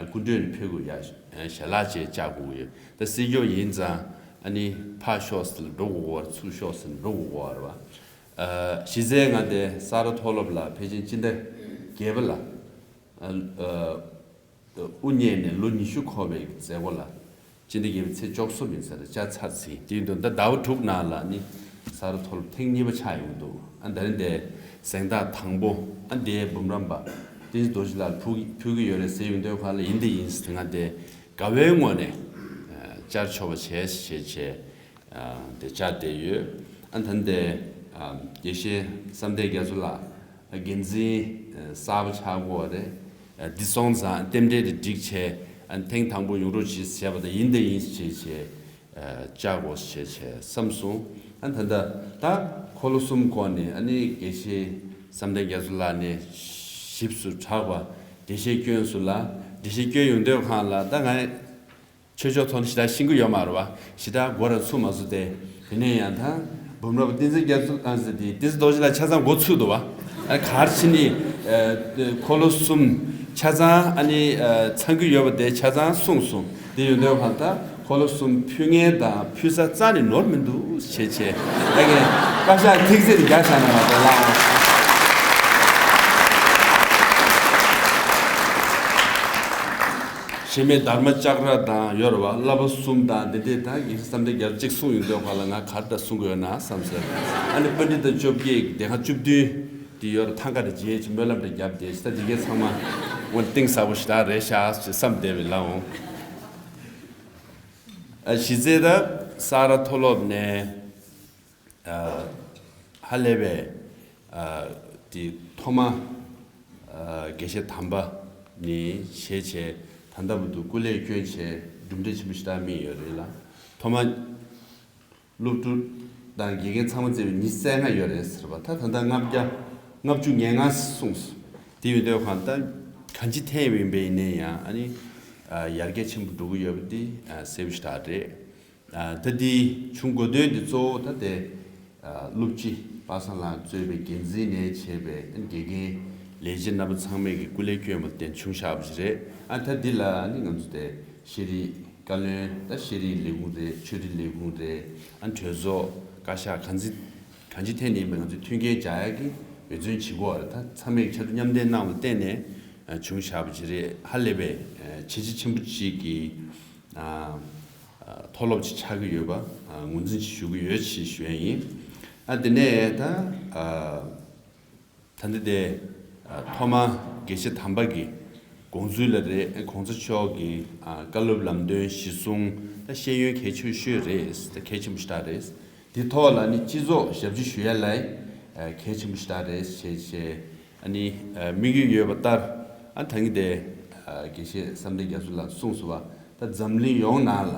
སྐུ་མགྲོན་ནས་ཕེབས་དགོས། ཡ་ཞལ་ལག་ཅིག་བཅར་དགོས་ཀྱི་ཡོད། ད་སྲིད་སྐྱོང་ཡིན་ཙང་ཨ་ནི་ཕར་ཤོག་ཟེར་ལ་འགྲོ་དགོས་ཀྱི་ཡོད་རེད། ཚུར་ཤོག་ཟེར་ལ་འགྲོ་དགོས་ཀྱི་ཡོད་རེད་བ། ཨ་གཞི་རྩའི་ང་དེ་ས་རཱ་མཐོ་སློབ་ལ་ཕལ་ཆེར་སྤྱི་ཟླ་བརྒྱད་པ་ལ་ཨ་ཨ་དབུ་བརྙེས་ནས་ལོ་ཉི་ཤུ་འཁོར་བའི་མཛད་སྒོ་ལ་སྤྱི་ཟླ་བརྒྱད་པའི་ཚེས་བཅུ་གསུམ་ཡིན་ས་རེད། བཅར་ཚར་ཟིན། དེ་ཡིན་དུས་ད་ཟླ་བ་དྲུག་ནང་ལ་ནི་ས་རཱ་མཐོ་སློབ་ཐེངས་གཉིས་པ་ཆགས་ཡོང་འདུག་ཨ་ད་རིང་དེ་གཟེངས་རྟགས་དང་པོ་ཨ་དེ་འབུམ་རམས་པ་བསྟན་འཛིན་རྡོ་རྗེ་ལགས་ཕུལ་ཕུལ་གྱི་ཡོད་རེད་ཟེར་ཡོང་དུས་སྒང་ལ་ཡིན་དེ་ཡིན་ཟེར། ང་དེ་དགའ་བའི་ངང་ནས་བཅར་ཆོག་པ་བྱས་བྱས་བྱས། དེ་བཅར་བསྡད་ཡོད། ཨ་ད་དེ་དགེ་བཤེས་བསམ་གཏན་རྒྱ་མཚོ་ལགས་འགན་འཛིན་གསར་པ་ཆགས་ཀྱི་རེད། འདི་སོང་ཙང་རྟེན་འབྲེལ་དེ་འགྲིག་བྱས། ཨ་ཐེངས་དང་པོ་ཡོང་རོགས་གྱིས་བྱས་པ་དང་ཡིན་དེ་ཡིན་བྱས་བྱས་བཅར་དགོས་བྱས་བྱས་བསམ་སོང་། ཨ་ད་ད་ད་འཁོར་ལོ་གསུམ་འཁོར་ནས་ཨ་ནི་དགེ་བཤེས་བསམ་གཏན་རྒྱ་མཚོ་ལགས་ནས་ཞིབ་ཏུ་གྲགས་པ་འགྲེལ་བཤད་སྐྱོན་སོང་ལ། འགྲེལ་བཤད་སྐྱོན་ཡོང་དུས་སྒང་ལ་ད་ང་ཆོས་ཕྱོགས་ཐོག་ནས་ཞེ་དྲག་ཤེས་ཀྱི་ཡོད་མ་རེད་བ། ཞེ་དྲག་མགོ་ར་ཚོས་མ་ཚོས་ཏེ། དེ་ནས་ཡང་ད་འབུམ་རམས་པ་བསྟན་འཛིན་རྒྱ་མཚོ་ཨ་ཟེར་དེ་བསྟན་འཛིན་རྡོ་རྗེ་ལགས་ཆ་ཚང་མགོ་ཚོས་འདུག་བ། ཨ་གར་ཕྱིན་ནི་ཨ་འཁོར་ལོ་གསུམ་ཆ་ཚང་ཨ་ནི་ཨ་ཚང་གི་ཡོད་པ་དེ་ཆ་ཚང་གསུངས་སོང་། དེ་ཡོད་དོན་གང་ལྟར་འཁོར་ལོ་གསུམ་ཕུལ་མཁན་དང་ཕུལ་ས་རྩ་ནས་ནོར་མི་འདུག་བྱས་བྱས། ཨ་ཀྱེ་བཀའ་ཤག་ཐིག་ཚད་རྒྱག་བཞག་ན་མ་གཏོགས་ལགས། གཞན་མའི་དྷརྨ་ཅཀྲ་དང་ཡོད་རེད་བ། བསླབ་པ་གསུམ་དང་དེ་འདྲས་དང་ཡིག་བསམ་གཏན་རྒྱ་གཅིག་གསུངས་ཡོང་དུས་ག་ལ་ང་གར་ད་གསུང་གི་ཡོད་ན་བསམ་ཟེར། ཨ་ནི་པཎྜི་ཏ་བཅོ་བརྒྱད་ཀྱི་སྡེ་ཁག་བཅུ་བདུན་དེ་ཡོད་རེད། ཐང་ཀ་རེ་རྗེས་ཀྱི་སྨོན་ལམ་རེ་བརྒྱབ་སྟེ་ད་དེ་གའི་ཚང་མ་དངོས་གཏིང་ཟབ་པོ་ཞེ་དྲག་རེད་ཤག་ཅེས་བསམ་བསྡད་པའི་ལའོ། ཨ་གཞི་རྩའི་ད་ས་ར་མཐོ་སློབ་ནས། ཧ་ལས་པའི་དེ་ཐོག་མ་དགེ་བཤེས་དམ་པ་ནས་བྱས་བྱས་ད་ལྟ་བར་དུ་སྐུ་ལས་བསྐྱོན་བྱས་གྲུབ་འབྲས་ཆེན་པོ་ཞེ་དྲག་སྨིན་ཡོད་རེད་ལ། ཐོག་མ་སློབ་ཕྲུག་དང་དགེ་རྒན་ཚང་མ་བརྩིས་པའི་ཉི་ཤུ་རྩ་ལྔ་ཡོད་རེད་ཟེར་བ་ད་ད་ལྟ་ལྔ་བརྒྱ་ལྔ་བཅུ་ང་ལྔ་གསུངས་སོང་། དེ་ཡོད་དུས་གང་ལྟར་གང་ཅི་ཐེངས་ཡིན་པ་ཡིན་ནའི་ཡང་ཨ་ནི་ཡར་རྒྱས་ཆེན་པོ་འགྲོ་གི་ཡོད་པ་དེ་གསལ་པོ་ཞེ་དྲག་རེད། ད་འདི་བྱུང་དགོས་དོན་འདི་གཙོ་བོ་ད་དེ་སློབ་སྤྱི་པ་སངས་ལགས་གཙོས་པའི་འགན་འཛིན་ནས་བྱས་པའི་དགེ་རྒན་ལས་བྱེད་རྣམ་པ་ཚང་མས་ཀྱི་སྐུ་ལས་བསྐྱོན་པ་དེ་བྱུང་བཞག་པ་ཞིག་རེད། ཨ་ད་འདི་ལ་ནི་ང་ཚོ་དེ་ཤེས་རིག་བཀའ་བློན་ད་ཤེས་རིག་ལས་ཁུངས་རེད། ཆོས་རིག་ལས་ཁུངས་རེད། ཨ་གྲོས་ཚོགས་བཀའ་ཤག་གང་ཅི་གང་ཅི་ཐད་ནས་ཡིན་པའི་ང་ཚོས་མཐུན་རྐྱེན་སྦྱར་ཡག་གི་འབད་བརྩོན་བྱེད་དགོས་པ་རེད། ད་ཚང་མས་ཆ་རོགས་མཉམ་འདེགས་གནང་བ་བརྟེན་ནས་བྱུང་བཞག་པ་ཞིག་རེད། ཧ་ལས་པའི་བྱས་རྗེས་ཆེན་པོ་ཅིག་གི་མཐོ་སློབ་ཅིག་ཆགས་ཀྱི་ཡོད་པ་ངོས་འཛིན་ཞུ་གི་ཡོད་ཅེས་ཞུ་ཡ་ཡིན། ཨ་དེ་ནས་ད་ད་ལྟ་དེ་ཐོག་མ་དགེ་བཤེས་དམ་པ་གི་དགོངས་ཚུལ་ལ་རེད། གོང་ས་མཆོག་གི་བཀའ་སློབ་ལམ་སྟོན་གཞི་བཟུང་ད་ཤེས་ཡོན་གལ་ཆེ་ཤོས་རེད། ད་གལ་ཆེན་པོ་ཞེ་དྲག་རེད། དེ་ཐོག་ལ་ནི་སྤྱི་ཚོགས་ཞབས་ཕྱི་ཞུ་ཡ་ལ་གལ་ཆེན་པོ་ཞེ་དྲག་རེད་ཞེས་བྱས། ཨ་ནི་དམིགས་ཡུལ་ཡོད་པ་ལྟར་ཨ་ད་ངས་དེ་དགེ་བཤེས་བསམ་གཏན་རྒྱ་མཚོ་ལགས་གསུངས་སོང་བ། ད་འཛམ་གླིང་ཡོངས་ནང་ལ་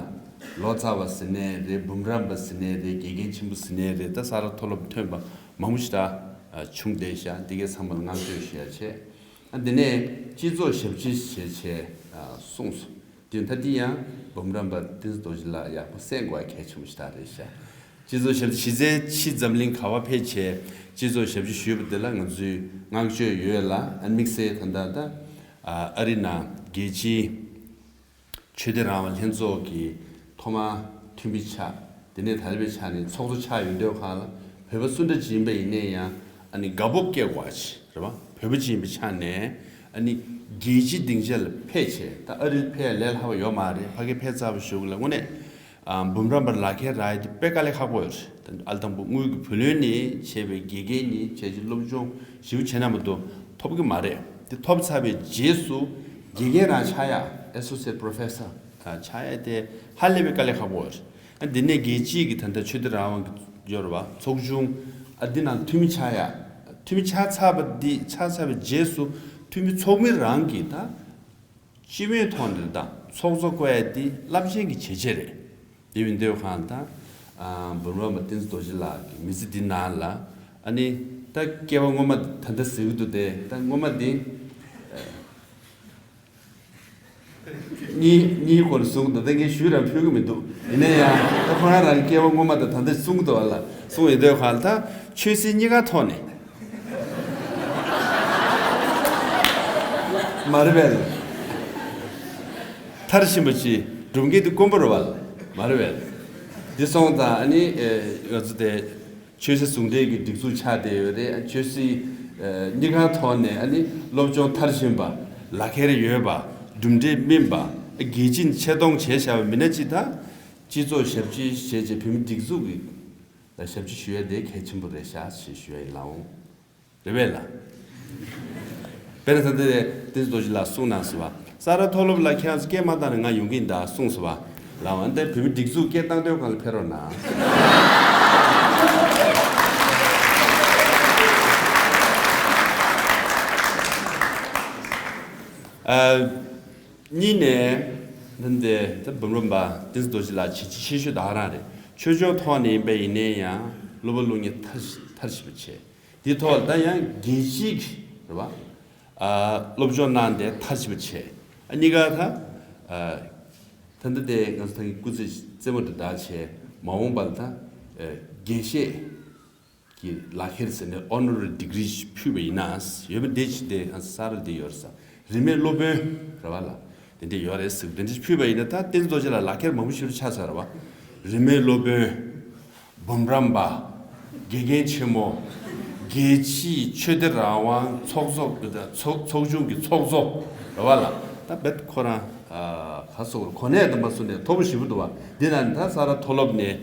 ལོ་ཙཱ་བ་ཟེར་ནའི་རེད། འབུམ་རམས་པ་ཟེར་ནའི་རེད། དགེ་རྒན་ཆེན་པོ་ཟེར་ནའི་རེད། ད་ས་ར་མཐོ་སློབ་ཐོན་པ་མང་པོ་ཞེ་དྲག་བྱུང་བསྡད་ཤག་འདི་གའི་ཚང་མ་ལ་བསྔགས་བརྗོད་ཞུ་ཡ་བྱས། ཨ་འདི་ནས་སྤྱི་ཚོགས་ཞབས་ཕྱི་བྱས་བྱས་གསུངས་སོང་། དེ་ད་འདི་ཡང་འབུམ་རམས་པ་བསྟན་འཛིན་རྡོ་རྗེ་ལགས་ཡག་པོ་གསན་དགོས་པ་གལ་ཆེན་པོ་ཞིག་ད་རེད་ཤག་སྤྱི་ཚོགས་ཞབས་ཕྱི་ཕྱི་འཛམ་གླིང་ག་བ་ཕེབས་བྱས་སྤྱི་ཚོགས་ཞབས་ཕྱི་ཞུས་པ་དེ་ལ་ང་ཚོས་བསྔགས་བརྗོད་ཡོད་ལ། ཨ་དམིགས་བསལ་ད་ལྟ་ད་ཨ་རི་ནང་རྒྱལ་སྤྱིའི་ཆོས་དད་རང་དབང་ལྷན་ཚོགས་ཀྱི་ཐོག་མ་འཐུས་མི་ཆགས། དེ་ནས་ད་ལྟ་བའི་ཆ་ནས་ཚོགས་གཙོ་ཆགས་ཡོང་དུས་གང་ལ་བོད་པ་སུ་འདྲ་ཅིག་ཡིན་པ་ཡིན་ནའི་ཡང་ཨ་ནི་དགའ་སྤོབས་སྐྱེ་དགོས་པ་ཅིག་རེད་པ། བོད་པ་ཅིག་ཡིན་པའི་ཆ་ནས་ཨ་ནི་རྒྱལ་སྤྱིའི་སྡིངས་ཆ་ལ་ཕེབས་བྱས་ད་ཨ་རིར་ཕེབས་ལས་སླ་བ་ཡོད་མ་རེད། ཕ་གིར་ཕེབས་ཚར་བ་ཞུ་གི་ལ་དངོས་གནས་འབུམ་རམས་པར་ལག་ཁྱེར་རག་ཡ་དེ་དཔེ་དཀའ་ལས་ཁག་པོ་ཡོད་རེད། ཨ་ལ་དང་པོ་དངུལ་གྱི་བུ་ལོན་ནི་བྱས་པའི་དགེ་རྒན་ནི་བྱས་རྗེས་སློབ་སྦྱོང་ཞིབ་བྱས་ན་མ་གཏོགས་ཐོབ་གི་མ་རེད། དེ་ཐོབ་ཚར་བའི་རྗེས་སུ་དགེ་རྒན་རང་ཆགས་ཡ་Associate Professor ཆགས་ཡ་དེ་ཧ་ལས་པའི་དཀའ་ལས་ཁག་པོ་ཡོད་རེད། ཨ་འདི་ནས་རྒྱལ་སྤྱིའི་གི་ད་ལྟ་ཆོས་དད་རང་དབང་གི་ཡོད་རེད་བ། ཚོགས་ཆུང་ཨ་འདི་ནང་འཐུས་མི་ཆགས་ཡ། འཐུས་མི་ཆགས་ཚར་བ་འདི་ཆགས་ཚར་བའི་རྗེས་སུ་འཐུས་མི་ཚོགས་མི་རང་གིས་ད་སྤྱི་མོས་ཐོག་ནས་ད་ཚོགས་གཙོ་བསྐོ་ཡ་འདི་རླབས་ཆེན་གྱི་བྱས་རྗེས་རེད། དེ་ཡིན་དུས་གང་ལྟར་འབུམ་རམས་པ་བསྟན་འཛིན་རྡོ་རྗེ་ལགས་ཀྱི་མི་ཚེ་འདི་ནང་ལ་ཨ་ནི་ད་སྐྱེ་བ་སྔོན་མ་ད་ལྟ་ཟེར་གྱི་འདུག་སྟེ། ད་སྔོན་མ་འདི་གཉིས་གཉིས་སྐོར་གསུངས་འདུག་ད་ངས་ཞུས་རང་ཕུལ་གྱི་མི་འདུག་ཡིན་ན་ཡང་ད་ཁོ་རང་རང་སྐྱེ་བ་སྔོན་མ་དང་ད་ལྟ་གསུངས་འདུག་བ་ལ། གསུངས་ཡོད་དུས་གང་ལ་ད་ཆོས་སྲིད་གཉིས་ཀ་ཐོག་ནས་མ་རེད་པས། མཐར་ཕྱིན་པ་ཅིག་སྒྲུབ་མཁན་དེ་དཀོན་པོ་རེད་བ་ལ་མ་རེད་པས། འདི་སོང་ཙང་ཨ་ནི་ང་ཚོ་དེ། ཆོས་སྲིད་ཟུང་འབྲེལ་གྱི་སྒྲིག་འཛུགས་ཆགས་བསྡད་ཡོད་རེད། ཆོས་སྲིད་གཉིས་ཀ་ཐོག་ནས་ཨ་ནི་སློབ་སྦྱོང་མཐར་ཕྱིན་པ། ལག་ཁྱེར་ཡོད་པ། གྲུབ་འབྲས་སྨིན་པ། རྒྱལ་སྤྱིའི་ཆེ་མཐོང་བྱས་བཞག་པ་མི་སྣ་གཅིག་དང་། སྤྱི་ཚོགས་ཞབས་ཕྱི་བྱས་བྱས་བོད་མི་སྒྲིག་འཛུགས་ཀྱི་ཞབས་ཕྱི་ཞུ་ཡ་དེ་གལ་ཆེན་པོ་རེད་ཤག་ཞེས་ཞུ་ཡ་ཡིན་ལགས་འོང་། རེད་པས་ལགས། དཔེར་ན་ད་ལྟ་བསྟན་འཛིན་རྡོ་རྗེ་ལགས་གསུངས་གནང་སོང་བ། ས་རཱ་མཐོ་སློབ་ལ་ཁྱེད་རང་ཚོ་སྐད་མ་བཏང་ན་ང་ཡོང་གི་ཡིན་ད་གསུངས་སོང་བ། ལགས་འོང་། ཨ་ནི་བོད་མི་སྒྲིག་འཛུགས་སྐད་བཏང་དོན་གང་ལ་ཕེབས་རོགས་གནང་། ཨ་གཉིས་ནས་འདི་འདི་ད་འབུམ་རམས་པ་བསྟན་འཛིན་རྡོ་རྗེ་ལགས་བྱས་རྗེས་ཆེ་ཤོས་ད་ག་རང་རེད། ཆོས་ཕྱོགས་ཐོག་ནས་ཡིན་པ་ཡིན་ནའི་ཡང་སློབ་པ་སློབ་གཉེར་མཐར་མཐར་ཕྱིན་པ་བྱས། དེའི་ཐོག་ལ་ད་ཡང་རྒྱལ་སྤྱིའི་རེད་བ། ཨ་སློབ་སྦྱོང་གནང་སྟེ་མཐར་ཕྱིན་པ་བྱས། ཨ་གཉིས་ཀ་ད་ཨ་ད་ལྟ་དེ་ང་ཚོ་ད་གིན་སྐུ་ཚེ་རྩེད་མོ་འདྲ་འདྲ་བྱས་མ་འོངས་པ་ལ་ད་ཨ་དགེ་བཤེས་ གི་ལག་ཁྱེར་ཟེར་ནས་ཨོ་ནོ་རི་ཌི་གི་རི་ཞིག་ཕུལ་བ་ཡིན་ན། ཡོད་པ་འདི་ཅི་སྟེ་ས་ར་འདི་ཡོད་རེད་ས། རིས་མེད་སློབ་དཔོན་རེད་བ་ལ། དེ་འདྲས་ཡོད་རེད་ཟེར། དེ་འདྲས་ཕུལ་བ་ཡིན་ན་ད་བསྟན་འཛིན་རྡོ་རྗེ་ལ་ལག་ཁྱེར་མང་པོ་ཞིག་ཆགས་ཚར་བ། རིས་མེད་སློབ་དཔོན། འབུམ་རམས་པ། དགེ་རྒན་ཆེན་མོ། རྒྱལ་སྤྱིའི་ཆོས་སྡེ་རང་དབང་ཚོགས་གཙོ། ཚོགས་ཚོགས་ཆུང་གི་ཚོགས་གཙོ་རེད་བ་ལ། ད་བེད་ཁོ་རང་ག་སོགས་གོ་གནས་དམ་པ་སུ་ནས་མཐོ་པོ་ཞེ་པོ་འདུག་བ། འདི་ན་ད་ས་ར་མཐོ་སློབ་ནས་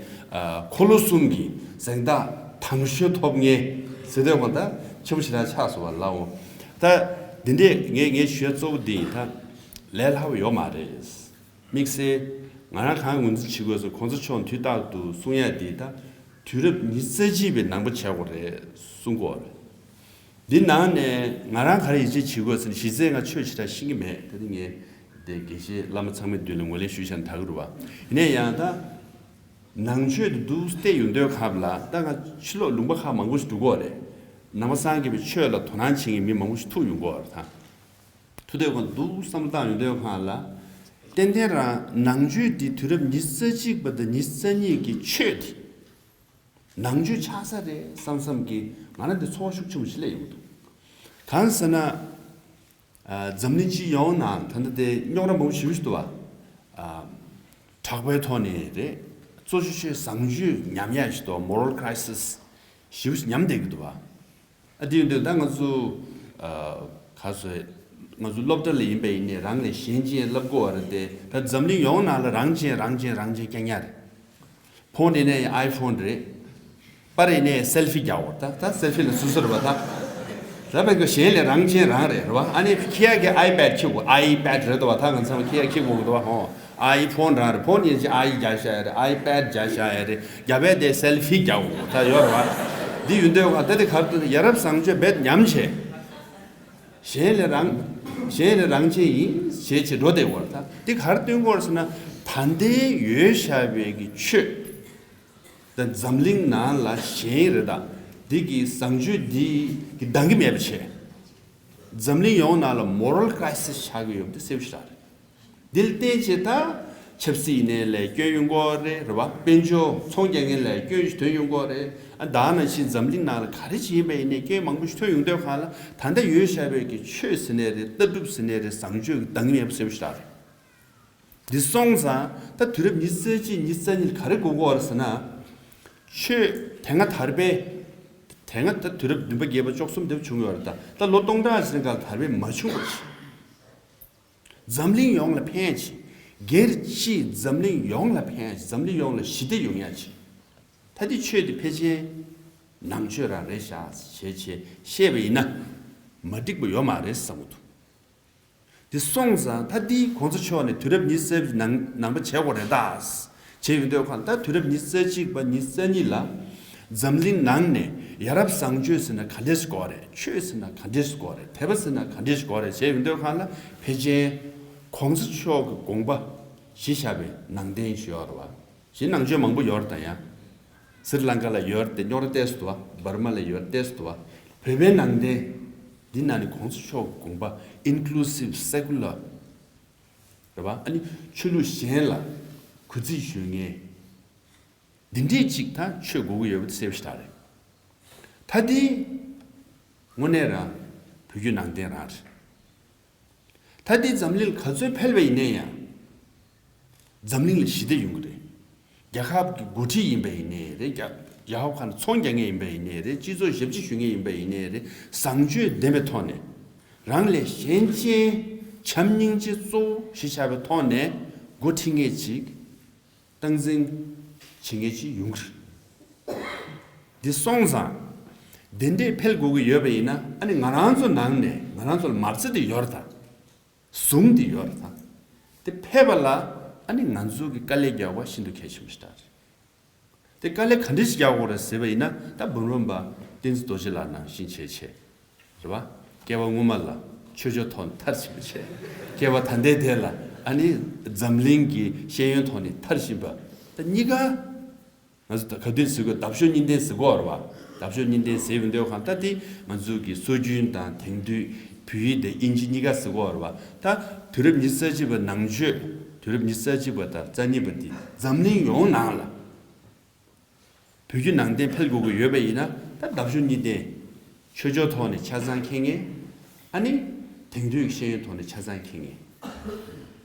འཁོར་ལོ་གསུམ་གྱི་གཟེངས་རྟགས་དང་ཤོས་ཐོབ་མཁན་ཟེར་དུས་ཁོང་ད་ཆེན་པོ་ཞེ་དྲག་ཆགས་སོང་བ་ལ། འོ་ད་འདི་འདྲས་ངས་ངས་ཞུ་ཡ་གཙོ་བོ་འདི་ཡིན། ད་ལས་སླ་བོ་ཡོད་མ་རེད། དམིགས་བསལ་ང་རང་གང་ངོས་འཛིན་བྱེད་དགོས་ཟེར། གོང་ས་མཆོག་དུས་རྟག་ཏུ་གསུང་ཡ་འདི་ད་དུས་རབས་ཉི་ཤུ་རྩ་གཅིག་པའི་ནང་པ་བྱེད་དགོས་རེད་གསུང་གོ་རེད། འདི་ནང་ནས་ང་རང་ག་རེ་ཡིད་ཆེས་བྱེད་དགོས་ཟེར་ན། གཞི་རྩའི་ང་ཆོས་ཞེ་དྲག་ཤེས་ཀྱི་མེད། ད་ནི་ངས་དེ་དགེ་བཤེས་བླ་མ་ཚང་མའི་མདུན་ལ་ངོས་ལེན་ཞུས་བཞག་ན་ད་གི་རུ་བ། ཡིན་ནའི་ཡང་ད་ནང་ཆོས་དེ་འདུག་བལྟས་ཡོང་དུས་སྐབས་ལ། ད་ང་ཕྱི་ལོགས་ལུང་པ་ཁག་མང་པོ་ཞིག་འགྲོ་གི་ཡོད་རེད། ནང་པ་སངས་རྒྱས་པའི་ཆོས་ལ་དོ་སྣང་བྱེད་མཁན་མི་མང་པོ་ཞིག་ཐུག་ཡོང་གི་ཡོད་རེད་ད། ཐུག་དུས་ཁོང་འདུག་བསམ་བློ་བཏང་ཡོང་དུས་ཁོང་ལ། ཏན་ཏན་རང་ནང་ཆོས་འདི་དུས་རབས་ཉི་ཤུ་རྩ་གཅིག་པ་དང་ཉི་ཤུ་རྩ་གཉིས་ཀྱི་ཆོས་འདི་ནང་ཆོས་ཆགས་ས་རེད་བསམ་བསམ་གྱི་ང་རང་འདི་ཚོར་བ་ཤུགས་ཆེན་པོ་ཞིག་སླེབས་ཡོང་གི་འདུག་གང་ཟེར་ན། ཨ། འཛམ་གླིང་སྤྱི་ཡོངས་ནང་ད་ལྟ་དེ་རྙོག་དྲ་མང་པོ་ཞེ་པོ་ཞིག་འདུག་བ། ཨ། དྲག་པོའི་ཐོག་ནས་རེད། གཙོ་ཆེ་ཤོས་བཟང་སྤྱོད་ཉམས་ཡ་ཞིག་འདུག moral crisis ཞེ་པོ་ཞིག་ཉམས་བསྡད་ཀྱི་འདུག་བ། ཨ། དེ་ཡིན་དུས་ད་ང་ཚོ། ཨ། ག་ཚོད། ང་ཚོ་སློབ་གྲྭ་ལ་ཡིན་པ་ཡིན་ནའི་རང་ལས་གཞན་ཅན་བསླབ་དགོས་པ་རེད་དེ། ད་འཛམ་གླིང་ཡོངས་ནང་ལ་རང་ཅན་རང་ཅན་རང་ཅན་རྐྱང་རྐྱང་རེད། ཕོན་ཡིན་ནའི་ཨའི་ཕོན་རེད། པར་ཡིན་ནའི་སེལ་ཕི་རྒྱག་འོ། ད་ད་སེལ་ཕི་ལ་སོ་སོ་རེད་པ་ད། ད་བས་ཀྱི་གཞན་ལས་རང་ཅན་རང་རེད། རེད་པ། ཨ་ནི་ཁྱི་ཡ་གི་ཨའི་པེ་ཌི་ཁྱི་གོ། ཨའི་པེ་ཌི་རེད་དོ་བ། ད་ང་ཚང་མ་ཁྱི་ཡ་ཁྱི་གོ་གི་དོ་བ་ཧོ། ཨའི་ཕོན་རང་རེད། ཕོན་ཡིན་ཅི་ཨའི་རྒྱག་བཞག་ཡ་རེད། ཨའི་པེ་ཌི་རྒྱག་བཞག་ཡ་རེད། རྒྱ་བལ་དེ་སེལ་ཕི་རྒྱག་འོ། ད་ཡོད་རེད་པ། འདི་ཡོད་འདོད་བ་ད་དེ་གར་དུ་ཡ་རབས་བཟང་སྤྱོད་བེད་ཉམས་བྱས། གཞན་ལས་རང་། གཞན་ལས་རང་ཅན་ཡིན་ཞེས་བྱེད་འགྲོ་བསྡད་ཡོད་རེད། ད་འདི་གར་སྟོན་དགོས་ཟེར་ན། ད་ལྟའི་ཡོད་བཞག་པའི་གི་ཆོས་ད་འཛམ་གླིང་ནང་ལ་གཞན་རེད། ད་འདི་གི་བཟང་སྤྱོད་འདི་གི་འདང་གི་མེད་པ་བྱས། འཛམ་གླིང་ཡོངས་ནང་ལ་moral crisis ཆགས་ཀྱི་ཡོད་པ་འདི་གསལ་པོ་ཞེ་དྲག་རེད། འདི་ལ་བརྟེན་བྱས་ད་ཆབ་སྲིད་ཡིན་ནའི་ལས་སྐྱོན་ཡོང་གི་ཡོད་རེད། རེད་པ། དཔལ་འབྱོར་ཚོང་རྒྱག་མཁན་ལ་སྐྱོན་ཞིག་ཐོན་ཡོང་གི་ཡོད་རེད། ཨ། ད་ནང་བཞིན་འཛམ་གླིང་ནང་ལ་ག་རེ་བྱེད་ཡིན་པ་ཡིན་ནའི་སྐྱོན་མང་པོ་ཞིག་ཐོན་ཡོང་དུས་ཁ་ལ། ད་ལྟ་ཡོད་བཞག་པའི་གི་ཆོས་ཟེར་ནའི་རེད། ལྟ་གྲུབ་ཟེར་ནའི་རེད། བཟང་སྤྱོད་ཀྱི་འདང་གི་མེད་པ་གསལ་པོ་ཞེ་དྲག་རེད། འདི་སོང་ཙང་ད་དུས་རབས་ཉི་ཤུ་རྩ་གཅིག་ཉི་ཤུ་རྩ་གཉིས་ལ་ག་རེ་དགོས་ཀྱི་ཡོད་རེད་ཟེར་ན། ཆོས་དེ་སྔ་དར་སྤེལ། དེ་སྔ་ད་དུས་རབས་བདུན་པ་བརྒྱད་པ་བཅུ་གསུམ་དེ་བྱུང་ཡོད་རེད། ད་ད་ལོ་སྟོང་ཕྲག་ཅིག་རིང་ག་ལ་དར་སྤེལ་མ་བྱུང་བ་ཞིག་འཛམ་གླིང་ཡོངས་ལ་ཕན་ཡ་ཅིག་སྒེར་གཅིག་འཛམ་གླིང་ཡོངས་ལ་ཕན་ཡ་ཅིག་འཛམ་གླིང་ཡོངས་ལ་ཞི་བདེ་ཡོང་ཡ་ཅིག་ད་འདི་ཆོས་འདི་ཕལ་ཆེར་ནང་ཆོས་རང་རེད་ཤག་བྱས་བྱས་བཤད་པ་ཡིན་ན་མ་འགྲིག་པ་ཡོད་མ་རེད་བསམ་གྱི་འདུག་འདི་སོང་ཙང་ད་འདི་གོང་ས་མཆོག་ནས་དུས་རབས་ཉི་ཤུ་རྩ་གཅིག་ནང་ནང་པ་བྱེད་དགོས་རེད་ད། བྱས་ཡོང་དུས་ཁོང་ད་དུས་རབས་ཉི་ཤུ་རྩ་གཅིག་པ་ཉི་ཤུ་རྩ་གཉིས་ལ་འཛམ་གླིང་ནང་ནས་ཡ་རབས་བཟང་སྤྱོད་ཟེར་ན་ག་འདྲས་ཞིག་དགོས་རེད། ཆོས་ཟེར་ན་ག་འདྲས་ཞིག་དགོས་རེད། དད་པ་ཟེར་ན་ག་འདྲས་ཞིག་དགོས་རེད། བྱས་ཡོང་དུས་ཁོང་ལ་ཕལ་ཆེར་གོང་ས་མཆོག་གི་དགོངས་པ་གཞི་བཞག་པའི་ནང་བསྟན་ཞིག་ཡོད་རེད་བ། གཞན་ནང་ཆོས་མང་པོ་ཡོད་རེད་ད། ཡང་སི་རི་ལང་ཀ་ལ་ཡོད་རེད་དེ། རྙོག་དྲ་ཏོག་ཙམ་འདུག་བ། འབར་མ་ལ་ཡོད་རེད་ཏོག་ཙམ་འདུག་བ། བོད་པའི་ནང་བསྟན་འདི་ནང་ནས་གོང་ས་མཆོག་གི་དགོངས་པ་inclusive secular རེད་བ། ཨ་ནི་ཆོས་ལུགས་གཞན་ལ་གུས་བརྩི་ཞུ་མཁན་འདི་འདྲས་ཅིག་ད་ཆོས་དགོས་ཀྱི་ཡོད་པ་དེ་གསལ་པོ་ཞེ་དྲག་རེད། ད་འདི་དངོས་གནས་རང་བོད་བརྒྱུད་ནང་བསྟན་རང་རེད། ད་འདི་འཛམ་གླིང་ལ་ག་ཚོད་འཕེལ་བ་ཡིན་ནའི་ཡང་འཛམ་གླིང་ལ་ཞི་བདེ་ཡོང་གི་རེད། རྒྱལ་ཁབ་ཀྱི་འགོ་ཁྲིད་ཡིན་པ་ཡིན་ནའི་རེད། རྒྱལ་རྒྱལ་ཁབ་ཁག་ནས་ཚོང་རྒྱག་མཁན་ཡིན་པ་ཡིན་ནའི་རེད། སྤྱི་ཚོགས་ཞབས་ཕྱི་ཞུ་མཁན་ཡིན་པ་ཡིན་ནའི་རེད། བཟང་སྤྱོད་ལྡན་པའི་ཐོག་ནས་རང་ལས་གཞན་ཅན་བྱམས་སྙིང་རྗེ་གཙོ་བོ་གཞི་བཞག་པའི་ཐོག་ནས་འགོ་ཁྲིད་མཁན་ཅིག་སྟངས་འཛིན་བྱེད་མཁན་ཅིག་ཡོང་གི་རེད། འདི་སོང་ཙང་དེ་འདྲས་འཕེལ་དགོས་ཀྱི་ཡོད་པ་ཡིན་ན། ཨ་ནི་ང་རང་ཚོ་ནང་ནས་ང་རང་ཚོ་ལ་མ་རྩ་དེ་ཡོད་རེད་ད། ཟུངས་དེ་ཡོད་རེད་ད། དེ་འཕེལ་བ་ལ་ཨ་ནི་ང་ཚོ་གི་དཀའ་ལས་རྒྱག་པ་ཤིན་ཏུ་གལ་ཆེན་པོ་ཞིག་རེད། དེ་དཀའ་ལས་ག་འདྲ་ཞིག་རྒྱག་དགོས་རེད་ཟེར་བ་ཡིན་ན། ད་འབུམ་རམས་པ་བསྟན་འཛིན་རྡོ་རྗེ་ལགས་ནང་བཞིན་བྱས་བྱས། རེད་བ། སྐྱེ་བ་སྔོན་མ་ལ་ཆོས་ཕྱོགས་ཐོག་ནས་མཐར་ཕྱིན་པ་བྱས། སྐྱེ་བ་ད་ལྟའི་དེ་ལ་ཨ་ནི་འཛམ་གླིང་གི་ཤེས་ཡོན་ཐོག་ནས་མཐར་ཕྱིན་པ། ད་གཉིས་ཀ་ང་ཚོ་ད་ག་དུས་ཟེར་དགོས། འདབ་གཤོག་གཉིས་ལྡན་ཟེར་གོ་རེད་བ། འདབ་གཤོག་གཉིས་ལྡན་ཟེར་ཡོང་དུས་ཁ་ད་དེ་ང་ཚོ་གི་སྲོལ་རྒྱུན་དང་དེང་དུས་བོད་ཡིག་དང་དབྱིན་ཇི་གཉིས་ཀ་ཟེར་གོ་རེད་བ། ད་དུས་རབས་ཉི་ཤུ་རྩ་གཅིག་པ་ནང་ཆོས། དུས་རབས་ཉི་ཤུ་རྩ་གཅིག་པ་དང་རྩ་གཉིས་པ་འདི་འཛམ་གླིང་ཡོངས་ནང་ལ་བོད་བརྒྱུད་ནང་བསྟན་འཕེལ་དགོས་ཀྱི་ཡོད་པ་ཡིན་ན། ད་འདབ་གཤོག་གཉིས་ལྡན། ཆོས་ཕྱོགས་ཐོག་ནས་ཆ་ཚང་མཁྱེན་མཁན། ཨ་ནི། དེང་དུས་ཀྱི་ཤེས་ཡོན་ཐོག་ནས་ཆ་ཚང་མཁྱེན་མཁན།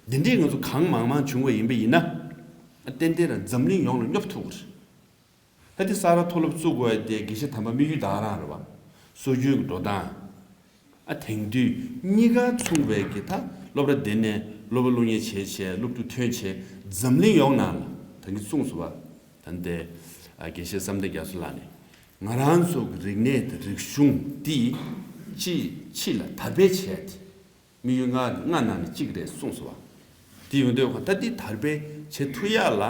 འདི་འདྲའི་ང་ཚོ་གང་མང་མང་བྱུང་བ་ཡིན་པ་ཡིན་ན། ཨ་ཏན་ཏན་རང་འཛམ་གླིང་ཡོངས་ལ་སྙོབ་ཐུབ་ཀྱི་རེད། ད་དེ་ས་རཱ་མཐོ་སློབ་བཙུགས་དགོས་ཡ་དེ་དགེ་བཤེས་དམ་པ་དམིགས་ཡུལ་ད་ག་རང་རེད་བ། སྲོལ་རྒྱུན་གྱི་འགྲོ་སྟངས། ཨ་དེང་དུས་གཉིས་ཀ་མཚུངས་པའི་གི་ད་སློབ་གྲྭ་དེ་ནས་སློབ་པ་སློབ་གཉེར་བྱས་བྱས་སློབ་ཕྲུག་ཐོན་བྱས་འཛམ་གླིང་ཡོངས་ནང་ལ་ད་གིན་གསུངས་སོང་བ། ད་འདི་ཨ་དགེ་བཤེས་བསམ་གཏན་རྒྱ་མཚོ་ལགས་ནས་ང་རང་ཚོ་གི་རིག་གནས་དང་རིག་གཞུང་འདི་ཅིག་ཕྱི་ལ་དར་སྤེལ་བྱས་ཏེ་དམིགས་ཡུལ་ལྔ་ལྔ་ནང་ནས་གཅིག་རེད་གསུངས་སོང་བ། དེ་ཡོང་དུས་ད་འདི་དར་སྤེལ་བྱེད་ཐུབ་ཡག་ལ།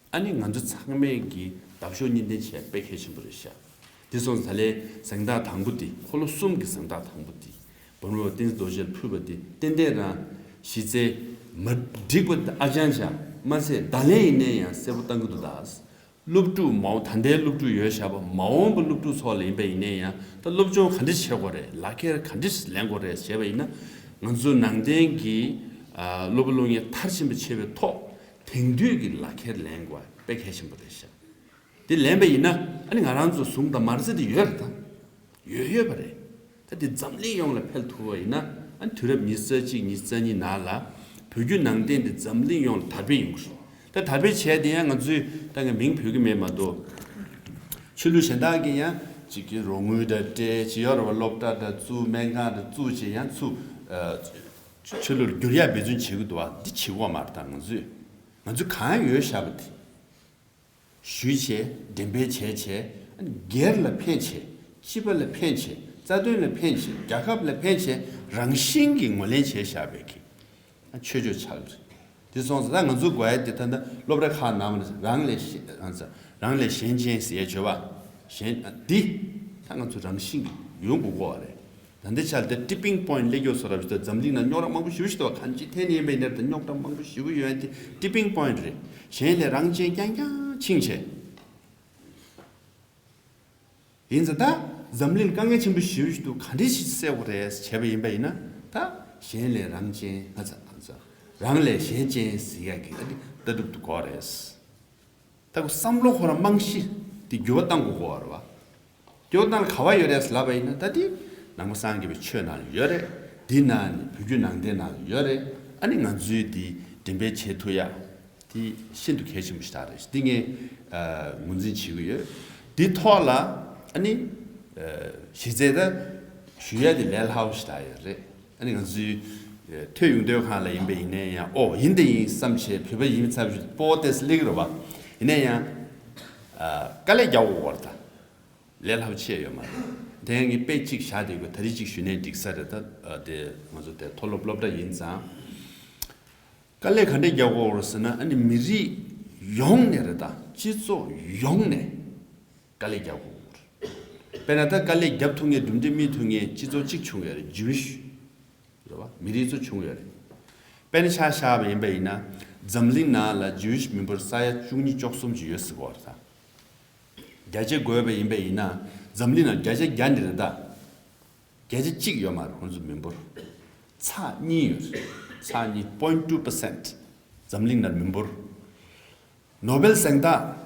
ཨ་ནི་ང་ཚོ་ཚང་མས་ཀྱི་འདབ་གཤོག་གཉིས་ལྡན་བྱས་དཔེ་གལ་ཆེན་པོ་རེད་ཤག་དེ་སོང་ཙང་ད་ལན་གཟེངས་རྟགས་དང་པོ་དེ་འཁོར་ལོ་གསུམ་གྱི་གཟེངས་རྟགས་དང་པོ་དེ་བུ་མོ་བསྟན་འཛིན་རྡོ་རྗེར་ཕུལ་བ་དེ་ཏན་ཏན་རང་གཞི་རྩའི་མ་འགྲིག་པ་ཨ་ཅང་ཅང་མ་ཚད་ད་ལན་ཡིན་ནའི་ཡང་གསལ་པོ་བཏང་གི་འདུག་ད་སློབ་ཕྲུག་མ་འོངས་ད་ལྟའི་སློབ་ཕྲུག་ཡོད་བཞག་པ་མ་འོངས་པ་སློབ་ཕྲུག་ཚོ་ལ་ཡིན་པ་ཡིན་ནའི་ཡང་ད་སློབ་སྦྱོང་ག་འདྲ་བྱེད་དགོས་རེད། ལག་ཁྱེར་ག་འདྲ་ལེན་དགོས་རེད་བྱས་པ་ཡིན་ན་ང་ཚོ་ནང་བསྟན་གྱི་ཨ་སློབ་པ་སློབ་གཉེར་མཐར་ཕྱིན་པ་བྱེད་པའི་ཐོག་དེང་དུས་ཀྱི་ལག་ཁྱེར་ལེན་དགོས་དཔེ་གལ་ཆེན་པོ་རེད་ཤག་དེ་ལེན་པ་ཡིན་ན་ཨ་ནི་ང་རང་ཚོ་ཟུང་དང་མ་རྩ་དེ་ཡོད་རེད་ད། ཡོད་ཡོད་པ་རེད། ད་དེ་འཛམ་གླིང་ཡོངས་ལ་འཕེལ་ཐུབ་པ་ཡིན་ན་ཨ་ནི་དུས་རབས་ཉི་ཤུ་རྩ་གཅིག་ཉི་ཤུ་རྩ་གཉིས་ནང་ལ་བོད་བརྒྱུད་ནང་བསྟན་དེ་འཛམ་གླིང་ཡོངས་ལ་དར་སྤེལ་ཡོང་གི་རེད། ད་དར་སྤེལ་བྱས་དེ་ཡང་ང་ཚོས་ད་ངས་མིང་འབོད་ཀྱི་མེད་མ་གཏོགས། ཆོས་ལུགས་གཞན་དག་གིས་ཡང་གཅིག་གི་རོགས་དངུལ་དང་སྤྲད་ཅི་ཡོད་རེད་བ། སློབ་གྲྭ་དང་བཙུགས་སྨན་ཁང་དང་བཙུགས་བྱས་ཡང་ཚུར་ཨ་ཆོས་ལུགས་ལ་བསྒྱུར་ཡག་འབད་བརྩོན་བྱེད་ཀྱི་འདུག་བ། འདི་བྱེད་དགོས་མ་རེད། ད་ང་ཚོས་ང་ཚོས་གང་ཡོད་བཞག་པ་དེ་ཞུས་བྱས་འགྲེམས་སྤེལ་བྱས་བྱས་སྒེར་ལ་ཕན་བྱས་སྤྱི་པ་ལ་ཕན་བྱས་རྩ་དོན་ལ་ཕན་བྱས་རྒྱལ་ཁབ་ལ་ཕན་བྱས་རང་བཞིན་གྱིས་ངོས་ལེན་བྱས་བཞག་པའི་གི་ཆོས་ཕྱོགས་ཆགས་ཀྱི་རེད། དེ་སོང་ཙང་ད་ང་ཚོ་དགོས་ཡ་དེ་ད་ལྟ་སློབ་གྲྭ་ཁག་ནང་མ་རང་ལས་གཞན་རང་ལས་གཞན་ཅན་ཟེར་ཡ་བརྗོད་པ་གཞན་འདི་ད་ང་ཚོ་རང་བཞིན་གྱིས་ཡོང་དགོས་གོ་བ་རེད། ད་ལྟའི་ཆར་དེ་ཊི་པིང་པོའིན་ཊི་སླེབས་ཡོད་བཟོ་འདྲ་ཞིག་འདུག་འཛམ་གླིང་ནང་རྙོག་དྲ་མང་པོ་ཞེ་པོ་ཞིག་འདུག་གང་ཅི་ཐད་ནས་ཡིན་པའི་ནར་དང་རྙོག་དྲ་མང་པོ་ཞེ་པོ་ཡོད་ཡ་དེ་ཊི་པིང་པོའིན་ཊི་རེད། གཞན་ལས་རང་ཅན་རྐྱང་རྐྱང་ཕྱིན་བྱས། ཡིན་ཙང་ད་འཛམ་གླིང་དཀའ་ངལ་ཆེན་པོ་ཞེ་པོ་ཞིག་འདུག་ག་འདྲ་ཞིག་སེལ་དགོས་རེད་བྱས་པ་ཡིན་པ་ཡིན་ན་ད་གཞན་ལས་རང་ཅན་ང་ཚ་ང་ཚ་རང་ལས་གཞན་ཅན་ཟེར་ཡ་གི་ཨ་ནི་ལྟ་གྲུབ་དེ་དགོས་རེད། ད་ཁོ་བསམ་བློ་ཁོ་རང་རྨང་གཞི་དེ་འགྱུར་བ་གཏང་དགོས་གོ་བ་རེད་བ། འགྱུར་བ་གཏང་ལ་ག་བ་ཡོད་རེད་ལབ་པ་ཡིན་ན་ད་དེ་ནང་པ་སངས་རྒྱས་པའི་ཆོས་ནང་ལ་ཡོད་རེད། འདི་ནང་ནས་བོད་བརྒྱུད་ནང་བསྟན་ནང་ལ་ཡོད་རེད། ཨ་ནི་ང་ཚོའི་དེ་འགྲེམས་སྤེལ་བྱེད་ཐུབ་ཡ་དེ་ཤིན་ཏུ་གལ་ཆེན་པོ་ཞིག་རེད། འདི་ངས་ངོས་འཛིན་བྱེད་ཀྱི་ཡོད། འདི་ཐོག་ལ་ཨ་ནི་གཞི་རྩའི་ད་ཞུ་ཡ་དེ་ལས་སླ་པོ་ཞིག་ཡོད་རེད། ཨ་ནི་ང་ཚོའི་ཐོས་ཡོང་དུས་གང་ལ་ཡིན་པ་ཡིན་ནའི་ཡང་ཨོ་ཡིན་ད་ཡིན་བསམ་བྱས་བོད་པ་ཡིན་ཚབ་ཞུ་སྤོ་བོ་ཏེས་སླེབས་ཀྱི་རེད་བ། ཡིན་ནའི་ཡང་དཀའ་ལས་རྒྱག་དགོས་པ་རེད་ད། ལས་སླ་པོ་ཆེ་ཡོད་མ་རེད། དེ་ཡང་ངས་དཔེ་གཅིག་བཞག་དེ་དགོས་ད་རེས་གཅིག་ཞུས་ནའི་འགྲིག་ས་རེད་ད། དེ་ང་ཚོ་དེ་མཐོ་སློབ་སློབ་གྲྭ་ཡིན་ཙང་། དཀའ་ལས་ག་འདྲས་རྒྱག་དགོས་རེད་ཟེར་ན་ཨ་ནི་མི་རིགས་ཡོངས་ནས་རེད་ད་སྤྱི་ཚོགས་ཡོངས་ནས་དཀའ་ལས་རྒྱག་དགོས་རེད། དཔེར་ན་ད་དཀའ་ལས་རྒྱབ་ཐུབ་མཁན་གྲུབ་འབྲས་སྨིན་ཐུབ་མཁན་སྤྱི་ཚོགས་གཅིག་བྱུང་ཡོད་རེད། ཇུའུ་ཤི་རེད་བ། མི་རིགས་ཚོ་བྱུང་ཡོད་རེད། དཔེར་ན་ཆ་བཞག་པ་ཡིན་པ་ཡིན་ན་འཛམ་གླིང་ནང་ལ་ཇུའུ་ཤི་མི་འབོར་ས་ཡ་བཅུ་གཉིས་བཅུ་གསུམ་ཅིག་ཡོད་ཟེར་གོ་རེད་ད། བརྒྱ་ཆ་བགོས་པ་ཡིན་པ་ཡིན་ན་འཛམ་གླིང་ནང་བརྒྱ་ཆ་བརྒྱ་འདི་རེད་ད། བརྒྱ་ཆ་གཅིག་ཡོད་མ་རེད་ཁོང་ཚོ་མི་འབོར། ཚེག་གཉིས་ཡོད་རེད། ཚེག་གཉིས་point two percent འཛམ་གླིང་ནང་མི་འབོར། ནོ་བེལ་གཟེངས་རྟགས།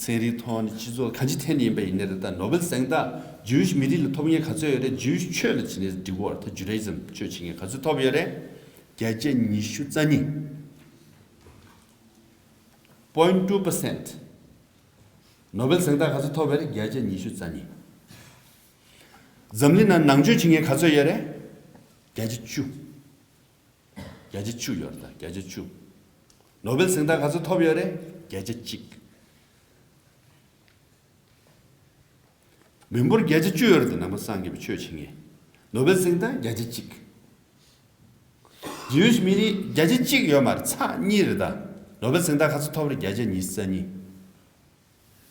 ཚན་རིག་ཐོག་ནས་སྤྱི་ཚོགས་གང་ཅི་ཐད་ནས་ཡིན་པ་ཡིན་ནའི་རེད་ད་ནོ་བེལ་གཟེངས་རྟགས་ཇུའུ་ཤི་མི་རིགས་ལ་ཐོབ་མཁན་ག་ཚོད་ཡོད་རེད། ཇུའུ་ཤི་ཆོས་ལ་བྱས་ནས་འགྲིག་གོ་རེད་ད། ཇུ་ཌ་ཡི་ཛམ་ཆོས་བྱེད་མཁན་ག་ཚོད་ཐོབ་ཡོད་རེད། བརྒྱ་ཆ་ཉི་ཤུ་རྩ་གཉིས། point two percent ནོ་བེལ་གཟེངས་རྟགས་ག་ཚོད་ཐོབ་པ་རེད། བརྒྱ་ཆ་ཉི་ཤུ་རྩ་གཉིས། འཛམ་གླིང་ནང་ནང་ཆོས་བྱེད་མཁན་ག་ཚོད་ཡོད་རེད། བརྒྱ་ཆ་བཅུ། བརྒྱ་ཆ་བཅུ་ཡོད་རེད་ད་བརྒྱ་ཆ་བཅུ། ནོ་བེལ་གཟེངས་རྟགས་ག་ཚོད་ཐོབ་ཡོད་རེད། བརྒྱ་ཆ་གཅིག། མི་འབོར་བརྒྱ་ཆ་བཅུ་ཡོད་རེད་ད་ནང་པ་སངས་རྒྱས་པའི་ཆོས་བྱེད་མཁན། ནོ་བེལ་གཟེངས་རྟགས་བརྒྱ་ཆ་གཅིག། ཇུའུ་ཤི་མི་རིགས་བརྒྱ་ཆ་གཅིག་ཡོད་མ་རེད་ཚེག་གཉིས་རེད་ད། ནོ་བེལ་གཟེངས་རྟགས་ག་ཚོད་ཐོབ་རེད། བརྒྱ་ཆ་ཉི་ཤུ་རྩ་གཉིས།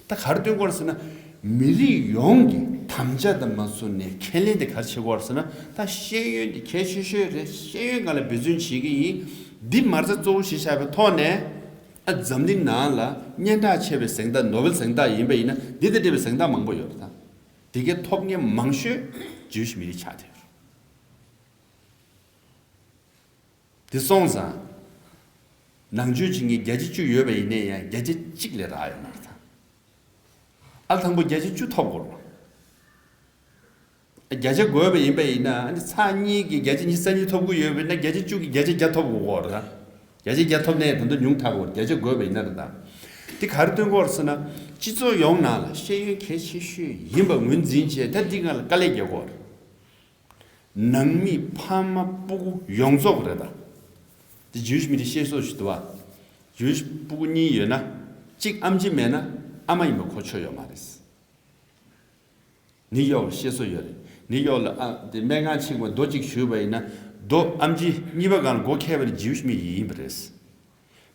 ད་ག་རེ་སྟོན་དགོས་རེད་ཟེར་ན། མི་རིགས་ཡོངས་ཀྱི་དམ་བཅའ་དང་མ་བཟུང་ནས་ཁས་ལེན་དེ་ག་རེ་བྱེད་དགོས་རེད་ཟེར་ན། ད་ཤེས་ཡོན་དེ་གལ་ཆེ་ཤོས་རེད། ཤེས་ཡོན་སྒང་ལ་འབད་བརྩོན་བྱེད་ཀྱི་ཡིན། འདི་མ་རྩ་གཙོ་བོ་གཞི་བཞག་པའི་ཐོག་ནས་ཨ་འཛམ་གླིང་ནང་ལ་སྙན་གྲགས་ཆེ་བའི་གཟེངས་རྟགས་ནོ་བེལ་གཟེངས་རྟགས་ཡིན་པ་ཡིན་ན་འདི་དང་འབྲེལ་བའི་གཟེངས་རྟགས་མང་པོ་ཡོད་རེད་ད། དེ་གའི་ཐོབ་མཁན་མང་ཤོས་ཇུའུ་ཤི་མི་རིགས་ཆགས་བསྡད་ཡོད་རེད། དེ་སོང་ཙང་། ནང་ཆོས་བྱེད་མཁན་བརྒྱ་ཆ་བཅུ་ཡོད་པ་ཡིན་ནའི་ཡང་བརྒྱ་ཆ་གཅིག་ལས་རག་ཡོད་མ་རེད་ད། ཨ་དང་པོ་བརྒྱ་ཆ་བཅུ་ཐོབ་དགོས་རེད། བརྒྱ་ཆ་བགོས་པ་ཡིན་པ་ཡིན་ན། ཨ་ནི་ཚེག་གཉིས་ཀྱིས་བརྒྱ་ཆ་ཉི་ཤུ་རྩ་གཉིས་ཐོབ་ཀྱི་ཡོད་པ་ཡིན་ན། བརྒྱ་ཆ་བཅུ་གིས་བརྒྱ་ཆ་བརྒྱ་ཐོབ་དགོས་ཀྱི་རེད་ད། བརྒྱ་ཆ་བརྒྱ་ཐོབ་ནས་ད་དུང་ཉུང་དྲགས་ཀྱི་རེད། བརྒྱ་ཆ་བགོས་པ་ཡིན་ན་རེད་ད། དེ་ག་རེ་སྟོན་གྱི་ཡོད་རེད་ཟེར་ན། སྤྱི་ཚོགས་ཡོངས་ནང་ལ་ཤེས་ཡོན་གལ་ཆེ་ཤོས་ཡིན་པ་ངོས་འཛིན་བྱས། ད་འདི་སྒང་ལ་དཀའ་ལས་རྒྱག་གི་ཡོད་རེད། ནང་མི་ཕ་མ་སྤུ་གུ་ཡོངས་རྫོགས་རེད་ད། དེ་ཇིའུ་ཤི་མི་རིགས་བཤད་སྲོལ་ཞིག་འདུག་བ། ཇིའུ་ཤི་སྤུ་གུ་གཉིས་ཡོད་ན། གཅིག་ཨམ་ཆི་མེད་ན་ཨ་མ་ཡིན་པ་གོ་ཆོད་ཡོད་མ་རེད། ནིའུ་ཡོག་ལ་བཤད་སྲོལ་ཡོད་རེད། ནིའུ་ཡོག་ལ་ཨ་དེ་སྨན་ཁང་ཕྱིན་པ་རྡོ་གཅིག་གཞུས་པ་ཡིན་ན། རྡོ་ཨམ་ཆི་གཉིས་པ་སྒང་ལ་སྒོ་ཁྱེར་བ་ནི་ཇིའུ་ཤི་མི་ཡིན་པ་རེད།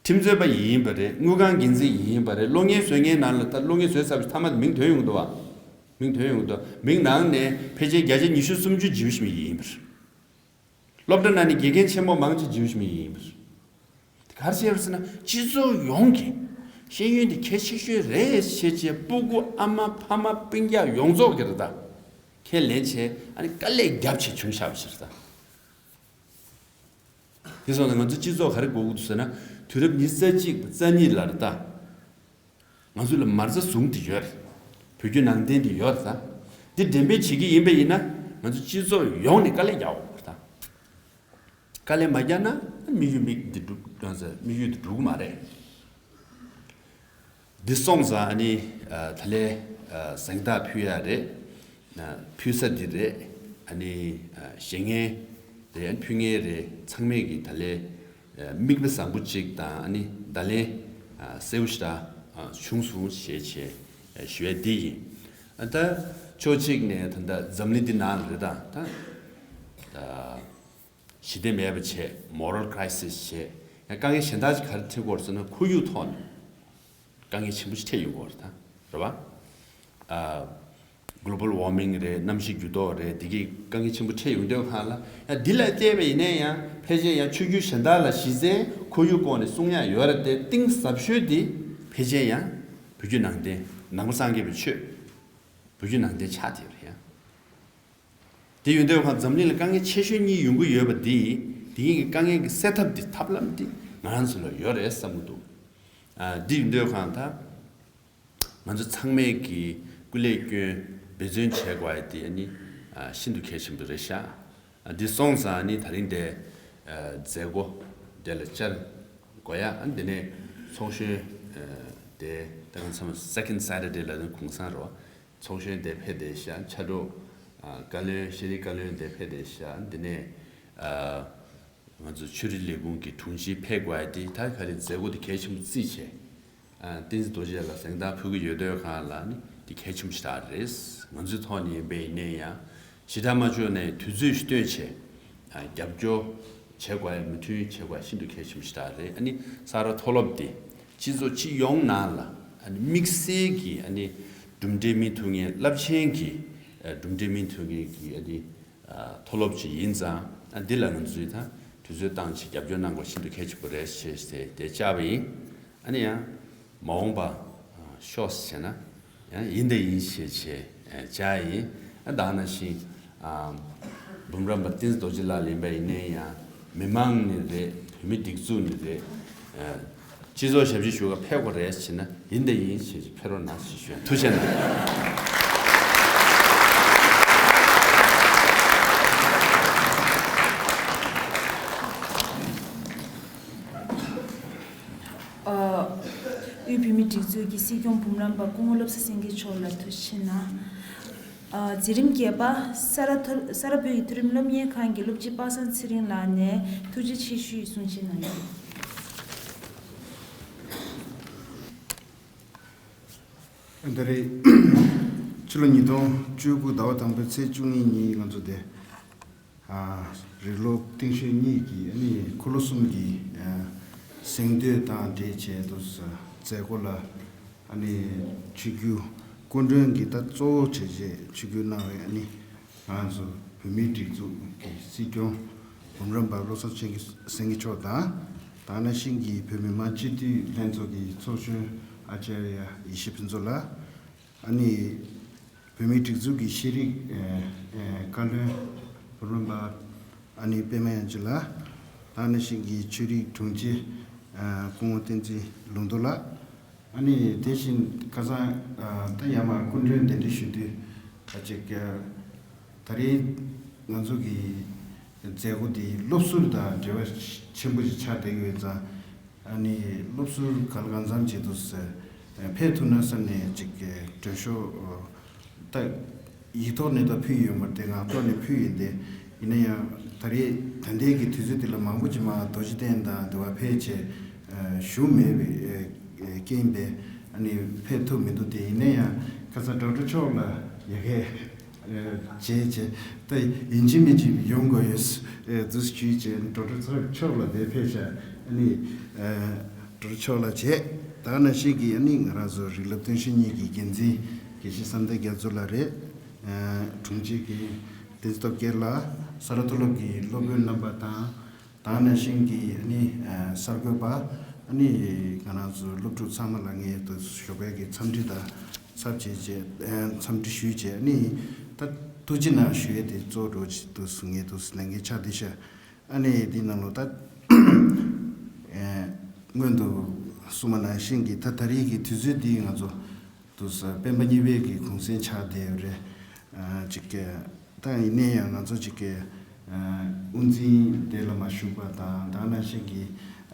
ཁྲིམས་རྩོད་པ་ཡིན་པ་རེད། དངུལ་ཁང་འགན་འཛིན་ཡིན་པ་རེད། གློག་བརྙན་བཟོ་མཁན་ནང་ལ་ད་གློག་བརྙན་བཟོས་ཚར་བའི་མཐའ་མ་མིང་ཐོན་ཡོང་གི་འདུག་བ། མིང་ཐོན་ཡོང་གི་འདུག་མིང་ནང་ནས་ཕལ་ཆེར་བརྒྱ་ཆ་ཉི་ཤུ་སུམ་ཅུ་ཇིའུ་ཤི་མི་ཡིན་པ་རེད། སློབ་གྲྭ་ནང་ནས་དགེ་རྒན་ཆེན་མོ་མང་ཆེ་ཇིའུ་ཤི་མི་ཡིན་པ་རེད། ག་རེ་བྱས་པ་ཟེར་ན། སྤྱི་ཚོགས་ཡོངས་ཀྱིས་ཤེས་ཡོན་དེ་གལ་ཆེ་ཤོས་རེད་བྱས་བྱས། སྤུ་གུ་ཨ་མ་ཕ་མ་སྤུན་ཀྱག་ཡོངས་རྫོགས་ཀྱིས་རེད་ད། ཁས་ལེན་བྱས། ཨ་ནི་དཀའ་ལས་བརྒྱབ་བྱས་བྱུང་བཞག་པ་ཞིག་རེད་ད། དེ་སོང་ཙང་ང་ཚོ་སྤྱི་ཚོགས་ག་རེ་དགོས་ཀྱི་འདུག་ཟེར་ན། དུས་རབས་ཉི་ཤུ་རྩ་གཅིག་པ་རྩ་གཉིས་ལ་རེད་ད། ང་ཚོ་ལ་མ་རྩ་ཟུང་དེ་ཡོད་རེད། བོད་བརྒྱུད་ནང་བསྟན་དེ་ཡོད་རེད་ད། འདི་འགྲེམས་སྤེལ་བྱེད་ཀྱི་ཡིན་པ་ཡིན་ན། ང་ཚོ་སྤྱི་ཚོགས་ཡོངས་ནས་དཀའ་ལས་རྒྱག་དགོས་རེད་ད། དཀའ་ལས་མ་རྒྱག་ན་དམིགས་ཡུལ་མིག་འདི་འགྲུབ། དམིགས་ཡུལ་འདི་འགྲུབ་ཀྱི་མ་རེད། འདི་སོང་ཙང་ཨ་ནི་ཨ་ད་ལས་ཨ་གཟེངས་རྟགས་ཕུལ་ཡ་རེད། ཨ་ཕུལ་ས་འདི་རེད། ཨ་ནི་ཨ་བཞེངས་མཁན་རེད། ཨ་ནི་ཕུལ་མཁན་རེད། ཚང་མས་ཀྱི་ད་ལས་ཨ་དམིགས་པ་བཟང་པོ་གཅིག་དང་། ཨ་ནི་བརྡ་ལན་ཨ་གསལ་པོ་ཞེ་དྲག་ཨ་བྱུང་སོང་ཞེས་བྱས་ཨ་ཞུ་ཡ་འདི་ཡིན། ཨ་ད་ཕྱོགས་གཅིག་ནས་ད་ལྟ་འཛམ་གླིང་འདི་ནང་ལ་རེད་ད། ད་ད་ཞི་བདེ་མེད་པ་བྱས། མོ་རལ་ཁ་རའི་སིས་བྱས། ཡང་དཀའ་ངལ་གཞན་དག་ཅིག་ག་རེ་འཕྲད་ཀྱི་ཡོད་རེད་ཟེར་ན། ཁོར་ཡུག་ཐོག་ནས་དཀའ་ངལ་ཆེན་པོ་ཞིག་འཕྲད་ཡོང་གི་ཡོད་རེད་ད། རེད་པ། ཨ་གློ་བལ་ཝར་མིང་རེད། གནམ་གཤིས་འགྱུར་ལྡོག་རེད། འདི་གའི་དཀའ་ངལ་ཆེན་པོ་འཕྲད་ཡོང་དུས་སྒང་ལ། ཡང་འདི་ལ་བལྟས་པ་ཡིན་ན་ཡང་ཕལ་ཆེར་ཡང་ཆོས་བརྒྱུད་གཞན་དག་ལ་གཞི་རྩའི་ཁོར་ཡུག་སྐོར་ནས་གསུང་ཡ་ཡོད་རེད་དེ། གཏིང་ཟབ་ཤོས་དེ་ཕལ་ཆེར་ཡང་བོད་བརྒྱུད་ནང་བསྟན། ནང་པ་སངས་རྒྱས་པའི་ཆོས། བོད་བརྒྱུད་ནང་བསྟན་ཆགས་བསྡད་ཡོད་རེད་ཡ། དེ་ཡོད་དུས་སྒང་འཛམ་གླིང་ལ་དཀའ་ངལ་ཆེ་ཤོས་གཉིས་ཡོང་གི་ཡོད་པ་འདི། དེ་གཉིས་ཀྱི་དཀའ་ངལ་གྱི་སེལ་ཐབས་འདི། ཐབས་ལམ་འདི་ང་རང་ཚོ་ལ་ཡོད་རེད་བསམ་གྱི་འདུག་ཨ་འདི་ཡོད་དུས་སྒང་ད་ང་ཚོ་ཚང་མས་ཀྱིས་སྐུ་ལས་བསྐྱོན་འབད་བརྩོན་བྱེད་དགོས་ཡ་དེ་ཨ་ནི་ཨ་ཤིན་ཏུ་གལ་ཆེན་པོ་རེད་ཤག་ཨ་འདི་སོང་ཙང་ཨ་ནི་ད་རིང་དེ་ཨ་མཛད་སྒོ་དེ་ལ་བཅར་དགོས་ཡ། ཨ་འདི་ནས་ཚོགས་གཞོན་ཨ་དེ་ད་གང་འཚམ་Second Saturday་ལ་ནི་གུང་སེང་རེད་བ། ཚོགས་གཞོན་དེ་ཕེབས་བསྡད་ཤག་ཕྱག་དྲུག་ཨ་བཀའ་བློན། ཤེས་རིག་བཀའ་བློན་དེ་ཕེབས་བསྡད་ཤག་འདི་ནས་ཨ་ང་ཚོ་ཆོས་རིག་ལས་ཁུངས་ཀྱི་དྲུང་ཆེ་ཕེབས་དགོས་ཡ་དེ། ད་ག་རེ་མཛད་སྒོ་དེ་གལ་ཆེན་པོ་བརྩིས་བྱས། ཨ་བསྟན་འཛིན་རྡོ་རྗེ་ལ་གཟེངས་རྟགས་ཕུལ་གྱི་ཡོད་དུས་སྒང་ལ་ནི་དེ་གལ་ཆེན་པོ་ཞེ་དྲག་རེད། ང་ཚོའི་ཐོག་ནས་ཡིན་པ་ཡིན་ན་ཡང་ཞེ་དྲག་མ་ལྕོགས་ནའི་དུས་ཚོད་ཞིག་བཏོན་བྱས། ཨ་རྒྱབ་སྐྱོར་བྱེད་དགོས་ཡ། མོས་མཐུན་བྱེད་དགོས་ཡ་ཤིན་ཏུ་གལ་ཆེན་པོ་ཞེ་དྲག་རེད། ཨ་ནི་ས་རཱ་མཐོ་སློབ་དེ་སྤྱི་ཚོགས་སྤྱི་ཡོངས་ནང་ལ་ཨ་ནི་དམིགས་བསལ་གྱི་ཨ་ནི་གྲུབ་འབྲས་སྨིན་ཐུབ་མཁན། རླབས་ཆེན་གྱི་ཨ་གྲུབ་འབྲས་སྨིན་ཐུབ་མཁན་གྱི་ཨ་ནི་ཨ་མཐོ་སློབ་ཅིག་ཡིན་ཙང་། ཨ་འདི་ལ་ང་ཚོས་ད་དུས་ཚོད་བཏང་བྱས་རྒྱབ་སྐྱོར་གནང་དགོས་ཤིན་ཏུ་གལ་ཆེན་པོ་རེད་ཞེས་དེ་དེ་བཅར་བ་ཡིན། ཨ་ནི་ཡང་མ་འོངས་པ་ཨ་ཤོག་ཟེར་ན་ཡང་ཡིན་ད་ཡིན་ཞེས་བྱས་ཨ་བཅར་ཡིན། ཨ་ད་ནང་བཞིན་ཨ་འབུམ་རམས་པ་བསྟན་འཛིན་རྡོ་རྗེ་ལགས་ལ་ཡིན་པ་ཡིན་ནའི་ཡང་མི་མང་ནས་རེད། བོད་མི་སྒྲིག་འཛུགས་ནས་རེད། ཨ་སྤྱི་ཚོགས་ཞབས་ཕྱི་ཞུ་ག་ཕེབས་དགོས་རེད་ཟེར་ན་ཡིན་ད་ཡིན་ཞེས་ཕེབས་རོགས་གནང་ཞེས་ཞུ། ཐུགས་རྗེ་གནང་། ཨ་དབུས་བོད་མིའི་སྒྲིག་འཛུགས་ཀྱི་སྲིད་སྐྱོང་འབུམ་རམས་པ་སྐུ་ངོ་བློ་བཟང་སེང་གེ་མཆོག་ལ་ཐུགས་རྗེ་གནང་། ཨ་མཛད་རིམ་བརྒྱད་པ། ས་རཱ་མཐོ་ས་རཱ་བོད་ཀྱི་མཐོ་རིམ་སློབ་གཉེར་ཁང་གི་སློབ་སྤྱི་པ་སངས་ཚེ་རིང་ལགས་ནས་ཐུགས་རྗེ་ཆེ་ཞུའི་གསུང་བཤད་གནང་རྒྱུ། ཨ་ད་རེས་ཕྱི་ལོ་ཉིས་སྟོང་བཅུ་དགུ་ཟླ་བ་དང་པོའི་ཚེས་བཅུ་གཉིས་ཉིན་ང་ཚོ་དེ་ཨ་རིགས་སློབ་རྟིང་ཤོས་གཉིས་ཀྱི་ཨ་ནི་འཁོར་ལོ་གསུམ་གྱི་ཨ་གཟེངས་བསྟོད་དང་འབྲེལ་བྱས་དུས་མཛད་སྒོ་ལ་ཨ་ནི་ཆིབས་བསྒྱུར་སྐུ་མགྲོན་གྱི་ད་གཙོ་བོ་བྱས་རྗེས་ཆིབས་བསྒྱུར་གནང་བའི་ཨ་ནི་ང་ཚོ་བོད་མིའི་སྒྲིག་འཛུགས་ཀྱི་སྲིད་སྐྱོང་འབུམ་རམས་པ་བློ་བཟང་སེང་གེ་སེང་གེ་མཆོག་དང་། དེ་ནང་བཞིན་གྱི་བོད་མི་མང་སྤྱི་འཐུས་ལྷན་ཚོགས་ཀྱི་ཚོགས་གཞོན་ཨ་ཅཱརྱ་ཡེ་ཤེས་ཕུན་ཚོགས་ལགས། ཨ་ནི་བོད་མིའི་སྒྲིག་འཛུགས་ཀྱི་ཤེས་རིག་ཨ་ཨ་བཀའ་བློན་འབུམ་རམས་པ་ཨ་ནི་པད་མ་དབྱངས་ཅན་ལགས། དེ་ནང་བཞིན་གྱི་ཆོས་རིག་དྲུང་ཆེ་ཨ་སྐུ་ངོ་བསྟན་འཛིན་ལུང་རྟོགས་ལགས། ཨ་ནི་དེ་བཞིན་ཁ་སང་ཨ་ད་ཡར་མར་སྐུ་མགྲོན་གདན་འདྲེན་ཞུ་དུས་ཨ་ཅིག་ཨ་ད་རེས་ང་ཚོ་གི་མཛད་སྒོ་འདི་སློབ་ཟུར་དང་འབྲེལ་བ་ཆེན་པོ་ཞིག་ཆགས་བསྡད་ཡོད་ཙང་། ཨ་ནི་སློབ་ཟུར་གང་ལ་གང་འཚམ་བྱེད་དུ་ཕེབས་ཐུབ་ན་བསམ་ནས་ཅིག་གྲོས་ཤོག་ད་ཡིག་ཐོག་ནས་ད་ཕུལ་ཡོད་མ་རེད་དེ། ངག་ཐོག་ནས་ཕུལ་ཡོད་དེ། ཡིན་ན་ཡང་ད་རེས་ད་ལྟའི་གི་དུས་ཚོད་འདི་ལ་མང་པོ་ཅིག་མར་རྡོ་རྗེ་གདན་དང་འདི་བ་ཕེབས་བྱས་བཞུགས་མེད་པའི་རྐྱེན་པས་ཨ་ནི་ཕེབས་ཐུབ་མི་འདུག་སྟེ། ཡིན་ན་ཡང་ཁ་སང་ཌོག་ཊར་མཆོག་ལ་ཡ་གིར་བྱས་བྱས་ད་ཡིན་གཅིག་མིན་གཅིག་ཡོང་དགོས་ཡོད་འདུག་ཞུས་བྱས་ཌོག་ཊར་མཆོག་ལ་དེ་ཕེབས་ཤག་ཨ་ནི་ཌོག་ཊར་མཆོག་ལ་བྱས། ད་ག་ནང་བཞིན་གྱི་ཨ་ནི་ང་རང་ཚོ་རིགས་སློབ་སྟོན་ཤེས་གཉིས་ཀྱི་འགན་འཛིན་དགེ་བཤེས་བསམ་གཏན་རྒྱ་མཚོ་ལགས་རེད། དྲུང་ཆེ་གི་བསྟན་འཛིན་སྟོབས་རྒྱལ་ལགས། ས་རཱ་མཐོ་སློབ་ཀྱི་སློབ་དཔོན་རྣམ་པ་དང་། ད་ག་ནང་བཞིན་གྱི་ཨ་ནི་གསར་འགོད་པ། ཨ་ནི་ང་རང་ཚོ་སློབ་ཕྲུག་ཚང་མ་ལ་ངས་དུ་ཞོགས་པའི་གི་འཚམས་འདྲི་དང་ཚབ་བྱས་བྱས་འཚམས་འདྲི་ཞུས་བྱས། ཨ་ནི་ད་ཐུགས་རྗེ་གནང་ཞུ་ཡས་དེ་གཙོ་བོ་འགྲོ་ཅིག་དུ་ངས་དུ་ལས་འགན་ཆགས་བསྡད་ཤག་ཨ་ནི་འདི་ནང་ལོ་ད་སྔོན་དུ་གསུངས་པ་ནང་བཞིན་གྱི་ད་ད་རེས་ཀྱི་དུས་ཚོད་འདི་ང་ཚོ་དུ་ས་སྤེན་པ་གཉིས་པའི་གི་གུང་སེང་ཆགས་བསྡད་ཡོད་རེད། ཨ་ཅིག་གི་ད་ཡིན་ན་ཡང་ང་ཚོ་ཅིག་གི་ཨ་དབུ་འཛིན་དེ་ལ་མ་ཞུགས་པ་དང་། ད་ག་ནང་བཞིན་གྱི་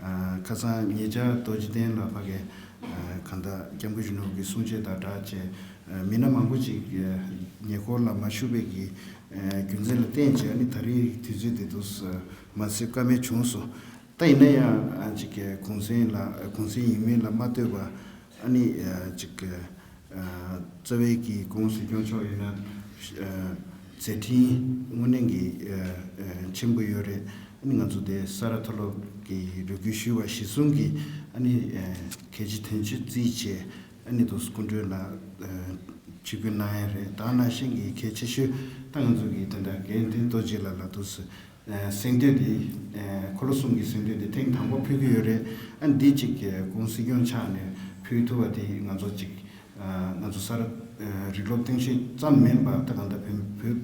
ཨ་ཁ་སང་ཉེ་ཆར་རྡོ་རྗེ་གདན་ལ་ཕ་གི་ཨ་གང་ལྟར་སྐྱབས་མགོན་གཞོན་ནུ་གི་གསུང་ཆོས་དང་སྦྲགས་བྱས་ཨ་མི་སྣ་མང་པོ་ཅིག་ཨ་ཉེ་འཁོར་ལ་མ་ཞུགས་པའི་གི་ཨ་རྒྱུ་མཚན་ལ་བརྟེན་བྱས་ཨ་ནི་ད་རེས་དུས་ཚོད་དེ་དུ་ས་མ་སེབ་ཀ་མེད་བྱུང་སོང་། ད་ཡིན་ན་ཡང་ཨ་ཅིག་གི་གུང་སེང་ལ་གུང་སེང་ཡིན་མིན་ལ་མ་ལྟོས་པ་ཨ་ནི་ཨ་ཅིག་གི་ཨ་རྩ་བའི་གི་སྐུ་ངོ་སྲིད་སྐྱོང་མཆོག་ཡིན་ན་ཨ་མཛད་འཕྲིན་དངོས་གནས་ཀྱི་ཨ་ཨ་ཆེན་པོ་ཡོད་རེད། ཨ་ནི་ང་ཚོ་དེ་ས་རཱ་མཐོ་སློབ་ཀྱི་རེ་སྐུལ་ཞུས་པ་གཞིར་བཟུང་གིས་ཨ་ནི་ཨ་གལ་ཆེ་དོན་ཆེ་བརྩིས་བྱས་ཨ་ནི་དུ་སྐུ་མགྲོན་ལ་ཨ་ཆིབས་བསྒྱུར་གནང་ཡ་རེད། ད་ག་ནང་བཞིན་གྱི་གལ་ཆེ་ཤོས་ད་ང་ཚོ་གི་དེ་འདྲ་དགེ་འདུན་རྡོ་རྗེ་ལགས་ལ་དུ་ས་ཨ་གཟེངས་བསྟོད་དེ་ཨ་འཁོར་ལོ་གསུམ་གྱི་གཟེངས་བསྟོད་དེ་ཐེངས་དང་པོ་ཕུལ་གྱི་ཡོད་རེད། ཨ་འདི་གཅིག་གི་སྐུ་ངོ་སྲིད་སྐྱོང་ཆགས་ནས་ཕུལ་ཐུབ་པ་དེ་ང་ཚོ་གཅིག་ཨ་ང་ཚོ་ས་རཱ་ཨ་རིགས་སློབ་སྟོན་ཤེས་ཙམ་མིན་པར་ད་གང་ལྟར་བོད་བོད་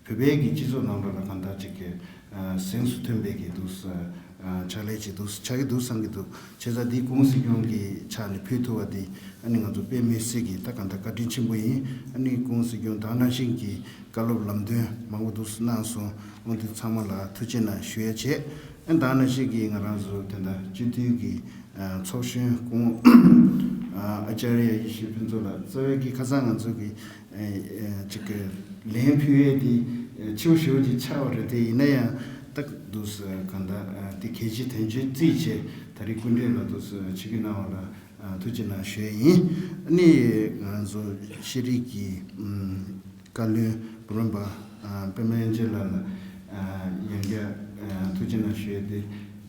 བོད་པའི་གི་སྤྱི་ཚོགས་ནང་ལོགས་ལ་གང་ལྟར་གཅིག་གི་ཨ་གཟེངས་སུ་ཐོན་པའི་གི་འདུག་ས་ཨ་ཕྱག་ལས་བྱེད་འདུག་ཆགས་ཀྱི་འདུག་བསམ་གྱི་འདུག་བྱས་ཙང་འདི་སྐུ་ངོ་སྲིད་སྐྱོང་གི་ཕྱག་ནས་ཕུལ་ཐུབ་པ་འདི་ཨ་ནི་ང་ཚོ་དཔེ་མི་སྲིད་ཀྱི་ད་གང་ལྟར་བཀའ་དྲིན་ཆེན་པོ་ཡིན། ཨ་ནི་སྐུ་ངོ་སྲིད་སྐྱོང་དང་ནང་བཞིན་གྱི་བཀའ་སློབ་ལམ་སྟོན་མང་པོ་འདུག་གནང་སོང་། འོ་འདི་ཚང་མ་ལ་ཐུགས་རྗེ་གནང་ཞུ་ཡ་བྱས། ཨ་ད་ནང་བཞིན་གྱི་ང་རང་ཚོ་དེ་འདྲ་སྤྱི་འཐུས་ཀྱི་ཨ་ཚོགས་གཞོན་སྐུ་ངོ་ཨ་ཨ་ཅཱརྱ་ཡེ་ཤེས་ཕུན་ཚོགས་ལགས། རྩ་བའི་གི་ཁ་སང་ང་ཚོ་གི་ཨ་ཨ་ཅིག་གི་ལན་ཕུལ་ཡས་དེ་ཨ་ཆེ་བོ་ཞེ་བོ་ཅིག་ཆགས་པ་རེད་དེ། ཡིན་ན་ཡང་ད་འདུག་ས་གང་ལྟར་ཨ་དེ་གལ་ཆེ་དོན་ཆེ་བརྩིས་བྱས་ད་རེས་སྐུ་མགྲོན་ལ་འདུག་ས་ཆིབས་བསྒྱུར་གནང་བ་ལ་ཨ་ཐུགས་རྗེ་གནང་ཞུ་ཡས་ཡིན། ཨ་ནི་ང་རང་ཚོ་ཤེས་རིག་གི་ཨམ། བཀའ་བློན་བུ་རམ་པ་ཨ་པད་མ་དབྱངས་ཅན་ལགས་ལ་ཨ་ཡང་བསྐྱར་ཨ་ཐུགས་རྗེ་གནང་ཞུ་ཡས་དེ་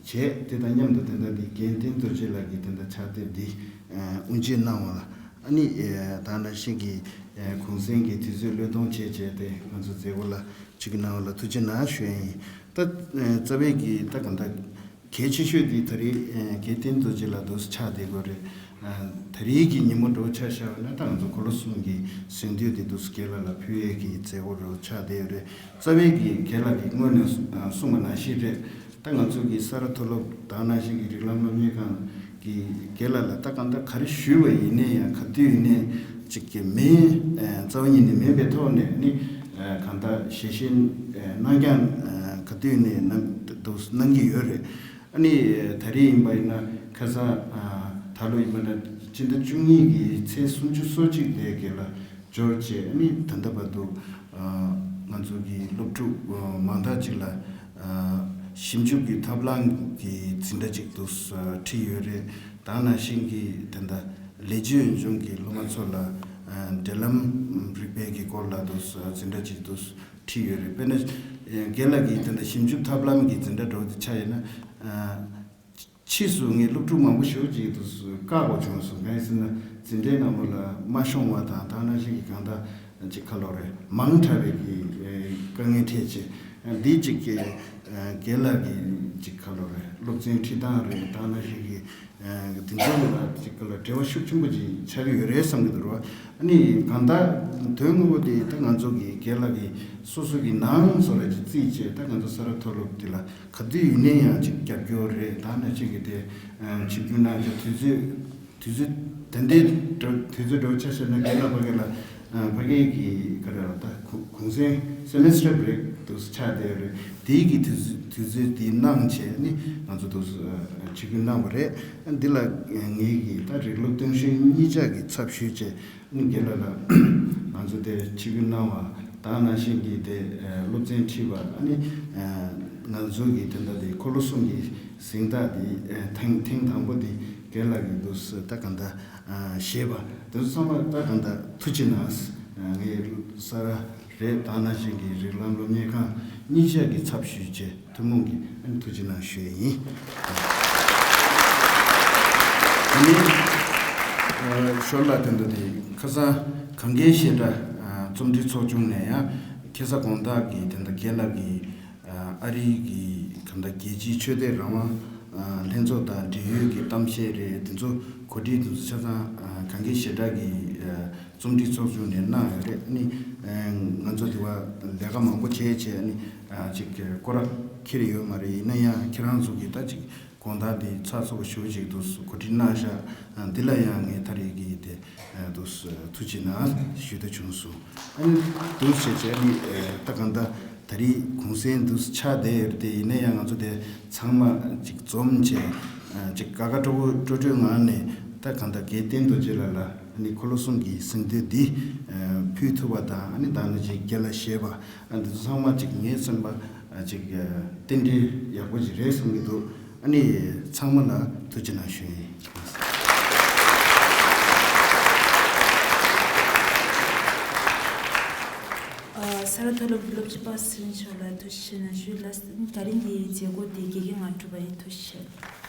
བྱས། དེ་དང་མཉམ་དུ་དེ་འདྲ་འདི་དགེ་འདུན་རྡོ་རྗེ་ལགས་ཀྱིས་དེ་འདྲ་ཕྱག་དེབ་འདི་ཨ་དབུ་འབྱེད་གནང་བ་ལ་ཨ་ནི་ཨ་ད་ག་ནང་བཞིན་གྱི་ཨ་གུང་སེང་གི་དུས་ཚོད་བློས་གཏོང་བྱས་བྱས་ཏེ་ང་ཚོ་མཛད་སྒོ་ལ་ཆིབས་བསྒྱུར་གནང་བ་ལ་ཐུགས་རྗེ་གནང་ཞུ་ཡས་ཡིན། ད་ཨ་རྩ་བའི་གི་ད་གང་ལྟར་གལ་ཆེ་ཤོས་དེ་ད་རེས་ཨ་དགེ་འདུན་རྡོ་རྗེ་ལགས་དུ་ཆགས་བསྡད་དགོས་རེད། ཨ་ད་རེས་ཀྱི་ཉིན་མོ་འདྲ་བོ་ཆ་བཞག་པ་ན་ད་ང་ཚོ་འཁོར་ལོ་གསུམ་གྱི་གཟེངས་བསྟོད་དེ་དུ་རྒན་ལགས་ལ་ཕུལ་ཡས་ཀྱི་མཛད་སྒོ་འདྲ་བོ་ཆགས་བསྡད་ཡོད་རེད། རྩ་བའི་གི་རྒན་ལགས་ཀྱིས་སྔོན་ནས་གསུ་ཨ་གསུངས་པ་ནང་བཞིན་རེད། ད་ང་ཚོ་གི་ས་རཱ་མཐོ་སློབ་དང་ནང་བཞིན་གྱི་རིགས་ལམ་སློབ་གཉེར་ཁང་གི་རྒན་ལགས་ལ་ད་གང་ལྟར་ག་རེ་ཞུས་པ་ཡིན་ནའི་ཡང་ག་དུས་ཡིན་ནའི་ཅིག་གི་མེད་ཨ་རྩ་བ་ཉིད་ནས་མེད་པའི་ཐོག་ནས་ནི་ཨ་གང་ལྟར་ཞལ་བཞེས་ཨ་གནང་རྐྱང་ཨ་ག་དུས་ནས་གནང་དུ་གནང་གི་ཡོད་རེད། ཨ་ནི་ད་རེས་ཡིན་པ་ཡིན་ན་ཁ་སང་ཨ་ད་ལོ་ཡིན་པ་ན་སྤྱི་ཟླ་བཅུ་གཉིས་ཀྱི་ཚེས་སུམ་ཅུ་སོ་གཅིག་དེ་ག་ལ་འབྱོར་བྱས། ཨ་ནི་ད་ལྟ་བར་དུ་ཨ་ང་ཚོ་གི་སློབ་ཕྲུག་ཨ་མང་དག་ཅིག་ལ་ཨ་ཞིབ་འཇུག་གི་ཐབས་ལམ་གྱི་འཛིན་གྲྭ་ཅིག་ཏུ་ཨ་ཁྲིད་ཡོད་རེད། དེ་ནང་བཞིན་གྱི་དེ་འདྲ་ལས་བྱེད་འོས་སྦྱོང་གི་སློབ་མ་ཚོ་ལ་ཨ་འབྲེལ་ལམ་རིག་པའི་གི་སྐོར་ལ་ཏུ་ཨ་འཛིན་གྲྭ་ཅིག་ཏུ་ཁྲིད་ཡོད་རེད། དཔེར་ན་ཨ་རྒན་ལགས་ཀྱིས་དེ་འདྲ་ཞིབ་འཇུག་ཐབས་ལམ་གྱི་འཛིན་གྲྭ་འདྲ་བོ་དེ་ཆགས་ཡོད་ན་ཨ་ཕྱིས་སུ་ངས་སློབ་ཕྲུག་མང་པོ་ཞེ་པོ་ཅིག་ཏུ་བཀག་དགོས་བྱུང་སོང་། གང་ཡིན་ཟེར་ན་འཛིན་གྲྭའི་ནང་ལོགས་ལ་མ་ཤོང་བ་དང་དེ་ནང་བཞིན་གྱི་གང་ལྟར་ཅིག་ག་ལབ་རེད་མང་དྲགས་པའི་གི་ཨ་དཀའ་ངལ་འཕྲད་བྱས། ཨ་འདི་ཅིག་གི་ཨ་རྒན་ལགས་ཀྱི་ཅིག་ག་ལབ་རེད་སློབ་ཚན་ཁྲིད་སྟངས་རེད། དེ་ནང་བཞིན་གྱི་ཨ་དེ་ཚོ་ལ་ཅིག་ག་ལ་འབྲེལ་བ་ཤུགས་ཆེན་པོ་ཅིག་ཆགས་ཀྱི་ཡོད་རེད་བསམ་གྱི་འདུག་རོ། ཨ་ནི་གང་ལྟར་དོན་དངོས་པོ་དེ་ད་ང་ཚོ་གི་རྒན་ལགས་ཀྱི་སོ་སོ་གི་ནང་བཟོ་འདྲ་ཅིག་བརྩིས་བྱས་ད་ང་ཚོ་ས་རཱ་མཐོ་སློབ་དེ་ལ་ག་དུས་ཡིན་ནའི་ཡང་ཅིག་རྒྱབ་སྐྱོར་རེད། དེ་ནང་བཞིན་གྱི་དེ་ཨ་ཆིབས་བསྒྱུར་གནང་རྒྱུ་དུས་ཚོད་དུས་ཚོད་ ད་ལྟའི་འགྲོ་དུས་ཚོད་འགྲོ་ཆ་བཤད་ན་རྒན་ལགས་ཕ་གི་ལ་ཕ་གི་གི་ག་རེ་ད་གུང་སེང་སེ་མེ་སི་ཊར་བྷི་རེག་དུ་ཆགས་བསྡད་ཡོད་རེད། དེའི་གི་དུས་ཚོད་དུས་ཚོད་དེ་གནང་བྱས་ནི་ང་ཚོ་དུ་ཆིབས་བསྒྱུར་གནང་བ་རེད། འདི་ལ་ངེད་ཀྱི་ད་རིགས་སློབ་སྟོན་གཞོན་གཉིས་ཆ་གི་ཚབ་ཞུས་བྱས། རྒན་ལགས་ལ་ང་ཚོ་དེ་ཆིབས་བསྒྱུར་གནང་བ་དང་ནང་བཞིན་གྱི་དེ་སློབ་ཚན་ཁྲིད་པ་ཨ་ནི་ང་ཚོ་གི་དེ་འདྲ་དེ་འཁོར་ལོ་གསུམ་གྱི་གཟེངས་རྟགས་དེ་ཐེངས་ཐེངས་དང་པོ་དེ་རྒན་ལགས་ཀྱི་འདུག་ད་ག་འདྲ་ཞེས་པ་དེ་ཚོ་ཚང་མ་ད་ག་འདྲ་ཐུགས་རྗེ་གནང་། ངས་ས་ར་རེད་དང་ནང་བཞིན་གྱི་རིགས་ལམ་སློབ་གཉེར་ཁང་གཉིས་ཆ་གི་ཚབ་ཞུས་བྱས། ཐུན་མོང་གི་ཨ་ནི་ཐུགས་རྗེ་གནང་ཞུ་ཡས་ཡིན། ཨ་ནི་ཞོར་ལ་དེ་འདྲ་དེ་ཁ་སང་གངས་སྐྱེས་བཤད་གྲྭ་རྩོམ་སྒྲིག་ཚོགས་ཆུང་ནས་ཡང་ཁ་སང་དགོང་དག་གི་དེ་འདྲ་རྒན་ལགས་ཀྱི་ཨ་རིའི་གི་གང་ལྟར་རྒྱལ་སྤྱིའི་ཆོས་དད་རང་དབང་ལྷན་ཚོགས་དང་འབྲེལ་ཡོད་ཀྱི་གཏམ་བཤད་རེད། དེ་ཚོ་གོ་སྒྲིག་དེ་ཚོ་ཆ་ཚང་གངས་སྐྱེས་བཤད་གྲྭ་གི་རྩོམ་སྒྲིག་ཚོགས་ཆུང་ནས་གནང་ཡོད་རེད། ཨ་ནི་ང་ཚོ་དེ་བ་ལས་ཀ་མང་པོ་བྱས་བྱས་ཨ་ནི་ཅིག་སྐོར་ར་འཁྱེར་ཡོད་མ་རེད། ཡིན་ན་ཡང་ཁྱེད་རང་ཚོ་གིས་ད་ཅིག་དགོང་དག་འདི་ཚགས་ཚུད་པོ་ཞེ་པོ་ཅིག་འདུག་གོ་སྒྲིག་གནང་ཤག་འདི་ལ་ཡང་ངས་ད་རེས་ཀྱི་དེ་འདུག་ཐུགས་རྗེ་གནང་ཞུ་འདོད་བྱུང་སོང་། ཨ་ནི་འདུག་བྱས་བྱས་ཨ་ནི་ད་གང་ལྟར། ད་རེས་གུང་སེང་འདུག་ཆགས་བསྡད་ཡོད་རེད་དེ། ཡིན་ན་ཡང་ང་ཚོ་དེ་ཚང་མ་ཅིག་འཛོམས་བྱས་ཅིག་དགའ་དགའ་སྤྲོ་པོ་སྤྲོ་སྤྲོའི་ངང་ནས་ད་གང་ལྟར་དགེ་བསྟན་རྡོ་རྗེ་ལགས་ལ་ཨ་ནི་འཁོར་ལོ་གསུམ་གྱི་གཟེངས་བསྟོད་འདི་ཕུལ་ཐུབ་པ་དང་། ཨ་ནི་ད་ནི་ཅིག་རྒན་ལགས་བཞེས་པ་འདི་ཚོ་ཚང་མ་ཅིག་ངའི་སེམས་པ་ཅིག་རྟེན་འབྲེལ་ཡག་པོ་ཅིག་རེད་བསམ་གྱི་འདུག་ཨ་ནི་ཚང་མ་ལ་ཐུགས་རྗེ་གནང་ཞུ་ཡིན། ཨ། ས་ར་མཐོ་སློབ་སློབ་སྤྱི་པ་སྲིད་མཆོག་ལ་ཐུགས་རྗེ་ཆེ་གནང་ཞུ་ལ། ད་རིང་གི་མཛད་སྒོ་དེ་དགེ་རྒན་ང་གྲུབ་པ་ཡིན། ཐུགས་རྗེ་ཆེ།